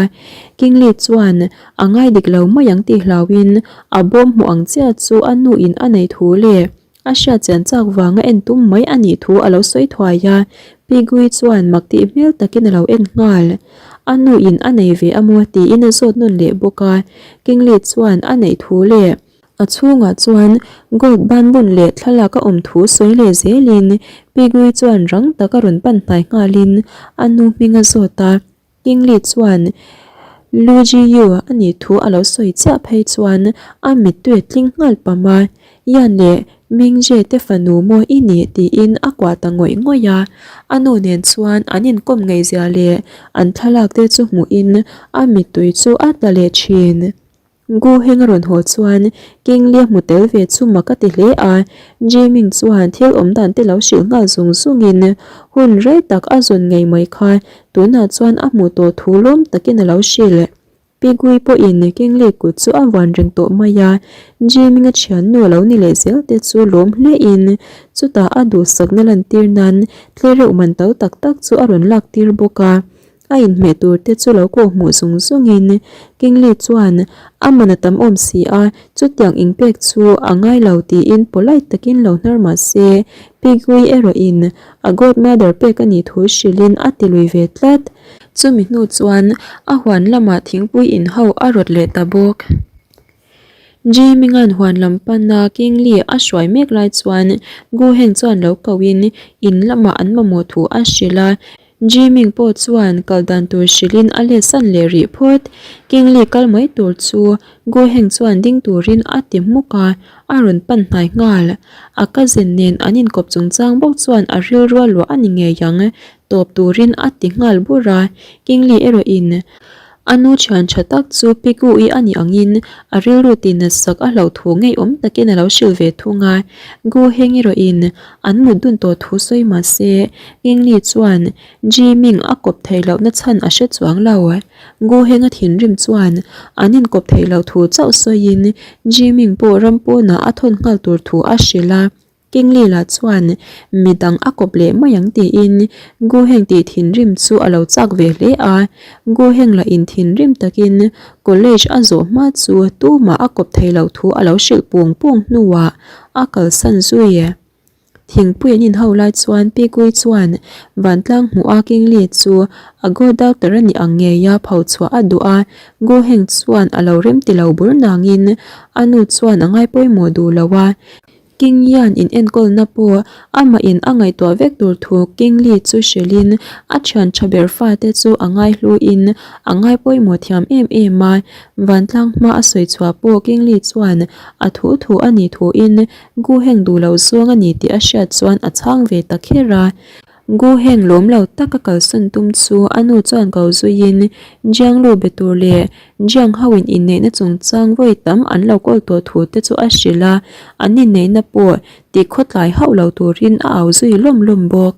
Kingli chuan A ngai dik lo mai ang tih hlauhin a bawm hmuh ang chiah chu a nu in a nei thu leh a hriat chian chak vanga en tum mai a nih thu a lo sawi thuai a, Pi Gui chuan mak tih hmel takin a lo en nghal. A nu in a nei ve a maw tiin a zawt nawn leh bawk a, Kingli chuan a neih thu leh a chhungah chuan gold banbun leh thlalak a awm thu sawi leh zelin Pi Gui chuan rang taka rawn pan hnai nghalin a nu hming a zawt a. Kingli chuan Lu Ji Yu a nih thu a lo sawi chiah phei chuan a mittui a tling nghal pam a, Yan leh Ming Jie te fanu maw i nih tiin a kuah ta ngawih ngawih a. A nu nen chuan an inkawm ngeihzia leh an thlalak te chu hmuhin a mittui chu a tla leh thin. Gu Heng a rawn haw chuan Kingli a hmu tel ve chu mak a ti hle a, Jiming chuan thil awm dan te lo hrilh nghal zung zungin hun rei tak a zawn ngei mai kha tunah chuan a hmuh tawh thu lawm takin a lo hrilh. Pi Gui pawhin Kingli kut chu a vuan reng tawh mai a, Jiming a thiannu a lo ni leh zel te chu lawm hlein chutah a duhsakna lantir nan tlereuh man to tak tak chu a rawn lak tir bawk a. A inhmeh tur te chu lo kawh hmuh zung zungin Kingli chuan a man a tam awm si a, chutiang inpek chu a ngai lo tiin polite takin lo hnar mah se, Pigui erawhin a godmother pek a nih thu hrilhin a ti lui ve tlat. Chumi hnu chuan a huan lamah thingpui inho a rawt leh ta bawk. Jiminga'n huan lam pana Kingli a hruai mek lai chuan Gu Heng chuan lo kohin in lamah an mamawh thu a hrilh a, Jiming pawh chuan kal dan tur hrilhin a let san leh rih phawt. Kingli kal mai tur chu Gu Heng chuan ding turin a ti hmuk a, a rawn pan hnai nghal. A cousin nen an inkawp chungchang bawk chuan a rilru a luah a ni ngei ang, tawp turin a ti nghal bur a. Kingli erawhin a nu thian tha tak chu Pi Gu-i a nih angin a rilru tinat sak a hlauh thu ngeiawm takin a lo hrilh ve thung a. Gu Heng erawhin An mut dun tawh thu sawi mah se, Kingli chuan Ji Ming a kawp theih lohna chhan a hre chuang lo. Gu Heng a thinrim chuan an inkawp theih loh thu chauh sawiin Ji Ming pawh ram pawnah a thawn nghal tur thu a hrilh a. Kingli lah chuan midang a kawp leh mai ang tiin Gu Heng tih thinrim chu a lo chak ve hle a. Gu Heng lah in thinrim takin college a zawh hma chu tumah a kawp theih loh thu a lo hrilh pung pung hnuah A kalsan zui e. Thingpui an inho lai chuan Pi Gui chuan vantlang hmuh a Kingli chu a god doctor a nih ang ngei a pho chhuah a duh a, Gu Heng chuan a lo rem ti lo bur nangin a nu chuan a ngai pawimawh duh lo a. King Yan in enkawlna pawh amah in a ngaihtuah vek tur thu King Li chu hrilhin a thian tha ber fate chu a ngaihlu in a ngai pawimawh thiam em em a. Vantlang hma a sawi chhuah pawh King Li chuan a thu thu a nih thu in Gu Heng duh lo zawng a ni tih a hriat chuan a chhang ve ta kher a. Gu Heng lawm lo taka kalsawn tum chu a nu chuan ko zuiin Jiang Lu be tur leh Jiang ho in inneihna chungchang vawi tam an lo kawl tawh thu te chu a hrilh a, an inneihna pawh ti khawtlai hauh lo turin a au zui lawm lawm bawk.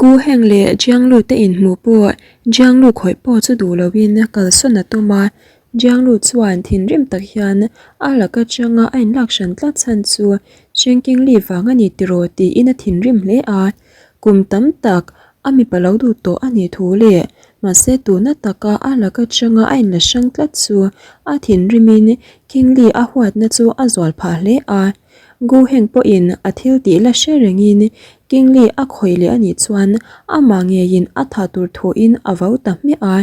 Gu Heng leh Jiang Lu te inhmuh pawh Jiang Lu khawih pawh chu duh loin kalsawn a tum a, Jiang Lu chuan thinrim tak hian a laka atanga a inlak hran tlat chhan chu Cheng King Li vang a ni tiraw tiin a thinrim hle a, kum tam tak a mipa lo duh tawh a nih thu leh mahse tuna taka a laka atanga a inla hrang tlat chu a thinrimin King Li a huatna chu a zual phah hle a. Gu Heng pawhin a thil tih la hre rengin King Li a khawih leh a nih chuan amah ngeiin a thah tur thuin a vo ta hmiah a,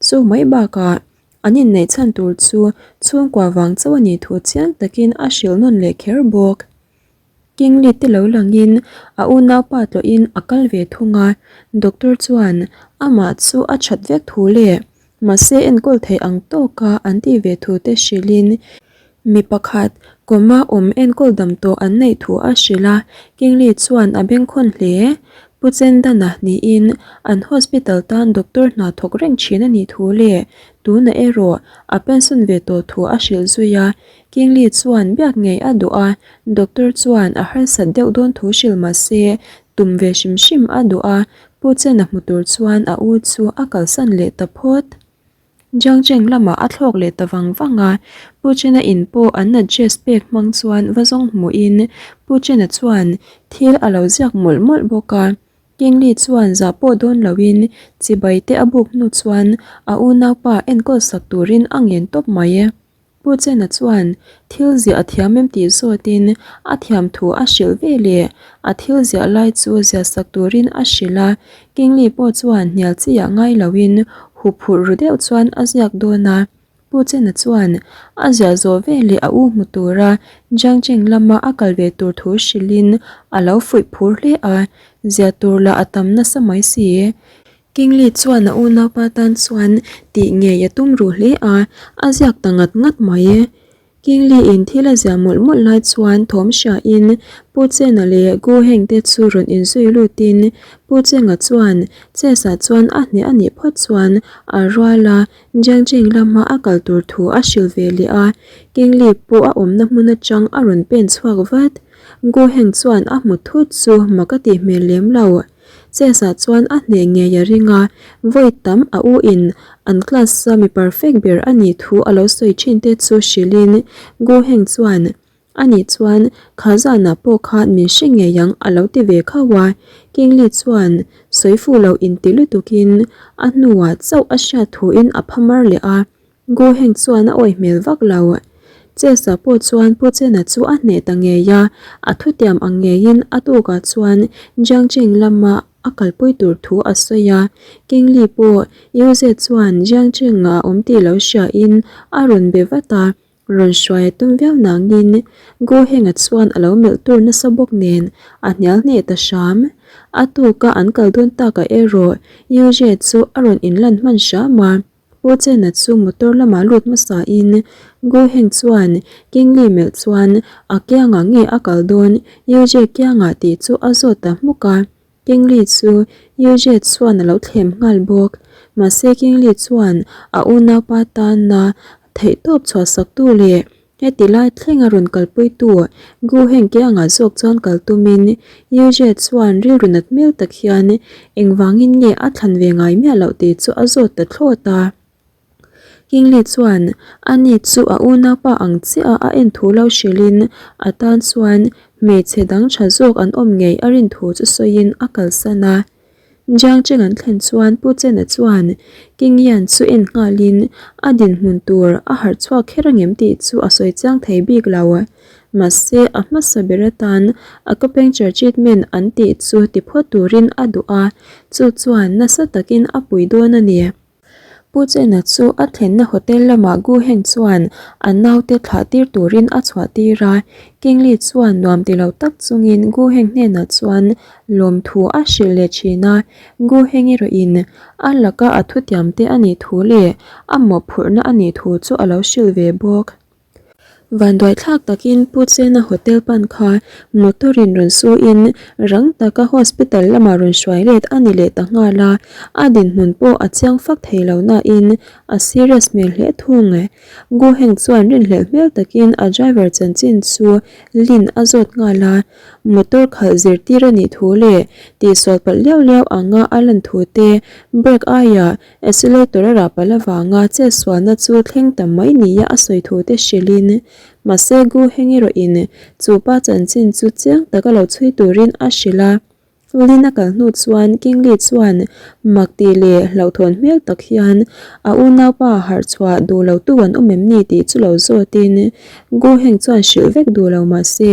chu mai bakah an inneih chhan tur chu chhungkua vang chauh a nih thu chiang takin a hrilh nawn leh kher bawk. King Li te lo langin a unaupa tlawhin a kal ve thung a, doctor chuan amah chu a that vek thu leh mahse enkawl theih ang tawka an tih ve thu te hrilhin Mi pakhat, coma awm enkawl dam tawh an neih thu a hrilh a, Kingley chuan a bengkhawn hle. Pu Chendana niin an hospital tan doctor hna thawk reng thin a nih thu leh tunah erawh a pension ve tawh thu a hrilh zui a. Kingley chuan biak ngei a duh a, doctor chuan a harsat deuh dawn thu hrilh mah se tum ve hrim hrim a duh a, Pu Chena hmu tur chuan a u chu a kalsan leh ta phawt. Jiangcheng lamah a thlawk leh ta vang vang a, Pu Chena in pawh an address pek hmang chuan va zawng hmuhin Pu Chena chuan thil a lo ziak mawlh mawlh bawk a. Kingli chuan zah pawh dawn loin chibai te a buk hnu chuan a unaupa enkawl sak turin a ngen tawp mai. Pu Chena chuan thil ziah a thiam em tih zawtin a thiam thu a hrilh ve leh a thil ziah lai chu ziah sak turin a hrilh a, Kingli pawh chuan hnial chi ah ngai loin huphurh ru deuh chuan a ziak dawn a. Pu Chena chuan a ziah zawh ve leh a u hmu tura Jiangcheng lama a kal ve tur thu hrilhin a lo fuih phur hle a, ziah tur lah a tam nasa mai si. Kingli chuan a unaupa tan chuan tih ngei a tum ruh hle a, a ziak ta ngat ngat mai. Kingli in thil a ziah mawlh mawlh lai chuan thawm hriain Pu Chena leh Gu Heng te chu rawn inzui lutin Pu Chenga chuan chess ah chuan a hneh a nih phawt chuan a rual a, Jiangcheng lama a kal tur thu a hrilh ve leh a, Kingli pawh a awmna hmun atang a rawn pen chhuak vat. Gu Heng chuan a hmu thut chu mak a tih hmel lem lo. Chess-ah chuan a hneh ngei a ring a, vawi tam a u in an class-a mi perfect ber a nih thu a lo sawi thin te chu hrilhin Gu Heng chuan, A nih chuan kha zanah pawh khan min hre ngei ang a lo ti ve khauh a, Kingli chuan sawi fuh lo inti lutukin a hnuah chauh a hriat thuin a phamar leh a. Gu Heng chuan a awih hmel vak lo. Chesa pawh chuan Pu Chena chu a hneh ta ngei a, a thutiam ang ngeiin a tukah chuan Jiangcheng lama a kalpui tur thu a sawi a. King Li pawh Yuze chuan Jiangcheng-ah a awm tih lo hriain a rawn be vat a, rawn hruai a tum viau nangin Gu Heng-a chuan a lo melh tur nasa bawk nen a hnial hneh ta hram. A tuka an kal dawn takah erawh Yuze chu a rawn inlan hman hram a. Pu Chena chu motor lamah lut hmasa in Gu Heng chuan Kingli melh chuan a kiangah nge a kal dawn Yujie kiangah tih chu a zawt ta hmuk a. Kingli chu Yujie chuan a lo thlem nghal bawk. Mahse Kingli chuan a unaupa tana theihtawp chhuahsaktu leh Heti lai thleng a rawn kalpuitu Gu Heng kiangah zawk chuan kal tumin Yujie chuan rilru nat hmel tak hian engvangin nge a thlan ve ngai miah loh tih chu a zawt ta thlawt a. Kingli chuan ani chu a unaupa ang chiah a en thu lo hrilhin a tan chuan hmeichhe dang tha zawk an awm ngei a rin thu chu sawiin a kalsan a. Jiang Cheng an thlen chuan Pu Chena chuan King Yan chu en nghalin a dinhmun tur a harh chhuak kher angem tih chu a sawi chiang thei bik lo. Mahse a hmasa ber atan acupuncture treatment an tih chu ti phawt turin a duh a, chu chuan nasa takin a pui dawn a ni. Pu Chena chu a thlenna hotel lamah Gu Heng chuan a naute thlah tir turin a chhuah tir a, Kingli chuan nuam ti lo tak chungin Gu Heng hnenah chuan lawmthu a hrilh leh thin a, Gu Heng erawhin a laka a thutiam te a nih thu leh a mawhphurhna a nih thu chu a lo hrilh ve bawk. Vanduaithlak takin Pu Chena hotel pan kha motor in rawn su in rang taka hospital lamah rawn hruai let a ni leh ta nghal a, a dinhmun pawh a chiang fak thei lo nain a serious hmel hle thung. Gu Heng chuan rinhlelh hmel takin a driver chanchin chu Lin a zawt nghal a, motor khalh zirtir a nih thu leh tihsual palh liau liau anga a lan thu te, brake aiah Accelerator a rah palh avanga chetsualna chu thleng ta mai nia a sawi thu te hrilhin, mahse Gu Heng erawhin chu pa chanchin chu chiang taka lo chhui turin a hrilh a. Lin a kal hnu chuan Kingli chuan mak tih leh hlauhthawn hmel tak hian a unaupa harh chhuah duh lo tu an awm em ni tih chu lo zawtin Gu Heng chuan hrilh vek duh lo mahse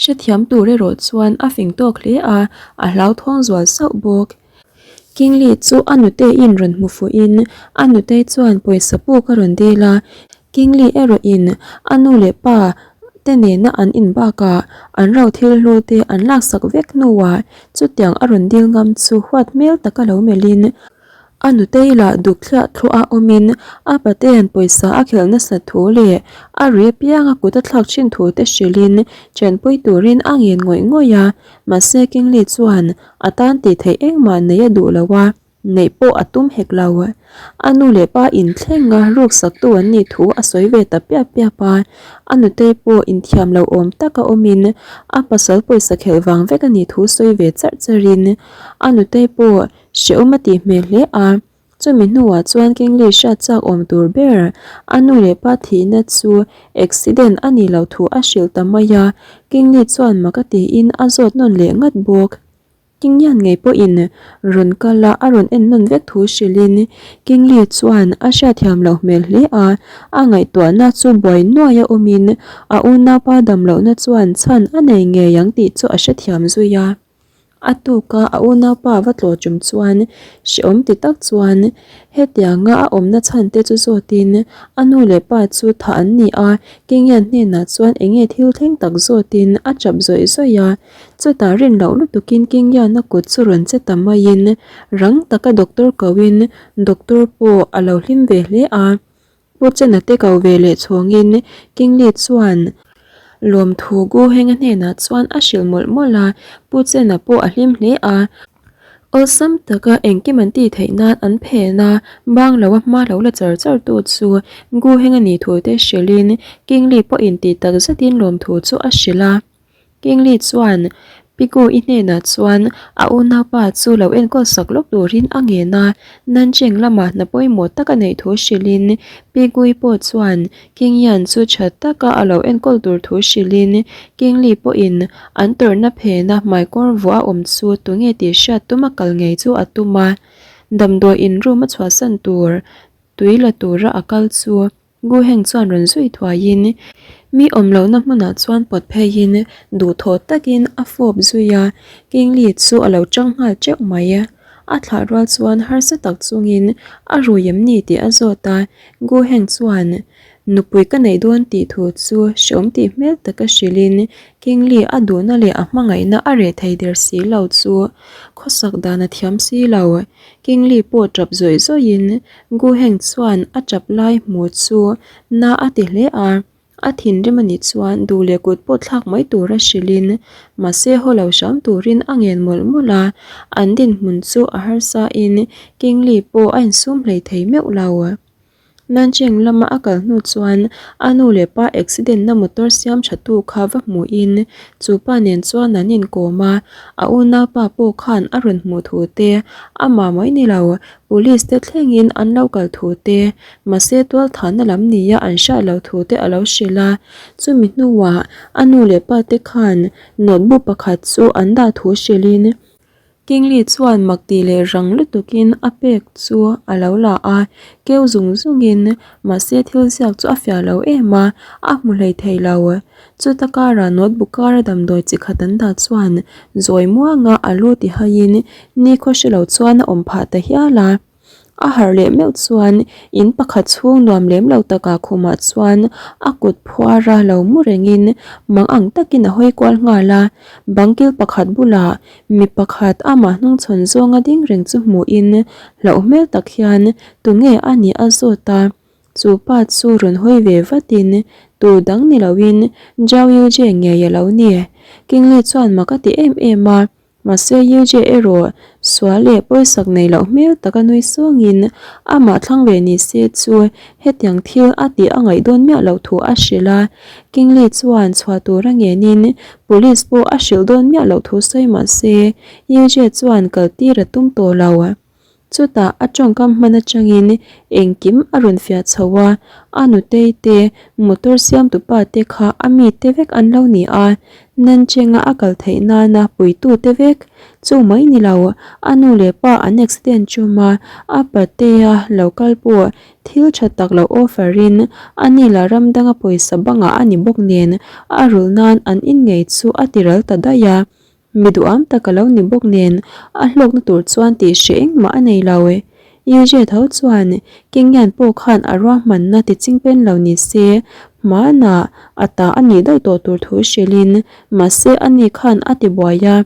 hrethiam tur erawh chuan a fing tawk hle a, a hlauthawng zual sauh bawk. Kingli chu a nuteiin rawn hmu fuhin a nutei chuan pawisa puk a rawn dil a, Kingli erawhin a nu leh pa te nena an in bakah an ro thil hlu te an laksak vek hnuah chutiang a rawn dil ngam chu huat hmel taka lo melhin a nutei lah duk thliah thluah a awmin a pate'n pawisa a khelh nasat thu leh a ri apianga kut a thlak thin thu te hrilhin chenpui turin a ngen ngawih ngawih a, mahse Kingli chuan A tan tih theih engmah neih a duh lo a, neih pawh a tum hek lo. A nu leh pa inthleng a ruksaktu an nih thu a sawi ve ta piap piap a, a nutei pawh inthiam lo awm taka awmin a pasal pawisa khelh vang vek a nih thu sawi ve charh charhin a nutei pawh hrehawm a tih hmel hle a. Chumi hnuah chuan Kingli hriat chak awm tur ber a nu leh pa thihna chu accident a nih loh thu a hrilh ta mai a, Kingli chuan mak a tiin a zawt nawn leh ngat bawk. Kingyan ngei pawhin rawn kal a, a rawn en nawn vek thu hrilhin Kingli chuan a hriatthiam loh hmel hle a, a ngaihtuahna chu buai nuai a awmin a unaupa damlohna chuan chhan a nei ngei ang tih chu a hrethiam zui a. A tuka a unaupa va tlawh tum chuan hrehawm ti tak chuan hetianga a awmna chhan te chu zawtin a nu leh pa chu thah an ni a, Kingian hnenah chuan eng nge thil thleng tak zawtin a chap zawih zawih a. Chutah rin loh lutukin Kingiana kut chu rawn che ta maiin rang taka doctor koin doctor pawh a lo hlim ve hle a. Pu Chena te ko ve leh chhawngin Kingli chuan lawmthu Gu Henga hnenah chuan a hrilh mawlh mawlh a, Pu Chena pawh a hlim hle a. Awlsam taka engkim an tih theih nan an phen a, bang lo a hma lo la char char tu chu Gu Henga nih thu te hrilhin Kingli pawhin tih tak zetin lawmthu chu a hrilh a. Kingli chuan Piku-i hnenah chuan a unaupa chu lo enkawl sak lawk turin a ngen a, Nancheng lamah hna pawimawh tak a neih thu hrilhin Piku-i pawh chuan Kingyan chu tha taka a lo enkawl tur thu hrilhin Kingli pawhin an tawrhna phena hmaikawr vuah a awm chu tunge tih hriat tuma kal ngei chu a tum a, damdawiin room a chhuahsan tur tui la tura a kal chu Gu Heng chuan rawn zui thuaiin mi awm lohna hmunah chuan pawt pheiin duhthawh takin a fawp zui a, Kingli chu a lo chang nghal teuh mai. A thlah rual chuan harsa tak chungin a rui em ni tih a zawt a, Gu Heng chuan nupui ka neih dawn tih thu chu hreawm tih hmel taka hrilhin Kingli a duhna leh a hmangaihna a reh thei der si lo chu khawsak dan a thiam si lo. Kingli pawh tap zawih zawihin Gu Heng chuan a tap lai hmu chu na a ti hle a, a thinrim a nih chuan duh leh kut pawh thlak mai tura hrilhin mahse haw lo hram turin a ngen mawlh mawlh a, an dinhmun chu a harsa in Kingli pawh a insum hlei thei meuh lo. Nancheng lama a kal hnu chuan a nu leh pa accident na motor siam tha tu kha va hmuhin chu pa nen chuan an inkawm a, a unaupa pawh khan a rawn hmuh thu te, amah mai ni lo police te thlengin an lo kal thu te, mahse tualthahna lam nia an hriat loh thu te a lo hrilh a, chumi hnuah a nu leh pa te khan notebook pakhat chu an dah thu hrilhin Kingli chuan mak tih leh rang lutukin a pek chu a lo la a, keu zung zungin mahse thil ziak chu a fiah lo em a, a hmu hlei thei lo. Chuta karah notebook kara damdawi chi khat an dah chuan zawi muanga a lu ti haiin nikhaw hre lo chuan a awm phah ta hial a. A harh leh meuh chuan in pakhat chhung nuam lem lo takah khumah chuan a kut phuara lo mu rengin mang ang takin a hawi kual nghal a. Bangkil pakhat bulah mi pakhat amah hnungchhawn zawnga ding reng chu hmuhin hlauh hmel tak hian tunge a nih a zawt a. Chu pa chu rawn hawi ve vatin tu dang ni loin Zhao Yujie ngei a lo ni. Kingli chuan mak a ti em em a. Mahse Yujie erawh sual leh pawisak nei loh hmel taka nui sawngin amah thlang ve ni se chu hetiang thil a tih a ngaih dawn miah loh thu a hrilh a. Kingli chuan chhuah tura ngenin police pawh a hrilh dawn miah loh thu sawi mahse Yujie chuan kal tir a tum tawh lo. Chutah a tawngkam hman atangin engkim a rawn fiah chho a, a nutei te, motor siamtu pa te kha a mite vek an lo ni a, Nancheng-a a kal theih nana puitu te vek. Chu mai ni lo, a nu leh pa an accident tum a, a patea lo kal pawh thil tha tak lo offer in a ni lah ram danga pawisa bangah a ni bawk nen a rulh nan an in ngei chu a ti ral ta daih a. Mi duham tak a lo ni bawk nen a hlawkna tur chuan tih hreh engmah a nei lo. Yujie tho chuan Kingyan pawh khan a ruahmanna ti chingpen lo ni se hmanah a ta a nih daih tawh tur thu hrilhin mahse ani khan a ti buai a.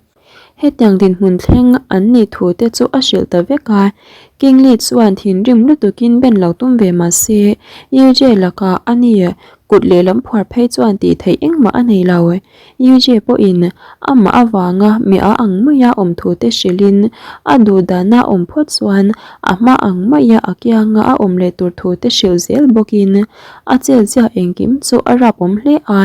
Hetiang dinhmun thleng an nih thu te chu a hrilh ta vek a. Kingli chuan thinrim lutukin ben lo tum ve mahse Yujie lakah ani kut lehlam phuar phei chuan tih theih engmah a nei lo. Yujie pawhin amah avanga mi a ang maia awm thute hrilhin a duh dana awm phawt chuan a hma ang maia a kianga a awm leh tur thute hrilh zel bawkin a chelzia engkim chu a rap awm hle a.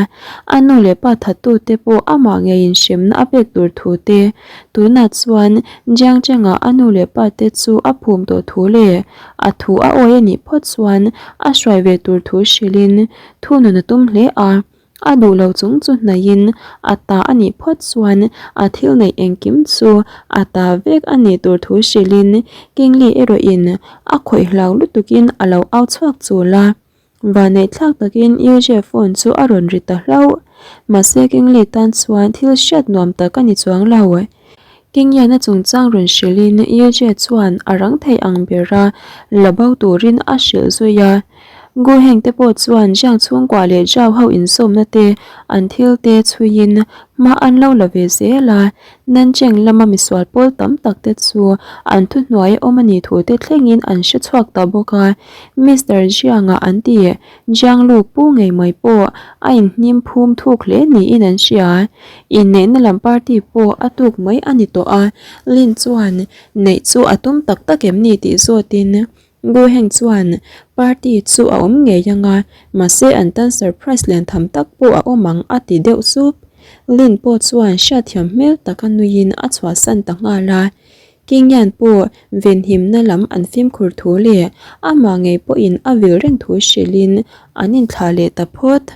A nu leh pa thattute pawh amah ngeiin hremna a pek tur thute tunah chuan Jiang Cheng-a a nu leh pate chu a phum tawh thu leh a thu a awi a nih phawt chuan a hruai ve tur thu hrilhin thunun a tum hle a. A duh lo chung chu hnaihin a ta a nih phawt chuan a thil neih engkim chu a ta vek a nih tur thu hrilhin Kingli erawhin a khawih hlau lutukin a lo au chhuak chul a. Vanneih thlak takin Yujie phone chu a rawn ri ta hlauh. Mahse Kingli tan chuan thil hriat nuam tak a ni chuang lo. Kingyan a chungchang rawn hrilhin Yujie chuan a rang thei ang bera la bo turin a hrilh zui a. Gu Heng te pawh chuan Jiang chhungkua leh Zhao ho insawmna te an thil te chhuiin hma an lo la ve zel a. Nancheng lama misual pawl tam tak te chu an thuhnuai awm a nih thu te thlengin an hre chhuak ta bawk a. Mister Jiang-a an ti. Jiang Lu pu ngei mai pawh a inhnim phum thuk hle niin an hria. Inneihna lam party pawh a tuk mai a ni tawh a, Lin chuan neih chu a tum tak tak em ni tih zawtin Gu Heng chuan party chu a awm ngei ang a, mahse an tan surprise lian tham tak pawh a awm ang a ti deuh sup. Lin pawh chuan hriatthiam hmel taka nuiin a chhuahsan ta nghal a. Kingyan pawh venhimna lam an fimkhur thu leh amah ngei pawhin a vil reng thu hrilhin an inthlah leh ta phawt.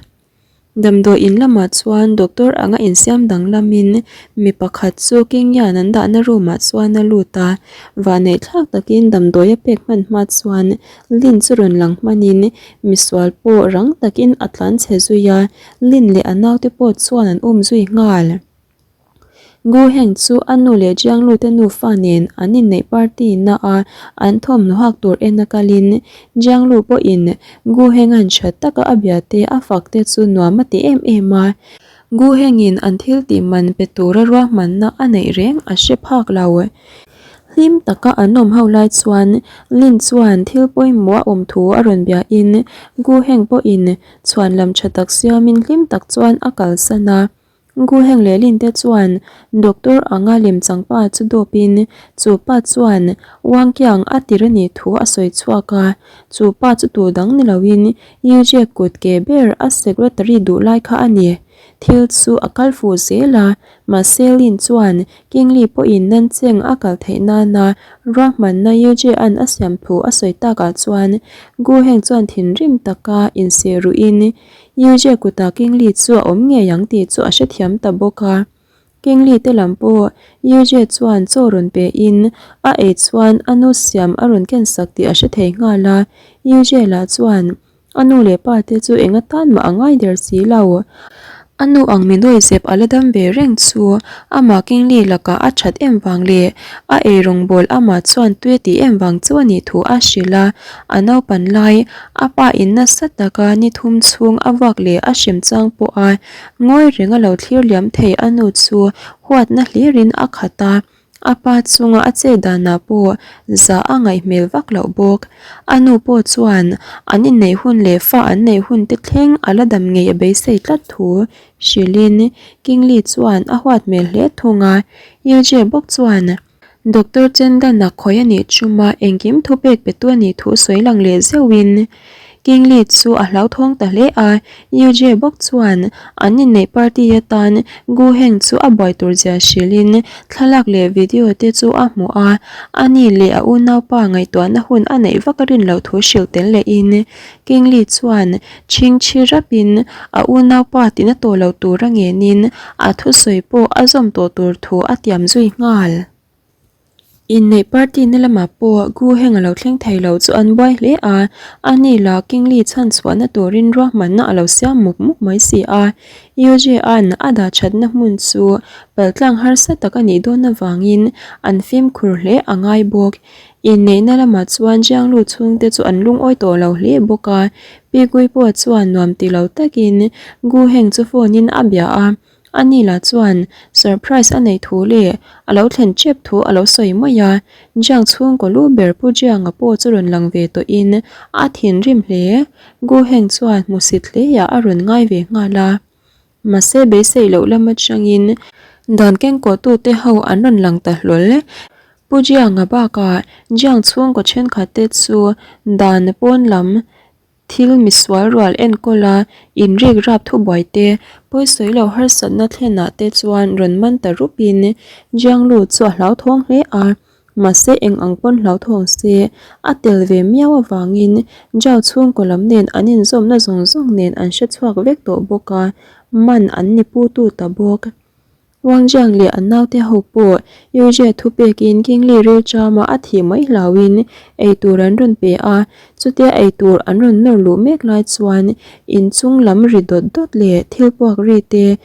Damdawi in lamah chuan doctor anga insiam danglamin mi pakhat chu Kingyan an dahna room ah chuan a lut a, vahneih thlak takin damdawi a pek hman hma chuan Lin chu rawn lang hmanin misual pawh rang takin a tlan chhe zui a, Lin leh a naute pawh chuan an um zui nghal. Gu Heng chu a nu leh Jiang Lu te nufa nen an inneih party na a an thawmhnaw hak tur en a kalin Jiang Lu pawhin Gu Heng-a'n tha taka a bia te a fak te chu nuam a ti em em a. Gu Heng-in an thil tih man pe tura ruahmanna a neih reng a hre phak lo. Hlim taka an awm ho lai chuan Lin chuan thil pawimawh a awm thu a rawn biain Gu Heng pawhin chhuan lam tha tak siamin hlim tak chuan a kalsan a. Gu Heng leh Lin te chuan doctor anga lemchang pa chu dawpin chu pa chuan Wang Qiang a tir a nih thu a sawi chhuak a, chu pa chu tu dang ni loin Yu Jie kut ke ber a secretary duh lai kha a ni. Thil chu a kal fuh zel a, mahse Lin chuan King Li pawhin Nancheng a kal theih nana ruahmanna Yu Jie an a siam thu a sawi takah chuan Gu Heng chuan thinrim taka inseh ruhin Yujie kutah Kingli chu a awm ngei ang tih chu a hrethiam ta bawk a. Kingli te lam pawh Yujie chuan chaw rawn pe in a ei chuan a nu siam a rawn ken sak tih a hre thei nghal a. Yujie lah chuan a nu leh pa te chu eng atan mah a ngai der si lo. A nu ang mi nawi zep a la dam ve reng chu amah Kingli lakah a that em vang leh a eirawngbawl amah chuan tui a tih em vang chu a nih thu a hrilh a. A naupan lai a pa in nasa taka ni thum chhung a vuak leh a hrem chang pawh a ngawi reng a lo thlir liam thei a nu chu huatna hlirin a khat a. A pa chunga a che danah pawh zah a ngaih hmel vak loh bawk. A nu pawh chuan an inneih hun leh fa an neih hun te thleng a la dam ngei a beisei tlat thu hrilhin Kingli chuan a huat hmel hle thung a. Yujie bawk chuan Doctor Chendana khawi a nih chuma engkim thupek pe tu a nih thu sawi lang leh zeuhin Kingli chu a hlauthawng ta hle a, Yujie bawk chuan an inneih party atan Gu Heng chu a buai tur zia hrilhin thlalak leh video te chu a hmuh a, ani leh a unaupa ngaihtuahna hun a neih vak a rin loh thu hrilh tel lehin Kingli chuan chhingchhi rapin a unaupa tina tawh lo tura ngenin a thusawi pawh a zawm tawh tur thu a tiam zui nghal. Inneih party na lamah pawh Gu Heng a lo thleng thei lo chu an buai hle a, a ni la Kingli chhan chhuahna turin ruahmanna a lo siam mup mup mai si a. Yujie-a'n a dah thatna hmun chu paltlang harsa tak a nih dawn avangin an fimkhur hle a ngai bawk. Inneihna lamah chuan Jianglu chhungte chu an lungawi tawh lo hle bawk a, Pi Gui pawh chuan nuam ti lo takin Gu Heng chu phone-in a bia a. Ani lah chuan surprise a neih thu leh a lo thlen tep thu a lo sawi mai a, Jiang chhungkaw lu ber Pu Jianga pawh chu rawn lang ve tawhin a thinrim hle. Gu Heng chuan hmusit hleiah a rawn ngai ve nghal a. Mahse beisei loh lam atangin dan kengkawhtute ho an rawn lang ta hlawl. Pu Jianga bakah Jiang chhungkaw thenkhat te chu dan pawn lam Thil misual rual enkawl a, inrik rap thubuai te, pawisawi lo harsatna thlenah te chuan rawn man ta rupin Jianglu chu a hlauthawng hle a, mahse eng ang pawn hlauthawng se, a tel ve miau avangin Zhao chhungkaw lam nen an inzawmna zawng zawng nen an hre chhuak vek tawh bawk a, man an ni putu ta bawk. Wang Jiang leh an naute ho pawh Yujie thupekin Kingli rilṭama a thih mai hlauhin eitur an rawn pe a, chutia eitur an rawn nawr luh mek lai chuan inchung lam ri dawt dawt leh thil puak ri te,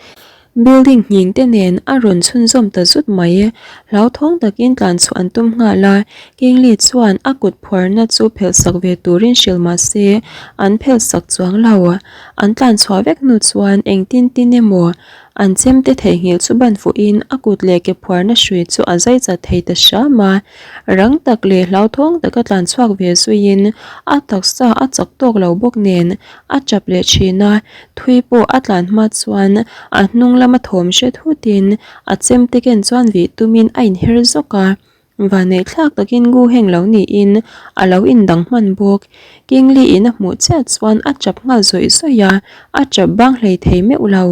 building nghing te nen a rawn chhunzawm ta zut mai. Hlauthawng takin tlan chhuah an tum nghal a, Kingli chuan a kut phuarna chu phelhsak ve turin hrilh mah se an phelhsak chuang lo. An tlan chhuah vek hnu chuan engtin tin emaw An chemte theihnghilh chu ban fuhin a kut leh ke phuarna hrui chu a zai chat thei ta hram a. Rang tak leh hlauthawng taka tlan chhuak ve zuiin a taksa a chak tawk lo bawk nen a tap leh thin a, thui pawh a tlan hma chuan a hnung lama thawm hre thutin a chemte ken chuan vih tumin a inher zawk a. Vanneih thlak takin Gu Heng lo niin a lo indang hman bawk. Kingli in a hmuh chiah chuan a chap nghal zawih zawih a, a chap bang hlei thei meuh lo.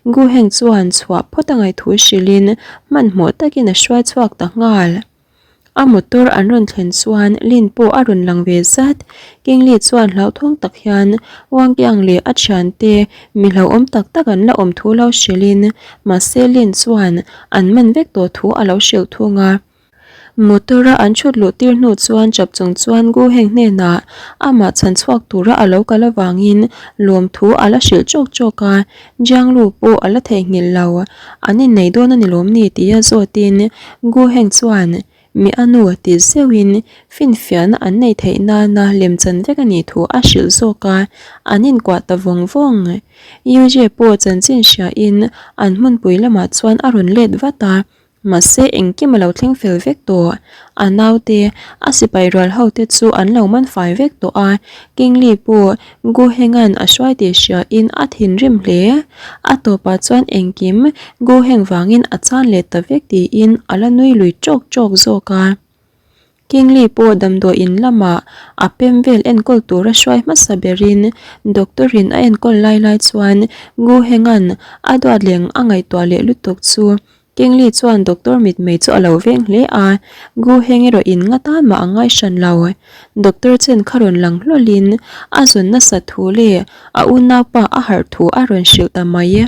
Gu Heng chuan chhuah phawt a ngaih thu hrilhin hmanhmawh takin a hruai chhuak ta nghal. A motor an rawn thlen chuan Lin pawh a rawn lang ve zat. Kingli chuan hlauthawng tak hian Wang Kiang leh a thiante mi hlauhawm tak tak an la awm thu lo hrilhin mahse Lin chuan an man vek tawh thu a lo hrilh thung a. Motor a an chhut luh tir hnu chuan chap chung chuan Gu Heng hnenah amah chhan chhuak tura a lo kal avangin lawmthu a la hrilh chawk chawk a, Jiang Lu pawh a la theihnghilh lo. An innei dawn a ni lawm ni tia zawtin Gu Heng chuan Mi a nu ti zeuhin finfiahna an neih theih nana lemchan vek a nih thu a hrilh zawk a, an inkuah ta vawng vawng. Yujie pawh chanchin hriain an hmunpui lamah chuan a rawn let vat a, mahse engkim a lo thleng fel vek tawh. A naute, a sipai rual hote chu an lo man fai vek tawh a, Kingli pawh Gu Henga'n a hruai tih hriain a thinrim hle. A tawpah chuan engkim Gu Heng vangin a chan leh ta vek tiin a la nui lui tawk tawk zawk a. Kingli pawh damdawi in lamah a pem vel enkawl tura hruai hmasa berin doctor in a enkawl lai lai chuan Gu Henga'n a duat leng a ngaihtuah leh lutuk chu Kingli chuan doctor mitmei chu a lo veng hle a, Gu Heng erawh in nga tan mah a ngai hran lo. Doctor chen kha rawn lang hlawlhin a zawn nasat thu leh a unaupa a harh thu a rawn hrilh ta mai.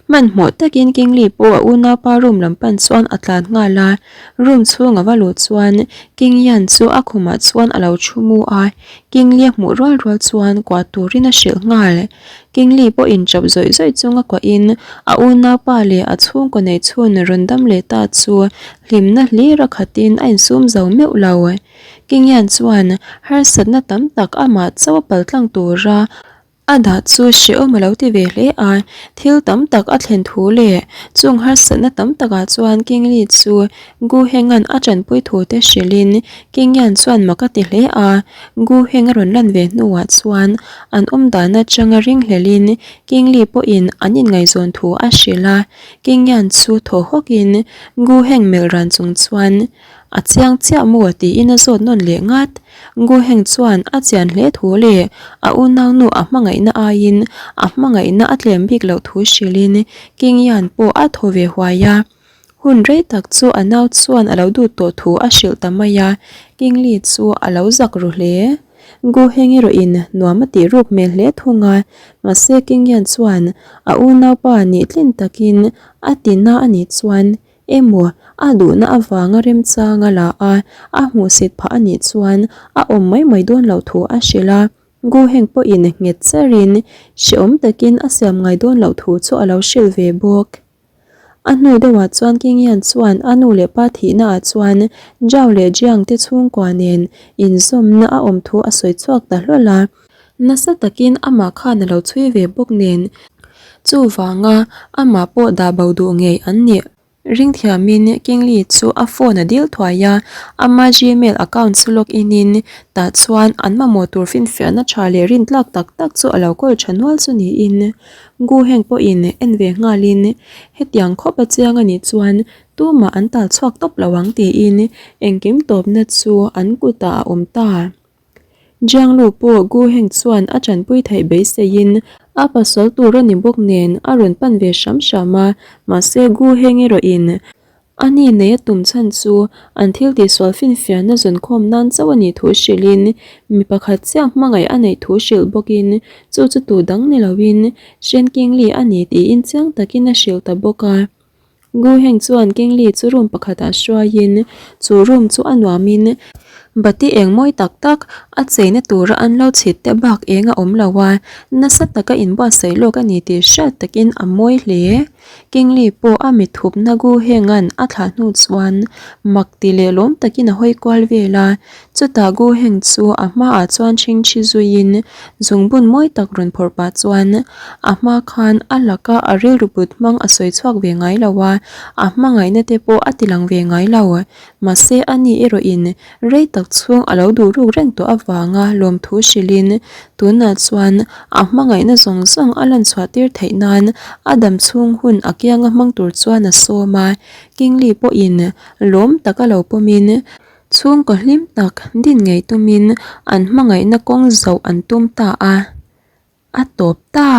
Hmanhmawh takin Kingli pawh a unaupa room lam pan chuan a tlan nghal a, room chhung a va luh chuan King Yan chu a khumah chuan a lo thu mu a, Kingli a hmuh rual rual chuan kuah turin a hrilh nghal. Kingli pawhin chawp zawih zawih chunga kuahin a unaupa leh a chhungkaw nei chhun rawn dam leh ta chu hlimna hlir a khatin a insum zo meuh lo. King Yan chuan harsatna tam tak amah chauh a paltlang tura A dah chu hrehawm a lo ti ve hle a, thil tam tak a thlen thu leh chung harsatna tam takah chuan Kingli chu Gu Henga'n a tanpui thu te hrilhin Kingyan chuan mak a ti hle a, Gu Heng a rawn lan ve hnuah chuan an awm dan atanga ringhlelhin Kingli pawhin an inngaihzawn thu a hrilh a, Kingyan chu thaw hawkin Gu Heng melh ran chung chuan A chiang chiah maw tiin a zawt nawn leh ngat. Gu Heng chuan a chian hle thu leh a unaunu a hmangaihna aiin a hmangaihna a tlem bik loh thu hrilhin King Yan pawh a thaw ve huai a. Hun rei tak chu a nau chuan a lo duh tawh thu a hrilh ta mai a, King Li chu a lo zak ru hle. Gu Heng erawhin nuam a tih ruk hmel hle thung a, mahse King Yan chuan a unaupa nih tlin takin a tina a nih chuan Emaw, a duhna avanga remchang a la a, a hmuhsit phah a nih chuan a awm mai mai dawn loh thu a hrilh a. Gu Heng pawhin nghet cherin hrehawm takin a siam ngai dawn loh thu chu a lo hrilh ve bawk. A hnu deuhah chuan King Yan chuan a nu leh pa thihnaah chuan Zhao leh Jiang te chhungkua nen inzawmna a awm thu a sawi chhuak ta hlawl a. Nasa takin amah khan a lo chhui ve bawk nen, chuvanga amah pawh dah bo duh ngei an nih. Ringthiamin Kingli chu a phone a dil thuai a, ama Gmail account chu log in in, tah chuan an mamawh tur finfiahna tha leh rintlak tak tak chu a lo kawl tha nual chu niin Gu Heng pawhin en ve nghalin hetiang khawp a chiang a nih chuan tumah an tal chhuak tawp lo ang tiin engkim tawpna chu an kutah a awm ta. Jianglu pawh Gu Heng chuan a tanpui theih beiseiin a pasal tur a ni bawk nen a rawn pan ve hram hram a, mahse Gu Heng erawhin a ni nei a tum chhan chu an thil tihsual finfiahna zawnkhawm nan chauh a nih thu hrilhin mi pakhat chiah hmangaih a neih thu hrilh bawkin chu chu tu dang ni loin Shen Qingli a ni tiin chiang takin a hrilh ta bawk a. Gu Heng chuan Kingli chu room pakhatah hruaiin chu room chu a nuamin bati eng mawi tak tak a cheina tura an lo chhit te bak eng a awm lo a, nasa taka inbuatsaih lawk a ni tih hriat takin a mawi hle. Kingli pawh a mit thupna Gu Henga'n a thlah hnu chuan mak ti leh lawm takin a hawi kual vel a, chutah Gu Heng chu a hmaah chuan ṭhingṭhi zuiin zungbun mawi tak rawn phawrh pah chuan A hma khan a laka a rilru put hmang a sawi chhuak ve ngai lo a, a hmangaihna te pawh a ti lang ve ngai lo. Mahse a ni erawhin rei tak chhung a lo duh ruk reng tawh avanga lawmthu hrilhin tunah chuan a hmangaihna zawng zawng a lan chhuah tir theih nan a dam chhung hun a kianga hmang tur chuan a sawm a. Kingli pawhin lawm taka lo pawmin chhungkaw hlim tak din ngei tumin an hmangaihna kawng zoh an tum ta a. A tawp ta.